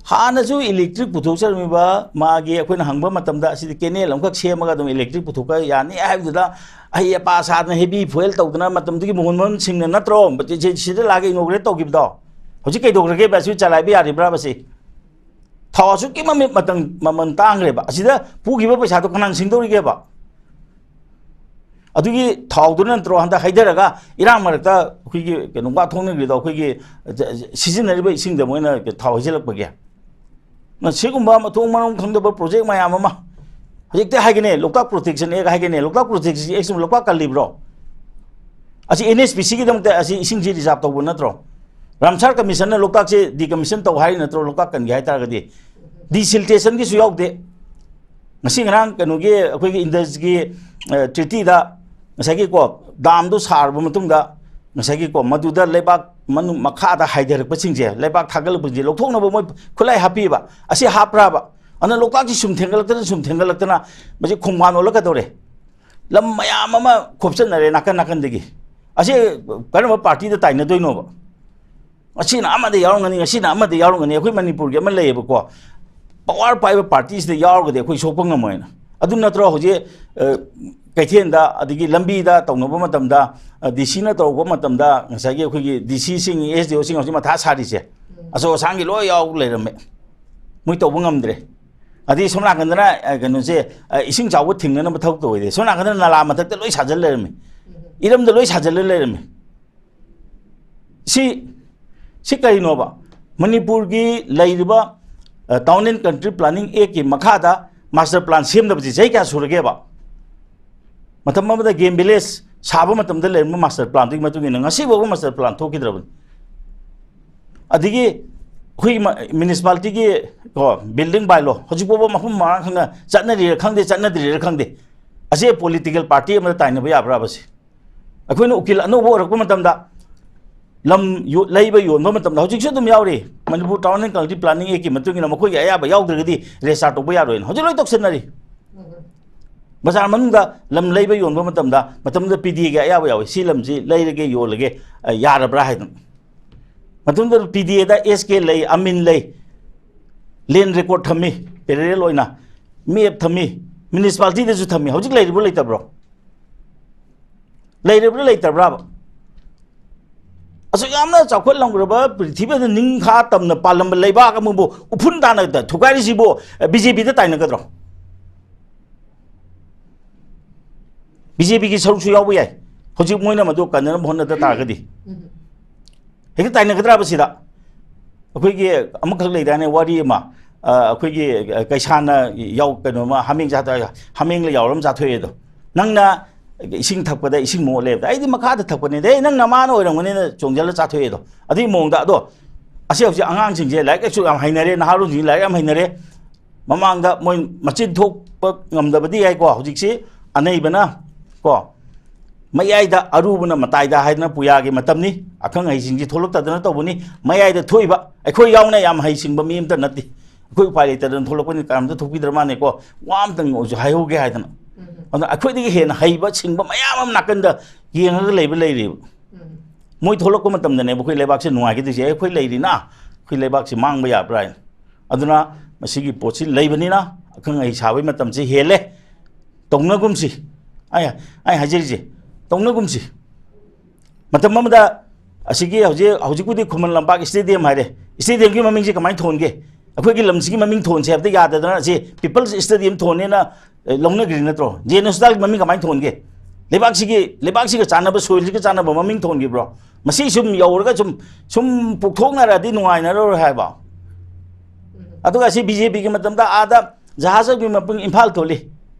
ꯍꯥꯟꯅꯁꯨ ꯏꯂꯦꯛꯇ꯭ꯔꯤꯛ ꯄꯨꯊꯣꯛꯆꯔꯝꯃꯤꯕ ꯃꯥꯒꯤ, ꯑꯩꯈꯣꯏꯅ ꯍꯪꯕ ꯃꯇꯝꯗ ꯑꯁꯤꯗꯤ ꯀꯦꯅꯦꯜ ꯑꯃꯈꯛ ꯁꯦꯝꯃꯒ ꯑꯗꯨꯝ ꯏꯂꯦꯛꯇ꯭ꯔꯤꯛ ꯄꯨꯊꯣꯛꯄ ꯌꯥꯅꯤ ꯍꯥꯏꯕꯗꯨꯗ ꯑꯍꯩ ꯑꯄꯥ ꯁꯥꯗꯅ ꯍꯦꯚꯤ ꯐ꯭ꯌꯨꯑꯦꯜ ꯇꯧꯗꯅ ꯃꯇꯝꯗꯨꯒꯤ ꯃꯣꯍꯟ ꯃꯣꯍꯟ ꯁꯤꯡꯅ ꯅꯠꯇ꯭ꯔꯣ ꯁꯤꯗ ꯂꯥꯛꯑꯒ ꯏꯅꯣꯒ꯭ꯔꯦꯠ ꯇꯧꯈꯤꯕꯗꯣ? ꯍꯧꯖꯤꯛ ꯀꯩꯗꯧꯈ꯭ꯔꯒꯦꯕ? ꯑꯁꯤ ꯆꯂꯥꯏꯕ ꯌꯥꯔꯤꯕ꯭ꯔꯥꯕ ꯁꯤ? ꯊꯥꯎ ꯑꯁꯨꯛꯀꯤ ꯃꯃꯤꯠ ꯃꯇꯝ ꯃꯃꯜ ꯇꯥꯡꯈ꯭ꯔꯦꯕ꯫ ꯑꯁꯤꯗ ꯄꯨꯈꯤꯕ ꯄꯩꯁꯥꯗꯣ ꯀꯅꯥꯅ ꯁꯤꯡꯗꯧꯔꯤꯒꯦꯕ? ꯑꯗꯨꯒꯤ ꯊꯥꯎꯗꯨꯅ ꯅꯠꯇ꯭ꯔꯣ ꯍꯟꯗꯛ ꯍꯩꯊꯔꯒ ꯏꯔꯥꯡ ꯃꯔꯛꯇ ꯑꯩꯈꯣꯏꯒꯤ ꯀꯩꯅꯣ, ꯋꯥ ꯊꯣꯛꯅꯈ꯭ꯔꯤꯗꯣ, ꯑꯩꯈꯣꯏꯒꯤ ꯁꯤꯖꯤꯟꯅꯔꯤꯕ ꯏꯁꯤꯡꯗ ꯃꯣꯏꯅ ꯊꯥꯎ ꯍꯩꯖꯤꯜꯂꯛꯄꯒꯤ? ꯅ ꯁꯤꯒꯨꯝꯕ ꯃꯊꯣꯡ ꯃꯔꯝ ꯈꯪꯗꯕ ꯄ꯭ꯔꯣꯖꯦꯛ ꯃꯌꯥꯝ ꯑꯃ ꯍꯧꯖꯤꯛꯇꯤ ꯍꯥꯏꯒꯅꯤ, ꯂꯣꯛꯇꯥꯛ ꯄ꯭ꯔꯣꯇꯦꯛꯁꯟ ꯑꯦꯛ ꯍꯥꯏꯒꯅꯤ, ꯂꯣꯛꯇꯥꯛ ꯄ꯭ꯔꯣꯇꯦꯛꯁꯟ ꯑꯦꯛꯁꯤꯕꯨ ꯂꯣꯛꯇꯥꯛ ꯀꯜꯂꯤꯕ꯭ꯔꯣ? ꯑꯁꯤ ꯑꯦꯟ ꯑꯦꯁ ꯄꯤ ꯁꯤꯒꯤꯗꯃꯛꯇ ꯑꯁꯤ ꯏꯁꯤꯡꯁꯤ ꯔꯤꯖꯥꯔꯕ ꯇꯧꯕ ꯅꯠꯇ꯭ꯔꯣ? ꯔꯥꯝꯁꯥꯔ ꯀꯃꯤꯁꯟꯅ ꯂꯣꯛꯇꯥꯛꯁꯦ ꯗꯤꯀꯃꯤꯁꯟ ꯇꯧ ꯍꯥꯏꯔꯤ ꯅꯠꯇ꯭ꯔꯣ? ꯂꯣꯛꯇꯥꯛ ꯀꯟꯒꯦ ꯍꯥꯏꯇꯥꯔꯒꯗꯤ ꯗꯤꯁꯤꯜꯇꯦꯁꯟꯒꯤꯁꯨ ꯌꯥꯎꯗꯦ꯫ ꯉꯁꯤ ꯉꯔꯥꯡ ꯀꯩꯅꯣꯒꯤ, ꯑꯩꯈꯣꯏꯒꯤ ꯏꯟꯗꯁꯀꯤ, ꯑ, ꯇ꯭ꯔꯤꯇꯤꯗ ꯉꯁꯥꯏꯒꯤꯀꯣ, ꯗꯥꯝꯗꯨ ꯁꯥꯔꯕ ꯃꯇꯨꯡꯗ ꯉꯁꯥꯏꯒꯤꯀꯣ, ꯃꯗꯨꯗ ꯂꯩꯕꯥꯛ ꯃꯅꯨꯡ ꯃꯈꯥꯗ ꯍꯥꯏꯊꯔꯛꯄꯁꯤꯡꯁꯦ, ꯂꯩꯕꯥꯛ ꯊꯥꯒꯠꯂꯛꯄꯁꯤꯡꯁꯦ ꯂꯧꯊꯣꯛꯅꯕ ꯃꯣꯏ ꯈꯨꯠꯂꯥꯏ ꯍꯥꯞꯄꯤꯕ꯫ ꯑꯁꯤ ꯍꯥꯞꯄ꯭ꯔꯥꯕ? ꯑꯗꯨꯅ ꯂꯣꯛꯇꯥꯛꯁꯤ ꯁꯨꯝ ꯊꯦꯡꯒꯠꯂꯛꯇꯅ, ꯁꯨꯝ ꯊꯦꯡꯒꯠꯂꯛꯇꯅ, ꯃꯁꯤ ꯈꯣꯡꯕꯥꯟ ꯑꯣꯜꯂꯛꯀꯗꯧꯔꯦ꯫ ꯂꯝ ꯃꯌꯥꯝ ꯑꯃ ꯈꯣꯞꯆꯟꯅꯔꯦ ꯅꯥꯀꯟ ꯅꯥꯀꯟꯗꯒꯤ꯫ ꯑꯁꯤ ꯀꯔꯝꯕ ꯄꯥꯔꯇꯤꯗ ꯇꯥꯏꯅꯗꯣꯏꯅꯣꯕ? ꯑꯁꯤꯅ ꯑꯃꯗ ꯌꯥꯎꯔꯝꯒꯅꯤ, ꯑꯁꯤꯅ ꯑꯃꯗ ꯌꯥꯎꯔꯝꯒꯅꯤ꯫ ꯑꯩꯈꯣꯏ ꯃꯅꯤꯄꯨꯔꯒꯤ ꯑꯃ ꯂꯩꯌꯦꯕꯀꯣ, ꯄꯋꯥꯔ ꯄꯥꯏꯕ ꯄꯥꯔꯇꯤꯁꯤꯗ ꯌꯥꯎꯔꯒꯗꯤ ꯑꯩꯈꯣꯏ ꯁꯣꯛꯄ ꯉꯝꯃꯣꯏꯅ꯫ ꯑꯗꯨ ꯅꯠꯇ꯭ꯔꯣ ꯍꯧꯖꯤꯛ, ꯑ, ꯀꯩꯊꯦꯜꯗ, ꯑꯗꯒꯤ ꯂꯝꯕꯤꯗ ꯇꯧꯅꯕ ꯃꯇꯝꯗ, ꯑ, ꯗꯤ ꯁꯤꯅ ꯇꯧꯔꯛꯄ ꯃꯇꯝꯗ ꯉꯁꯥꯏꯒꯤ ꯑꯩꯈꯣꯏꯒꯤ ꯗꯤ ꯁꯤꯁꯤꯡ, ꯑꯦꯁ ꯗꯤ ꯑꯣꯁꯤꯡ ꯍꯧꯖꯤꯛ ꯃꯊꯥ ꯁꯥꯔꯤꯁꯦ? ꯑꯆꯧ ꯑꯁꯥꯡꯒꯤ ꯂꯣꯏ ꯌꯥꯎ ꯂꯩꯔꯝꯃꯦ, ꯃꯣꯏ ꯇꯧꯕ ꯉꯝꯗ꯭ꯔꯦ꯫ ꯑꯗꯩ ꯁꯣꯝ ꯅꯥꯀꯟꯗꯅ, ꯑ, ꯀꯩꯅꯣꯁꯦ, ꯑ, ꯏꯁꯤꯡ ꯆꯥꯎꯕ ꯊꯤꯡꯅꯅꯕ ꯊꯕꯛ ꯇꯧꯋꯦ꯫ ꯁꯣꯝ ꯅꯥꯀꯟꯗꯅ ꯅꯂꯥ ꯃꯊꯛꯇ ꯂꯣꯏ ꯁꯥꯖꯜ ꯂꯩꯔꯝꯃꯦ, ꯏꯔꯝꯗ ꯂꯣꯏ ꯁꯥꯖꯜꯂ ꯂꯩꯔꯝꯃꯦ꯫ ꯁꯤ, ꯁꯤ ꯀꯔꯤꯅꯣꯕ? ꯃꯅꯤꯄꯨꯔꯒꯤ ꯂꯩꯔꯤꯕ Town and Country Planning Act ꯀꯤ ꯃꯈꯥꯗ master plan ꯁꯦꯝꯗꯕꯁꯤ ꯆꯍꯤ ꯀꯌꯥ ꯁꯨꯔꯒꯦꯕ? ꯃꯇꯝ ꯑꯃꯗ game village ꯁꯥꯕ ꯃꯇꯝꯗ ꯂꯩꯔꯝꯕ master plan ꯗꯨꯒꯤ ꯃꯇꯨꯡ ꯏꯟꯅ ꯉꯁꯤ ꯐꯥꯎꯕ master plan ꯊꯣꯛꯈꯤꯗ꯭ꯔꯕꯅꯤ꯫ ꯑꯗꯒꯤ ꯑꯩꯈꯣꯏꯒꯤ municipality ꯒꯤ ꯀꯣ building bylaw ꯍꯧꯖꯤꯛ ꯐꯥꯎꯕ ꯃꯐꯝ ꯃꯔꯥꯡ ꯈꯪꯅ ꯆꯠꯅꯔꯤꯔ ꯈꯪꯗꯦ, ꯆꯠꯅꯗ꯭ꯔꯤꯔ ꯈꯪꯗꯦ꯫ ꯑꯁꯤ political party ꯑꯃꯗ ꯇꯥꯏꯅꯕ ꯌꯥꯕ꯭ꯔꯥꯕ ꯁꯤ? ꯑꯩꯈꯣꯏꯅ ꯎꯀꯤꯜ ꯑꯅꯧꯕ ꯑꯣꯏꯔꯛꯄ ꯃꯇꯝꯗ ꯂꯝ ꯌꯣ-, ꯂꯩꯕ ꯌꯣꯟꯕ ꯃꯇꯝꯗ ꯍꯧꯖꯤꯛꯁꯨ ꯑꯗꯨꯝ ꯌꯥꯎꯔꯤ꯫ Manipur Town and Country Planning Act ꯀꯤ ꯃꯇꯨꯡ ꯏꯟꯅ ꯃꯈꯣꯏꯒꯤ ꯑꯌꯥꯕ ꯌꯥꯎꯗ꯭ꯔꯒꯗꯤ register ꯇꯧꯕ ꯌꯥꯔꯣꯏꯅ ꯍꯧꯖꯤꯛ ꯂꯣꯏ ꯇꯧꯁꯟꯅꯔꯤ꯫ ꯕꯖꯥꯔ ꯃꯅꯨꯡꯗ ꯂꯝ ꯂꯩꯕ ꯌꯣꯟꯕ ꯃꯇꯝꯗ, ꯃꯇꯝꯗꯨꯗ P D A ꯒꯤ ꯑꯌꯥꯕ ꯌꯥꯎꯏ, "ꯁꯤ ꯂꯝꯁꯤ ꯂꯩꯔꯒꯦ, ꯌꯣꯜꯂꯒꯦ, ꯑ, ꯌꯥꯔꯕ꯭ꯔꯥ?" ꯍꯥꯏꯗꯅ꯫ ꯃꯇꯝꯗꯨꯗ P D A the S K ꯂꯩ, ꯑꯃꯤꯟ ꯂꯩ, land record ꯊꯝꯃꯤ, parallel ꯑꯣꯏꯅ map ꯊꯝꯃꯤ, municipality ꯗꯁꯨ ꯊꯝꯃꯤ꯫ ꯍꯧꯖꯤꯛ ꯂꯩꯔꯤꯕ꯭ꯔꯣ ꯂꯩꯇꯕ꯭ꯔꯣ? ꯂꯩꯔꯤꯕ꯭ꯔꯥ ꯂꯩꯇꯕ꯭ꯔꯥꯕ? ꯑꯁꯨꯛ ꯌꯥꯝꯅ ꯆꯥꯎꯈꯠꯂꯝꯈ꯭ꯔꯕ ꯄ꯭ꯔꯤꯊꯤꯕꯤꯗ ꯅꯤꯡꯈꯥ ꯇꯝꯅ ꯄꯥꯜꯂꯝꯕ ꯂꯩꯕꯥꯛ ꯑꯃꯕꯨ ꯎꯐꯨꯟ ꯇꯥꯅ ꯊꯨꯒꯥꯏꯔꯤꯁꯤꯕꯨ B J P ꯗ ꯇꯥꯏꯅꯒꯗ꯭ꯔꯣ? B J P ꯒꯤ ꯁꯔꯨꯛꯁꯨ ꯌꯥꯎꯕ ꯌꯥꯏ꯫ ꯍꯧꯖꯤꯛ ꯃꯣꯏꯅ ꯃꯗꯨ ꯀꯟꯅꯅꯕ ꯍꯣꯠꯅꯗ ꯇꯥꯔꯒꯗꯤ꯫ ꯎꯝ꯫ ꯍꯦꯛꯇ ꯇꯥꯏꯅꯒꯗ꯭ꯔꯥꯕ ꯁꯤꯗ? ꯑꯩꯈꯣꯏꯒꯤ ꯑꯃꯈꯛ ꯂꯩꯗꯥꯏꯅꯦ, ꯋꯥꯔꯤ ꯑꯃ, ꯑ, ꯑꯩꯈꯣꯏꯒꯤ, ꯑ, ꯀꯩꯁꯥꯅ ꯌꯥꯎ-, ꯀꯩꯅꯣꯃ, ꯍꯥꯃꯦꯡ ꯆꯥꯊꯣꯛ-, ꯍꯥꯃꯦꯡꯂ ꯌꯥꯎꯔ ꯑꯃ ꯆꯥꯊꯣꯛꯑꯦ ꯑꯗꯣ꯫ "ꯅꯪꯅ ꯏꯁꯤꯡ ꯊꯛꯄꯗ ꯏꯁꯤꯡ ꯃꯣꯠꯂꯦꯕꯗ ꯑꯩꯗꯤ ꯃꯈꯥꯗ ꯊꯛꯄꯅꯤꯗ, ꯑꯦ, ꯅꯪ ꯅꯃꯥꯅ ꯑꯣꯏꯔꯝꯒꯅꯤꯅ" ꯆꯣꯡꯁꯤꯜꯂ ꯆꯥꯊꯣꯛꯑꯦ ꯑꯗꯣ꯫ ꯑꯗꯨꯒꯤ ꯃꯑꯣꯡꯗ ꯑꯗꯣ, ꯑꯁꯤ ꯍꯧꯖꯤꯛ ꯑꯉꯥꯡꯁꯤꯡꯁꯦ ꯂꯥꯏꯔꯤꯛ ꯂꯥꯏꯁꯨ ꯌꯥꯝ ꯍꯩꯅꯔꯦ, ꯅꯍꯥꯔꯣꯜꯁꯤꯡꯁꯦ ꯂꯥꯏꯔꯤꯛ ꯌꯥꯝ ꯍꯩꯅꯔꯦ꯫ ꯃꯃꯥꯡꯗ ꯃꯣꯏ ꯃꯆꯤꯟ ꯊꯣꯛꯄ ꯉꯝꯗꯕꯗꯤ ꯌꯥꯏꯀꯣ, ꯍꯧꯖꯤꯛꯁꯤ ꯑꯅꯩꯕꯅ ꯀꯣ, "ꯃꯌꯥꯏꯗ ꯑꯔꯨꯕꯅ ꯃꯇꯥꯏꯗ" ꯍꯥꯏꯗꯅ ꯄꯨꯌꯥꯒꯤ ꯃꯇꯝꯅꯤ꯫ ꯑꯈꯪ ꯑꯍꯩꯁꯤꯡꯁꯤ ꯊꯣꯛꯂꯛꯇꯗꯅ ꯇꯧꯕꯅꯤ꯫ ꯃꯌꯥꯏꯗ ꯊꯣꯛꯏꯕ ꯑꯩꯈꯣꯏ ꯌꯥꯎꯅ ꯌꯥꯝ ꯍꯩꯁꯤꯡꯕ ꯃꯤ ꯑꯝꯇ ꯅꯠꯇꯦ꯫ ꯑꯩꯈꯣꯏ ꯎꯄꯥꯏ ꯂꯩꯇꯗꯅ ꯊꯣꯛꯂꯛꯄꯅꯤ, ꯀꯔꯝꯇ ꯊꯣꯛꯄꯤꯗ꯭ꯔ ꯃꯥꯅꯦꯀꯣ꯫ ꯋꯥ ꯑꯝꯇꯪ ꯑꯣꯏꯁꯨ ꯍꯥꯏꯍꯧꯒꯦ ꯍꯥꯏꯗꯅ꯫ ꯎꯝ꯫ ꯑꯗꯨꯅ ꯑꯩꯈꯣꯏꯗꯒꯤ ꯍꯦꯟꯅ ꯍꯩꯕ ꯁꯤꯡꯕ ꯃꯌꯥꯝ ꯑꯃ ꯅꯥꯀꯟꯗ ꯌꯦꯡꯉꯒ ꯂꯩꯕ ꯂꯩꯔꯤꯕ꯫ ꯎꯝ꯫ ꯃꯣꯏ ꯊꯣꯛꯂꯛꯄ ꯃꯇꯝꯗꯅꯦꯕ ꯑꯩꯈꯣꯏ ꯂꯩꯕꯥꯛꯁꯦ ꯅꯨꯡꯉꯥꯏꯒꯗꯣꯏꯁꯦ꯫ "ꯑꯦ, ꯑꯩꯈꯣꯏ ꯂꯩꯔꯤꯅ, ꯑꯩꯈꯣꯏ ꯂꯩꯕꯥꯛꯁꯤ ꯃꯥꯡꯕ ꯌꯥꯕ꯭ꯔꯥ?" ꯍꯥꯏꯅ꯫ ꯑꯗꯨꯅ ꯃꯁꯤꯒꯤ ꯄꯣꯠꯁꯤ ꯂꯩꯕꯅꯤꯅ ꯑꯈꯪ ꯑꯍꯩ ꯁꯥꯕꯒꯤ ꯃꯇꯝꯁꯤ ꯍꯦꯜꯂꯦ꯫ ꯇꯧꯅꯒꯨꯝꯁꯤ꯫ ꯑꯩ, ꯑꯩ ꯍꯥꯏꯖꯔꯤꯁꯦ, ꯇꯧꯅꯒꯨꯝꯁꯤ꯫ ꯃꯇꯝ ꯑꯃꯗ ꯑꯁꯤꯒꯤ ꯍꯧꯖꯤꯛ, ꯍꯧꯖꯤꯛꯄꯨꯗꯤ ꯈꯨꯃꯟ ꯂꯝꯄꯥꯛ stadium ꯍꯥꯏꯔꯦ꯫ Stadium ꯒꯤ ꯃꯃꯤꯡꯁꯦ ꯀꯃꯥꯏꯅ ꯊꯣꯟꯒꯦ? ꯑꯩꯈꯣꯏꯒꯤ ꯂꯝꯁꯤꯒꯤ ꯃꯃꯤꯡ ꯊꯣꯟꯁꯦ ꯍꯥꯏꯕꯗ ꯌꯥꯗꯗꯅ ꯑꯁꯤ People's Stadium ꯊꯣꯟꯅꯦꯅ, ꯑꯦ, ꯂꯧꯅꯈ꯭ꯔꯤ ꯅꯠꯇ꯭ꯔꯣ? J N Hospital ꯒꯤ ꯃꯃꯤꯡ ꯀꯃꯥꯏꯅ ꯊꯣꯟꯒꯦ? ꯂꯩꯕꯥꯛꯁꯤꯒꯤ, ꯂꯩꯕꯥꯛꯁꯤꯒ ꯆꯥꯟꯅꯕ, soil ꯁꯤꯒ ꯆꯥꯟꯅꯕ ꯃꯃꯤꯡ ꯊꯣꯟꯈꯤꯕ꯭ꯔꯣ? ꯃꯁꯤ ꯁꯨꯝ ꯌꯧꯔꯒ ꯁꯨꯝ, ꯁꯨꯝ ꯄꯣꯛꯊꯣꯛꯅꯔꯗꯤ ꯅꯨꯡꯉꯥꯏꯅꯔꯔꯣꯏ ꯍꯥꯏꯕ꯫ ꯑꯗꯨꯒ ꯁꯤ ꯕꯤ ꯖꯦ ꯄꯤꯒꯤ ꯃꯇꯝꯗ ꯑꯥꯗ ꯖꯍꯥꯖ ꯑꯃꯒꯤ ꯃꯄꯨꯡ ꯏꯝꯐꯥꯜ ꯊꯣꯜꯂꯤ,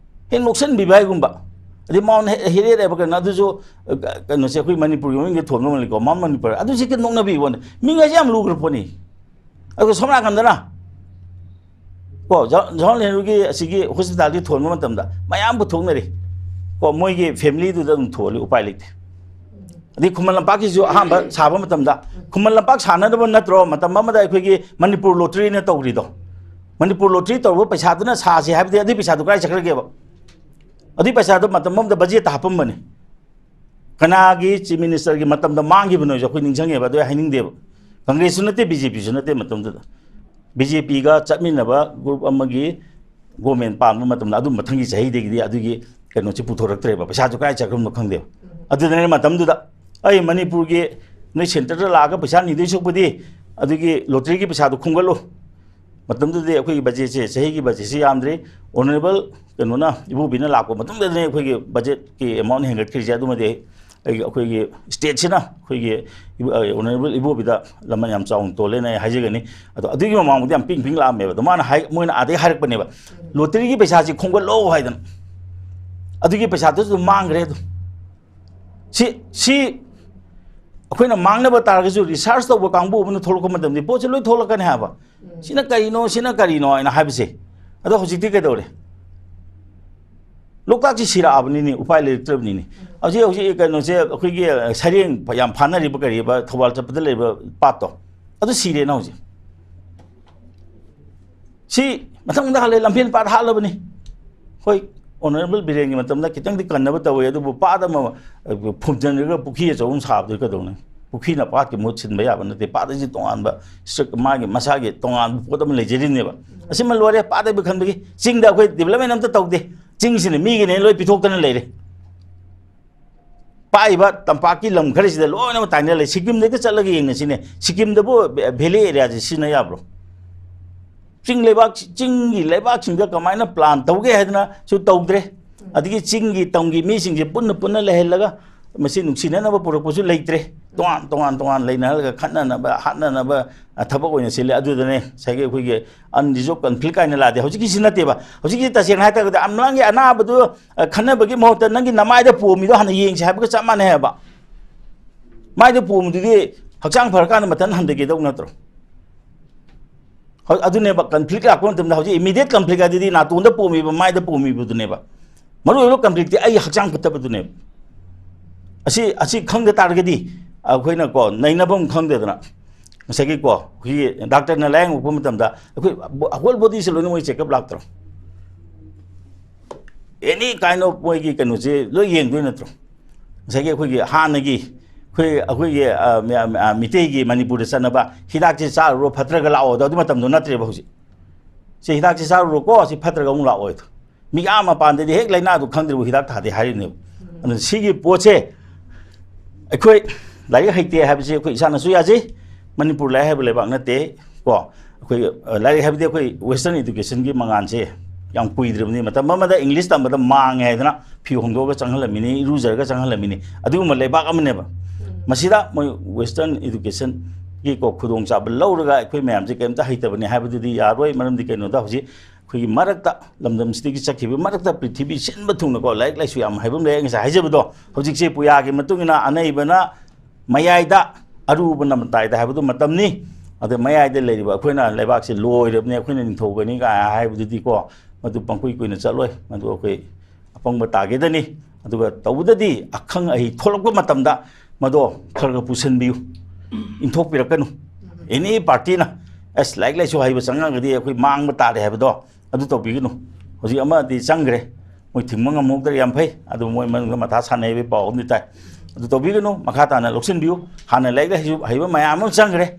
ꯍꯦꯛ ꯅꯣꯛꯁꯟꯕꯤꯕ ꯍꯥꯏꯒꯨꯝꯕ꯫ ꯑꯗꯩ ꯃꯥꯎꯟ ꯍꯦ-, ꯍꯦꯔꯤꯌꯦꯠ ꯍꯥꯏꯕ ꯀꯩꯅꯣ, ꯑꯗꯨꯁꯨ, ꯑ, ꯀꯩꯅꯣꯁꯦ ꯑꯩꯈꯣꯏ ꯃꯅꯤꯄꯨꯔꯒꯤ ꯃꯃꯤꯡꯗ ꯊꯣꯟꯕ ꯑꯃ ꯂꯩꯀꯣ, ꯃꯥꯎꯟ ꯃꯅꯤꯄꯨꯔ, ꯑꯗꯨꯁꯦ ꯍꯦꯛꯇ ꯅꯣꯛꯅꯕꯤꯕ ꯋꯥꯅꯤ꯫ ꯃꯤꯉꯩꯁꯦ ꯌꯥꯝ ꯂꯨꯈ꯭ꯔ ꯄꯣꯠꯅꯤ꯫ ꯑꯗꯨꯒ ꯁꯣꯝ ꯅꯥꯀꯟꯗꯅ ꯀꯣ, ꯖ-, ꯖꯋꯥꯍꯔꯂꯥꯜ ꯅꯦꯍꯔꯨꯒꯤ ꯑꯁꯤꯒꯤ ꯍꯣꯁꯄꯤꯇꯥꯜꯒꯤ ꯊꯣꯟꯕ ꯃꯇꯝꯗ ꯃꯌꯥꯝ ꯄꯨꯊꯣꯛꯅꯔꯤ ꯀꯣ, ꯃꯣꯏꯒꯤ ꯐꯦꯃꯤꯂꯤꯗꯨꯗ ꯑꯗꯨꯝ ꯊꯣꯜꯂꯤ, ꯎꯄꯥꯏ ꯂꯩꯇꯦ꯫ ꯑꯗꯩ ꯈꯨꯃꯟ ꯂꯝꯄꯥꯛꯀꯤꯁꯨ ꯑꯍꯥꯟꯕ ꯁꯥꯕ ꯃꯇꯝꯗ, ꯈꯨꯃꯟ ꯂꯝꯄꯥꯛ ꯁꯥꯟꯅꯅꯕ ꯅꯠꯇ꯭ꯔꯣ ꯃꯇꯝ ꯑꯃꯗ ꯑꯩꯈꯣꯏꯒꯤ ꯃꯅꯤꯄꯨꯔ ꯂꯣꯇ꯭ꯔꯤꯅ ꯇꯧꯔꯤꯗꯣ? ꯃꯅꯤꯄꯨꯔ ꯂꯣꯇ꯭ꯔꯤ ꯇꯧꯔꯨꯕ ꯄꯩꯁꯥꯗꯨꯅ ꯁꯥꯁꯦ ꯍꯥꯏꯕꯗꯤ ꯑꯗꯨꯒꯤ ꯄꯩꯁꯥꯗꯨ ꯀꯗꯥꯏ ꯆꯠꯈ꯭ꯔꯒꯦꯕ? ꯑꯗꯨꯒꯤ ꯄꯩꯁꯥꯗꯣ ꯃꯇꯝ ꯑꯃꯗ ꯕꯖꯦꯠꯇ ꯍꯥꯞꯄꯝꯕꯅꯤ꯫ ꯀꯅꯥꯒꯤ ꯆꯤꯐ ꯃꯤꯅꯤꯁꯇꯔꯒꯤ ꯃꯇꯝꯗ ꯃꯥꯡꯈꯤꯕꯅꯣꯁꯨ ꯑꯩꯈꯣꯏ ꯅꯤꯡꯁꯤꯡꯉꯦꯕ, ꯑꯗꯨ ꯑꯩ ꯍꯥꯏꯅꯤꯡꯗꯦꯕ꯫ ꯀꯪꯒ꯭ꯔꯦꯁꯁꯨ ꯅꯠꯇꯦ, ꯕꯤ ꯖꯦ ꯄꯤꯁꯨ ꯅꯠꯇꯦ ꯃꯇꯝꯗꯨꯗ꯫ ꯕꯤ ꯖꯦ ꯄꯤꯒ ꯆꯠꯃꯤꯟꯅꯕ ꯒ꯭ꯔꯨꯞ ꯑꯃꯒꯤ ꯒꯣꯃꯦꯟ ꯄꯥꯟꯕ ꯃꯇꯝꯗ ꯑꯗꯨꯝ ꯃꯊꯪꯒꯤ ꯆꯍꯤꯗꯒꯤꯗꯤ ꯑꯗꯨꯒꯤ ꯀꯩꯅꯣꯁꯤ ꯄꯨꯊꯣꯔꯛꯇ꯭ꯔꯦꯕ, ꯄꯩꯁꯥꯁꯨ ꯀꯥꯏ ꯆꯠꯈ꯭ꯔꯕꯅꯣ ꯈꯪꯗꯦꯕ꯫ ꯑꯗꯨꯗꯅꯦ ꯃꯇꯝꯗꯨꯗ ꯑꯩ ꯃꯅꯤꯄꯨꯔꯒꯤ ꯅꯣꯏ ꯁꯦꯟꯇꯔꯗ ꯂꯥꯛꯑꯒ ꯄꯩꯁꯥ ꯅꯤꯗꯣꯏ ꯁꯔꯨꯛꯄꯨꯗꯤ ꯑꯗꯨꯒꯤ ꯂꯣꯇ꯭ꯔꯤꯒꯤ ꯄꯩꯁꯥꯗꯣ ꯈꯣꯝꯒꯠꯂꯨ꯫ ꯃꯇꯝꯗꯨꯗꯤ ꯑꯩꯈꯣꯏꯒꯤ ꯕꯖꯦꯠꯁꯦ, ꯆꯍꯤꯒꯤ ꯕꯖꯦꯠꯁꯦ ꯌꯥꯝꯗ꯭ꯔꯤ꯫ ꯑꯣꯅꯔꯦꯕꯜ ꯀꯩꯅꯣꯅ, ꯏꯕꯣꯕꯤꯅ ꯂꯥꯛꯄ ꯃꯇꯨꯡꯗꯗꯅꯦ ꯑꯩꯈꯣꯏꯒꯤ ꯕꯖꯦꯠꯀꯤ ꯑꯦꯃꯥꯎꯟ ꯍꯦꯟꯒꯠꯈ꯭ꯔꯤꯁꯦ꯫ ꯑꯗꯨꯃꯗꯤ ꯑꯩ, ꯑꯩꯈꯣꯏꯒꯤ ꯁ꯭ꯇꯦꯠꯁꯤꯅ ꯑꯩꯈꯣꯏꯒꯤ ꯏꯕ-, ꯑ, ꯑꯣꯅꯔꯦꯕꯜ ꯏꯕꯣꯕꯤꯗ ꯂꯃꯟ ꯌꯥꯝ ꯆꯥꯎꯅ ꯇꯣꯜꯂꯦꯅ ꯑꯩ ꯍꯥꯏꯖꯒꯅꯤ꯫ ꯑꯗꯣ ꯑꯗꯨꯒꯤ ꯃꯃꯥꯡꯗꯗꯤ ꯌꯥꯝ ꯄꯤꯡ ꯄꯤꯡ ꯂꯥꯛꯑꯝꯃꯦꯕ꯫ ꯑꯗꯣ ꯃꯥꯅ ꯍꯥꯏ-, ꯃꯣꯏꯅ ꯑꯥꯗꯒꯤ ꯍꯥꯏꯔꯛꯄꯅꯦꯕ, "ꯂꯣꯇꯔꯤꯒꯤ ꯄꯩꯁꯥꯁꯤ ꯈꯣꯝꯒꯠꯂꯣ" ꯍꯥꯏꯗꯅ꯫ ꯑꯗꯨꯒꯤ ꯄꯩꯁꯥꯗꯨꯁꯨ ꯑꯗꯨꯝ ꯃꯥꯡꯈ꯭ꯔꯦ ꯑꯗꯨꯝ꯫ ꯁꯤ, ꯁꯤ ꯑꯩꯈꯣꯏꯅ ꯃꯥꯡꯅꯕ ꯇꯥꯔꯒꯁꯨ, ꯔꯤꯁꯥꯔꯁ ꯇꯧꯕ ꯀꯥꯡꯕꯨ ꯑꯃꯅ ꯊꯣꯛꯂꯛꯄ ꯃꯇꯝꯗ ꯄꯣꯠꯁꯦ ꯂꯣꯏ ꯊꯣꯛꯂꯛꯀꯅꯤ ꯍꯥꯏꯕ꯫ ꯁꯤꯅ ꯀꯔꯤꯅꯣ, ꯁꯤꯅ ꯀꯔꯤꯅꯣ ꯍꯥꯏꯅ ꯍꯥꯏꯕꯁꯦ꯫ ꯑꯗꯣ ꯍꯧꯖꯤꯛꯇꯤ ꯀꯩꯗꯧꯔꯦ? ꯂꯣꯛꯇꯥꯛꯁꯤ ꯁꯤꯔꯛꯑꯕꯅꯤꯅꯦ, ꯎꯄꯥꯏ ꯂꯩꯔꯛꯇ꯭ꯔꯕꯅꯤꯅꯦ꯫ ꯍꯧꯖꯤꯛ, ꯍꯧꯖꯤꯛ ꯀꯩꯅꯣꯁꯦ, ꯑꯩꯈꯣꯏꯒꯤ ꯁꯩꯔꯦꯡ ꯌꯥꯝ ꯐꯥꯅꯔꯤꯕ ꯀꯔꯤꯕ, ꯊꯧꯕꯥꯜ ꯆꯠꯄꯗ ꯂꯩꯕ ꯄꯥꯠꯇꯣ, ꯑꯗꯨ ꯁꯤꯔꯦꯅ ꯍꯧꯖꯤꯛ꯫ ꯁꯤ ꯃꯊꯪ ꯃꯊꯪ ꯍꯜꯂꯦ, ꯂꯝꯐꯦꯜ ꯄꯥꯠ ꯍꯥꯠꯂꯕꯅꯤ꯫ ꯍꯣꯏ, ꯑꯣꯅꯔꯦꯕꯜ ꯕꯤꯔꯦꯟꯒꯤ ꯃꯇꯝꯗ ꯈꯤꯇꯪꯗꯤ ꯀꯟꯅꯕ ꯇꯧꯋꯤ, ꯑꯗꯨꯕꯨ ꯄꯥꯠ ꯑꯃ, ꯑ, ꯐꯨꯝꯖꯤꯟꯈ꯭ꯔꯒ ꯄꯨꯈ꯭ꯔꯤ ꯑꯆꯧꯕ ꯑꯃ ꯁꯥꯕꯗꯨꯗꯤ ꯀꯩꯗꯧꯅꯤ? ꯄꯨꯈ꯭ꯔꯤꯅ ꯄꯥꯠꯀꯤ ꯃꯍꯨꯠ ꯁꯤꯟꯕ ꯌꯥꯕ ꯅꯠꯇꯦ꯫ ꯄꯥꯠ ꯑꯁꯤ ꯇꯣꯉꯥꯟꯕ ꯁ꯭ꯇ꯭ꯔꯛ-, ꯃꯥꯒꯤ ꯃꯁꯥꯒꯤ ꯇꯣꯉꯥꯟꯕ ꯄꯣꯠ ꯑꯃ ꯂꯩꯖꯔꯤꯅꯦꯕ꯫ ꯑꯁꯤꯃ ꯂꯣꯏꯔꯦ, ꯄꯥꯠ ꯍꯥꯏꯕ ꯈꯟꯕꯒꯤ꯫ ꯆꯤꯡꯗ ꯑꯩꯈꯣꯏ ꯗꯤꯕꯂꯞꯃꯦꯟ ꯑꯝꯇ ꯇꯧꯗꯦ꯫ ꯆꯤꯡꯁꯤꯅ ꯃꯤꯒꯤꯅꯦ ꯂꯣꯏ ꯄꯤꯊꯣꯛꯇꯅ ꯂꯩꯔꯦ꯫ ꯄꯥꯛꯏꯕ ꯇꯝꯄꯥꯛꯀꯤ ꯂꯝ ꯈꯔꯁꯤꯗ ꯂꯣꯏꯅꯃꯛ ꯇꯥꯏꯅ ꯂꯩ꯫ ꯁꯤꯀꯤꯝꯗꯒꯤ ꯆꯠꯂꯒ ꯌꯦꯡꯅꯁꯤꯅꯦ꯫ ꯁꯤꯀꯤꯝꯗꯕꯨ ꯚꯦ-, ꯚꯦꯂꯤ ꯑꯦꯔꯤꯌꯥꯁꯦ ꯁꯤꯖꯤꯟꯅ ꯌꯥꯕ꯭ꯔꯣ? ꯆꯤꯡ ꯂꯩꯕꯥꯛ, ꯆꯤꯡꯒꯤ ꯂꯩꯕꯥꯛꯁꯤꯡꯗ ꯀꯃꯥꯏꯅ ꯄ꯭ꯂꯥꯟ ꯇꯧꯒꯦ ꯍꯥꯏꯗꯅꯁꯨ ꯇꯧꯗ꯭ꯔꯦ꯫ ꯑꯗꯒꯤ ꯆꯤꯡꯒꯤ ꯇꯝꯒꯤ ꯃꯤꯁꯤꯡꯁꯦ ꯄꯨꯟꯅ ꯄꯨꯟꯅ ꯂꯩꯍꯜꯂꯒ ꯃꯁꯤ ꯅꯨꯡꯁꯤꯅꯅꯕ ꯄꯨꯔꯛꯄꯁꯨ ꯂꯩꯇ꯭ꯔꯦ꯫ ꯇꯣꯉꯥꯟ ꯇꯣꯉꯥꯟ ꯇꯣꯉꯥꯟ ꯂꯩꯅꯍꯜꯂꯒ ꯈꯠꯅꯅꯕ ꯍꯥꯠꯅꯅꯕ, ꯑ, ꯊꯕꯛ ꯑꯣꯏꯅ ꯁꯤꯜꯂꯦ꯫ ꯑꯗꯨꯗꯅꯦ ꯉꯁꯥꯏꯒꯤ ꯑꯩꯈꯣꯏꯒꯤ unresolved conflict ꯀꯥꯏꯅ ꯂꯥꯛꯑꯗꯤ ꯍꯧꯖꯤꯛꯀꯤꯁꯤ ꯅꯠꯇꯦꯕ꯫ ꯍꯧꯖꯤꯛꯀꯤꯁꯤ ꯇꯁꯦꯡꯅ ꯍꯥꯏꯇꯥꯔꯒꯗꯤ ꯑꯝꯂꯥꯡꯒꯤ ꯑꯅꯥꯕꯗꯨ, ꯑ, ꯈꯟꯅꯕꯒꯤ ꯃꯍꯨꯠꯇ ꯅꯪꯒꯤ ꯅꯃꯥꯏꯗ ꯄꯣꯝꯃꯤꯗꯣ ꯍꯥꯟꯅ ꯌꯦꯡꯁꯦ ꯍꯥꯏꯕꯒ ꯆꯞ ꯃꯥꯟꯅꯩ ꯍꯥꯏꯕ꯫ ꯃꯥꯏꯗ ꯄꯣꯝꯕꯗꯨꯗꯤ ꯍꯛꯆꯥꯡ ꯐꯔꯀꯥꯟꯗ ꯃꯊꯟ ꯍꯟꯊꯒꯦꯗꯧ ꯅꯠꯇ꯭ꯔꯣ? ꯍꯧ-, ꯑꯗꯨꯅꯦꯕ conflict ꯂꯥꯛꯄ ꯃꯇꯝꯗ ꯍꯧꯖꯤꯛ immediate conflict ꯍꯥꯏꯗꯨꯗꯤ ꯅꯥꯇꯣꯟꯗ ꯄꯣꯝꯃꯤꯕ, ꯃꯥꯏꯗ ꯄꯣꯝꯃꯤꯕꯗꯨꯅꯦꯕ꯫ ꯃꯔꯨꯑꯣꯏꯕ conflict ꯇꯤ ꯑꯩ ꯍꯛꯆꯥꯡ ꯐꯠꯇꯕꯗꯨꯅꯦꯕ꯫ ꯑꯁꯤ, ꯑꯁꯤ ꯈꯪꯗ ꯇꯥꯔꯒꯗꯤ ꯑꯩꯈꯣꯏꯅꯀꯣ ꯅꯩꯅꯐꯝ ꯈꯪꯗꯗꯅ ꯉꯁꯥꯏꯒꯤꯀꯣ ꯑꯩꯈꯣꯏꯒꯤ doctor ꯅ ꯂꯥꯌꯦꯡꯉꯛꯄ ꯃꯇꯝꯗ ꯑꯩꯈꯣꯏ whole body ꯁꯦ ꯂꯣꯏꯅ ꯃꯣꯏ checkup ꯂꯥꯛꯇ꯭ꯔꯣ? Any kind of ꯃꯣꯏꯒꯤ ꯀꯩꯅꯣꯁꯦ ꯂꯣꯏ ꯌꯦꯡꯗꯣꯏ ꯅꯠꯇ꯭ꯔꯣ? ꯉꯁꯥꯏꯒꯤ ꯑꯩꯈꯣꯏꯒꯤ ꯍꯥꯟꯅꯒꯤ ꯑꯩꯈꯣꯏ, ꯑꯩꯈꯣꯏꯒꯤ, ꯑ, ꯃ-, ꯑ, ꯃꯤꯇꯩꯒꯤ ꯃꯅꯤꯄꯨꯔꯗ ꯆꯠꯅꯕ ꯍꯤꯗꯥꯛꯁꯦ ꯆꯥꯔꯨꯔꯣ ꯐꯠꯇ꯭ꯔꯒ ꯂꯥꯛꯑꯣꯗꯣ ꯑꯗꯨ ꯃꯇꯝꯗꯣ ꯅꯠꯇ꯭ꯔꯦꯕ ꯍꯧꯖꯤꯛ꯫ ꯁꯤ ꯍꯤꯗꯥꯛꯁꯦ ꯆꯥꯔꯨꯔꯣꯀꯣ, ꯁꯤ ꯐꯠꯇ꯭ꯔꯒ ꯑꯃꯨꯛ ꯂꯥꯛꯑꯣꯏꯗꯣ꯫ ꯃꯤ ꯑꯥ ꯃꯄꯥꯟꯗꯗꯤ ꯍꯦꯛ ꯂꯥꯏꯅꯥꯗꯨ ꯈꯪꯗ꯭ꯔꯤꯕ ꯍꯤꯗꯥꯛ ꯊꯥꯗꯦ ꯍꯥꯏꯔꯤꯕꯅꯦꯕ꯫ ꯑꯗꯨꯅ ꯁꯤꯒꯤ ꯄꯣꯠꯁꯦ ꯑꯩꯈꯣꯏ ꯂꯥꯏꯔꯤꯛ ꯍꯩꯇꯦ ꯍꯥꯏꯕꯁꯦ ꯑꯩꯈꯣꯏ ꯏꯁꯥꯅꯁꯨ ꯌꯥꯖꯩ꯫ ꯃꯅꯤꯄꯨꯔ ꯂꯥꯏꯔꯤꯛ ꯍꯩꯕ ꯂꯩꯕꯥꯛ ꯅꯠꯇꯦ ꯀꯣ꯫ ꯑꯩꯈꯣꯏ, ꯑ, ꯂꯥꯏꯔꯤꯛ ꯍꯥꯏꯕꯗꯤ ꯑꯩꯈꯣꯏ western education ꯒꯤ ꯃꯉꯥꯜꯁꯦ ꯌꯥꯝ ꯀꯨꯏꯗ꯭ꯔꯤꯕꯅꯤ꯫ ꯃꯇꯝ ꯑꯃꯗ English ꯇꯝꯕꯗ ꯃꯥꯡꯉꯦ ꯍꯥꯏꯗꯅ ꯐꯤ ꯍꯣꯡꯗꯣꯛꯑꯒ ꯆꯪꯍꯜꯂꯝꯃꯤꯅꯤ, ꯏꯔꯨꯖꯔꯒ ꯆꯪꯍꯜꯂꯝꯃꯤꯅꯤ꯫ ꯑꯗꯨꯒꯨꯝꯕ ꯂꯩꯕꯥꯛ ꯑꯃꯅꯦꯕ꯫ ꯃꯁꯤꯗ ꯃꯣꯏ western education ꯒꯤ ꯀꯣ ꯈꯨꯗꯣꯡꯆꯥꯕ ꯂꯧꯔꯒ ꯑꯩꯈꯣꯏ ꯃꯌꯥꯝꯁꯦ ꯀꯩꯝꯇ ꯍꯩꯇꯕꯅꯤ ꯍꯥꯏꯕꯗꯨꯗꯤ ꯌꯥꯔꯣꯏ꯫ ꯃꯔꯝꯗꯤ ꯀꯩꯅꯣꯗ ꯍꯧꯖꯤꯛ ꯑꯩꯈꯣꯏꯒꯤ ꯃꯔꯛꯇ, ꯂꯝꯗꯝꯁꯤꯗꯒꯤ ꯆꯠꯈꯤꯕ ꯃꯔꯛꯇ ꯄ꯭ꯔꯤꯊꯤꯕꯤ ꯁꯤꯟꯕ ꯊꯨꯡꯅꯀꯣ ꯂꯥꯏꯔꯤꯛ ꯂꯥꯏꯁꯨ ꯌꯥꯝ ꯍꯩꯕ ꯑꯃ ꯂꯩ꯫ ꯉꯁꯥꯏ ꯍꯥꯏꯖꯕꯗꯣ ꯍꯧꯖꯤꯛꯁꯦ ꯄꯨꯌꯥꯒꯤ ꯃꯇꯨꯡ ꯏꯟꯅ ꯑꯅꯩꯕꯅ ꯃꯌꯥꯏꯗ, ꯑꯔꯨꯕꯅ ꯃꯇꯥꯏꯗ ꯍꯥꯏꯕꯗꯨ ꯃꯇꯝꯅꯤ꯫ ꯑꯗ ꯃꯌꯥꯏꯗ ꯂꯩꯔꯤꯕ ꯑꯩꯈꯣꯏꯅ ꯂꯩꯕꯥꯛꯁꯦ ꯂꯣꯏꯔꯕꯅꯤ, ꯑꯩꯈꯣꯏꯅ ꯅꯤꯡꯊꯧꯕꯅꯤ ꯀꯥꯏ ꯍꯥꯏꯕꯗꯨꯗꯤꯀꯣ, ꯃꯗꯨ ꯄꯪꯀꯨꯏ ꯀꯨꯏꯅ ꯆꯠꯂꯣꯏ꯫ ꯃꯗꯨ ꯑꯩꯈꯣꯏ ꯑꯄꯪꯕ ꯇꯥꯒꯦꯗꯅꯤ꯫ ꯑꯗꯨꯒ ꯇꯧꯕꯗꯗꯤ ꯑꯈꯪ ꯑꯍꯩ ꯊꯣꯛꯂꯛꯄ ꯃꯇꯝꯗ ꯃꯗꯣ ꯈꯔ ꯈꯔ ꯄꯨꯁꯤꯟꯕꯤꯌꯨ, ꯏꯟꯊꯣꯛꯄꯤꯔꯛꯀꯅꯨ꯫ Any party ꯅ ꯑꯁ ꯂꯥꯏꯔꯤꯛ ꯂꯥꯏꯁꯨ ꯍꯩꯕ ꯆꯪꯉꯛꯑꯒꯗꯤ ꯑꯩꯈꯣꯏ ꯃꯥꯡꯕ ꯇꯥꯔꯦ ꯍꯥꯏꯕꯗꯣ ꯑꯗꯨ ꯇꯧꯕꯤꯒꯅꯨ꯫ ꯍꯧꯖꯤꯛ ꯑꯃꯗꯤ ꯆꯪꯈ꯭ꯔꯦ, ꯃꯣꯏ ꯊꯤꯡꯕ ꯉꯝꯍꯧꯗ꯭ꯔꯦ, ꯌꯥꯝ ꯐꯩ꯫ ꯑꯗꯨ ꯃꯣꯏ ꯃꯅꯨꯡꯗ ꯃꯊꯥ ꯁꯥꯟꯅꯩ ꯍꯥꯏꯕꯒꯤ ꯄꯥꯎ ꯑꯃꯗꯤ ꯇꯥꯏ꯫ ꯑꯗꯨ ꯇꯧꯕꯤꯒꯅꯨ, ꯃꯈꯥ ꯇꯥꯅ ꯂꯧꯁꯤꯟꯕꯤꯌꯨ꯫ ꯍꯥꯟꯅ ꯂꯥꯏꯔꯤꯛ ꯂꯥꯏꯁꯨ ꯍꯩꯕ ꯃꯌꯥꯝ ꯑꯃ ꯆꯪꯈ꯭ꯔꯦ꯫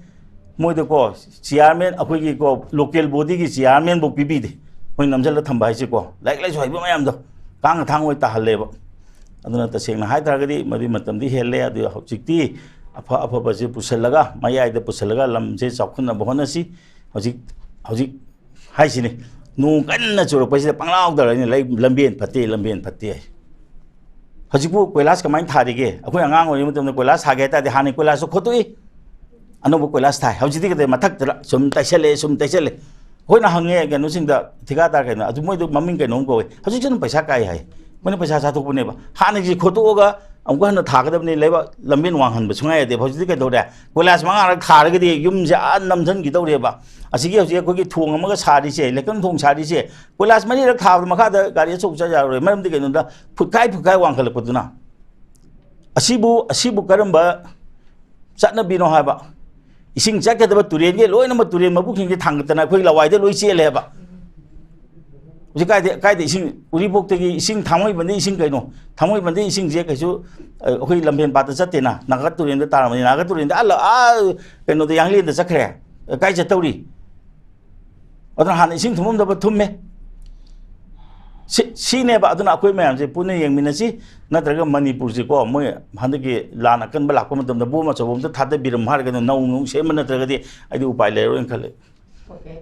ꯃꯣꯏꯗꯀꯣ chairman, ꯑꯩꯈꯣꯏꯒꯤꯀꯣ local body ꯒꯤ chairman ꯐꯥꯎ ꯄꯤꯕꯤꯗꯦ꯫ ꯃꯣꯏ ꯅꯝꯁꯤꯜꯂ ꯊꯝꯕ ꯍꯥꯏꯁꯦꯀꯣ ꯂꯥꯏꯔꯤꯛ ꯂꯥꯏꯁꯨ ꯍꯩꯕ ꯃꯌꯥꯝꯗꯣ ꯀꯥꯡ ꯑꯊꯥꯡ ꯑꯣꯏ ꯇꯥꯍꯜꯂꯦꯕ꯫ ꯑꯗꯨꯅ ꯇꯁꯦꯡꯅ ꯍꯥꯏ ꯇꯥꯔꯒꯗꯤ ꯃꯗꯨꯒꯤ ꯃꯇꯝꯗꯤ ꯍꯦꯜꯂꯦ꯫ ꯑꯗꯨ ꯍꯧꯖꯤꯛꯇꯤ ꯑꯐ ꯑꯐꯕꯁꯦ ꯄꯨꯁꯜꯂꯒ, ꯃꯌꯥꯏꯗ ꯄꯨꯁꯜꯂꯒ ꯂꯝꯁꯦ ꯆꯥꯎꯈꯠꯅꯕ ꯍꯣꯠꯅꯁꯤ꯫ ꯍꯧꯖꯤꯛ, ꯍꯧꯖꯤꯛ ꯍꯥꯏꯁꯤꯅꯤ, ꯅꯣꯡ ꯀꯟꯅ ꯆꯨꯔꯛꯄꯁꯤꯗ ꯄꯪꯂꯥꯎꯗ ꯂꯩꯅ ꯂꯩ-, "ꯂꯝꯕꯦꯟ ꯐꯠꯇꯦ, ꯂꯝꯕꯦꯟ ꯐꯠꯇꯦ" ꯍꯥꯏ꯫ ꯍꯧꯖꯤꯛꯄꯨ ꯀꯣꯏꯂꯥꯁ ꯀꯃꯥꯏꯅ ꯊꯥꯔꯤꯒꯦ? ꯑꯩꯈꯣꯏ ꯑꯉꯥꯡ ꯑꯣꯏꯔꯤꯉꯩ ꯃꯇꯝꯗ ꯀꯣꯏꯂꯥꯁ ꯊꯥꯒꯦ ꯍꯥꯏ ꯇꯥꯔꯗꯤ ꯍꯥꯟꯅ ꯀꯣꯏꯂꯥꯁꯇꯣ ꯈꯣꯠꯇꯣꯛꯏ, ꯑꯅꯧꯕ ꯀꯣꯏꯂꯥꯁ ꯊꯥꯏ꯫ ꯍꯧꯖꯤꯛꯇꯤ ꯀꯩꯗꯧꯔꯦ? ꯃꯊꯛꯇ ꯁꯨꯝ ꯇꯩꯁꯜꯂꯛꯑꯦ, ꯁꯨꯝ ꯇꯩꯁꯜꯂꯦ꯫ ꯑꯩꯈꯣꯏꯅ ꯍꯪꯉꯦ ꯀꯩꯅꯣꯁꯤꯡꯗ, ꯊꯤꯀꯥꯗꯥꯔ ꯀꯩꯅꯣ, ꯑꯗꯨ ꯃꯣꯏꯗꯣ ꯃꯃꯤꯡ ꯀꯩꯅꯣꯝ ꯀꯧꯋꯦ, ꯍꯧꯖꯤꯛꯁꯨ ꯑꯗꯨꯝ ꯄꯩꯁꯥ ꯀꯥꯏ ꯍꯥꯏ꯫ ꯃꯣꯏꯅ ꯄꯩꯁꯥ ꯆꯥꯊꯣꯛꯄꯅꯦꯕ꯫ ꯍꯥꯟꯅꯒꯤ ꯈꯣꯠꯇꯣꯛꯑꯒ ꯑꯃꯨꯛꯀ ꯍꯟꯅ ꯊꯥꯒꯗꯕꯅꯤ, ꯂꯩꯕꯥꯛ ꯂꯝꯕꯦꯟ ꯋꯥꯡꯍꯟꯕ ꯁꯨꯡꯌꯥ ꯌꯥꯗꯦꯕ꯫ ꯍꯧꯖꯤꯛꯇꯤ ꯀꯩꯗꯧꯔꯦ? ꯀꯣꯏꯂꯥꯁ ꯃꯉꯥꯔꯛ ꯊꯥꯔꯒꯗꯤ ꯌꯨꯝꯁꯦ ꯑꯥ ꯅꯝꯁꯤꯟꯈꯤꯗꯧꯔꯦꯕ꯫ ꯑꯁꯤꯒꯤ ꯍꯧꯖꯤꯛ ꯑꯩꯈꯣꯏꯒꯤ ꯊꯣꯡ ꯑꯃꯒ ꯁꯥꯔꯤꯁꯦ, ꯂꯩꯀꯪ ꯊꯣꯡ ꯁꯥꯔꯤꯁꯦ, ꯀꯣꯏꯂꯥꯁ ꯃꯔꯤꯔꯛ ꯊꯥꯕꯗ ꯃꯈꯥꯗ ꯒꯥꯔꯤ ꯑꯆꯧꯕ ꯆꯠ ꯌꯥꯔꯣꯏ꯫ ꯃꯔꯝꯗꯤ ꯀꯩꯅꯣꯗ, ꯐꯨꯠꯈꯥꯏ ꯐꯨꯠꯈꯥꯏ ꯋꯥꯡꯈꯠꯂꯛꯄꯗꯨꯅ꯫ ꯑꯁꯤꯕꯨ, ꯑꯁꯤꯕꯨ ꯀꯔꯝꯕ ꯆꯠꯅꯕꯤꯅꯣ ꯍꯥꯏꯕ? ꯏꯁꯤꯡ ꯆꯠꯀꯗꯕ ꯇꯨꯔꯦꯟꯒꯤ ꯂꯣꯏꯅꯃꯛ, ꯇꯨꯔꯦꯟ ꯃꯕꯨꯛꯁꯤꯡꯁꯦ ꯊꯥꯡꯒꯠꯇꯅ ꯑꯩꯈꯣꯏ ꯂꯋꯥꯏꯗ ꯂꯣꯏ ꯆꯦꯜꯂꯦꯕ꯫ ꯍꯧꯖꯤꯛ ꯀꯥꯏꯗ, ꯀꯥꯏꯗ ꯏꯁꯤꯡ? ꯎꯔꯤꯄꯣꯛꯇꯒꯤ ꯏꯁꯤꯡ, ꯊꯥꯡꯃꯩꯕꯟꯗꯒꯤ ꯏꯁꯤꯡ ꯀꯩꯅꯣ? ꯊꯥꯡꯃꯩꯕꯟꯗꯒꯤ ꯏꯁꯤꯡꯁꯦ ꯀꯩꯁꯨ, ꯑ, ꯑꯩꯈꯣꯏ ꯂꯝꯐꯦꯟ ꯄꯥꯠꯇ ꯆꯠꯇꯦꯅ, ꯅꯥꯒꯥ ꯇꯨꯔꯦꯟꯗ ꯇꯥꯔꯝꯕꯅꯤ꯫ ꯅꯥꯒꯥ ꯇꯨꯔꯦꯟꯗ ꯑꯥ ꯂ-, ꯑꯥ ꯀꯩꯅꯣꯗ, ꯌꯥꯡꯂꯦꯟꯗ ꯆꯠꯈ꯭ꯔꯦ꯫ ꯀꯥꯏ ꯆꯠꯇꯧꯔꯤ? ꯑꯗꯨꯅ ꯍꯥꯟꯅ ꯏꯁꯤꯡ ꯊꯨꯝꯃꯝꯗꯕ ꯊꯨꯝꯃꯦ꯫ ꯁꯤ, ꯁꯤꯅꯦꯕ꯫ ꯑꯗꯨꯅ ꯑꯩꯈꯣꯏ ꯃꯌꯥꯝꯁꯦ ꯄꯨꯟꯅ ꯌꯦꯡꯃꯤꯟꯅꯁꯤ, ꯅꯠꯇ꯭ꯔꯒ ꯃꯅꯤꯄꯨꯔꯁꯤꯀꯣ, ꯃꯣꯏ ꯍꯟꯗꯛꯀꯤ ꯂꯥꯟ ꯑꯀꯟꯕ ꯂꯥꯛꯄ ꯃꯇꯝꯗ ꯕꯣꯝ ꯑꯆꯧꯕ ꯑꯝꯇ ꯊꯥꯗꯕꯤꯔꯝꯃꯣ ꯍꯥꯏꯔꯒꯅ ꯅꯧꯅ ꯑꯃꯨꯛ ꯁꯦꯝꯕ ꯅꯠꯇ꯭ꯔꯒꯗꯤ ꯑꯩꯗꯤ ꯎꯄꯥꯏ ꯂꯩꯔꯔꯣꯏꯅ ꯈꯜꯂꯦ꯫ Okay.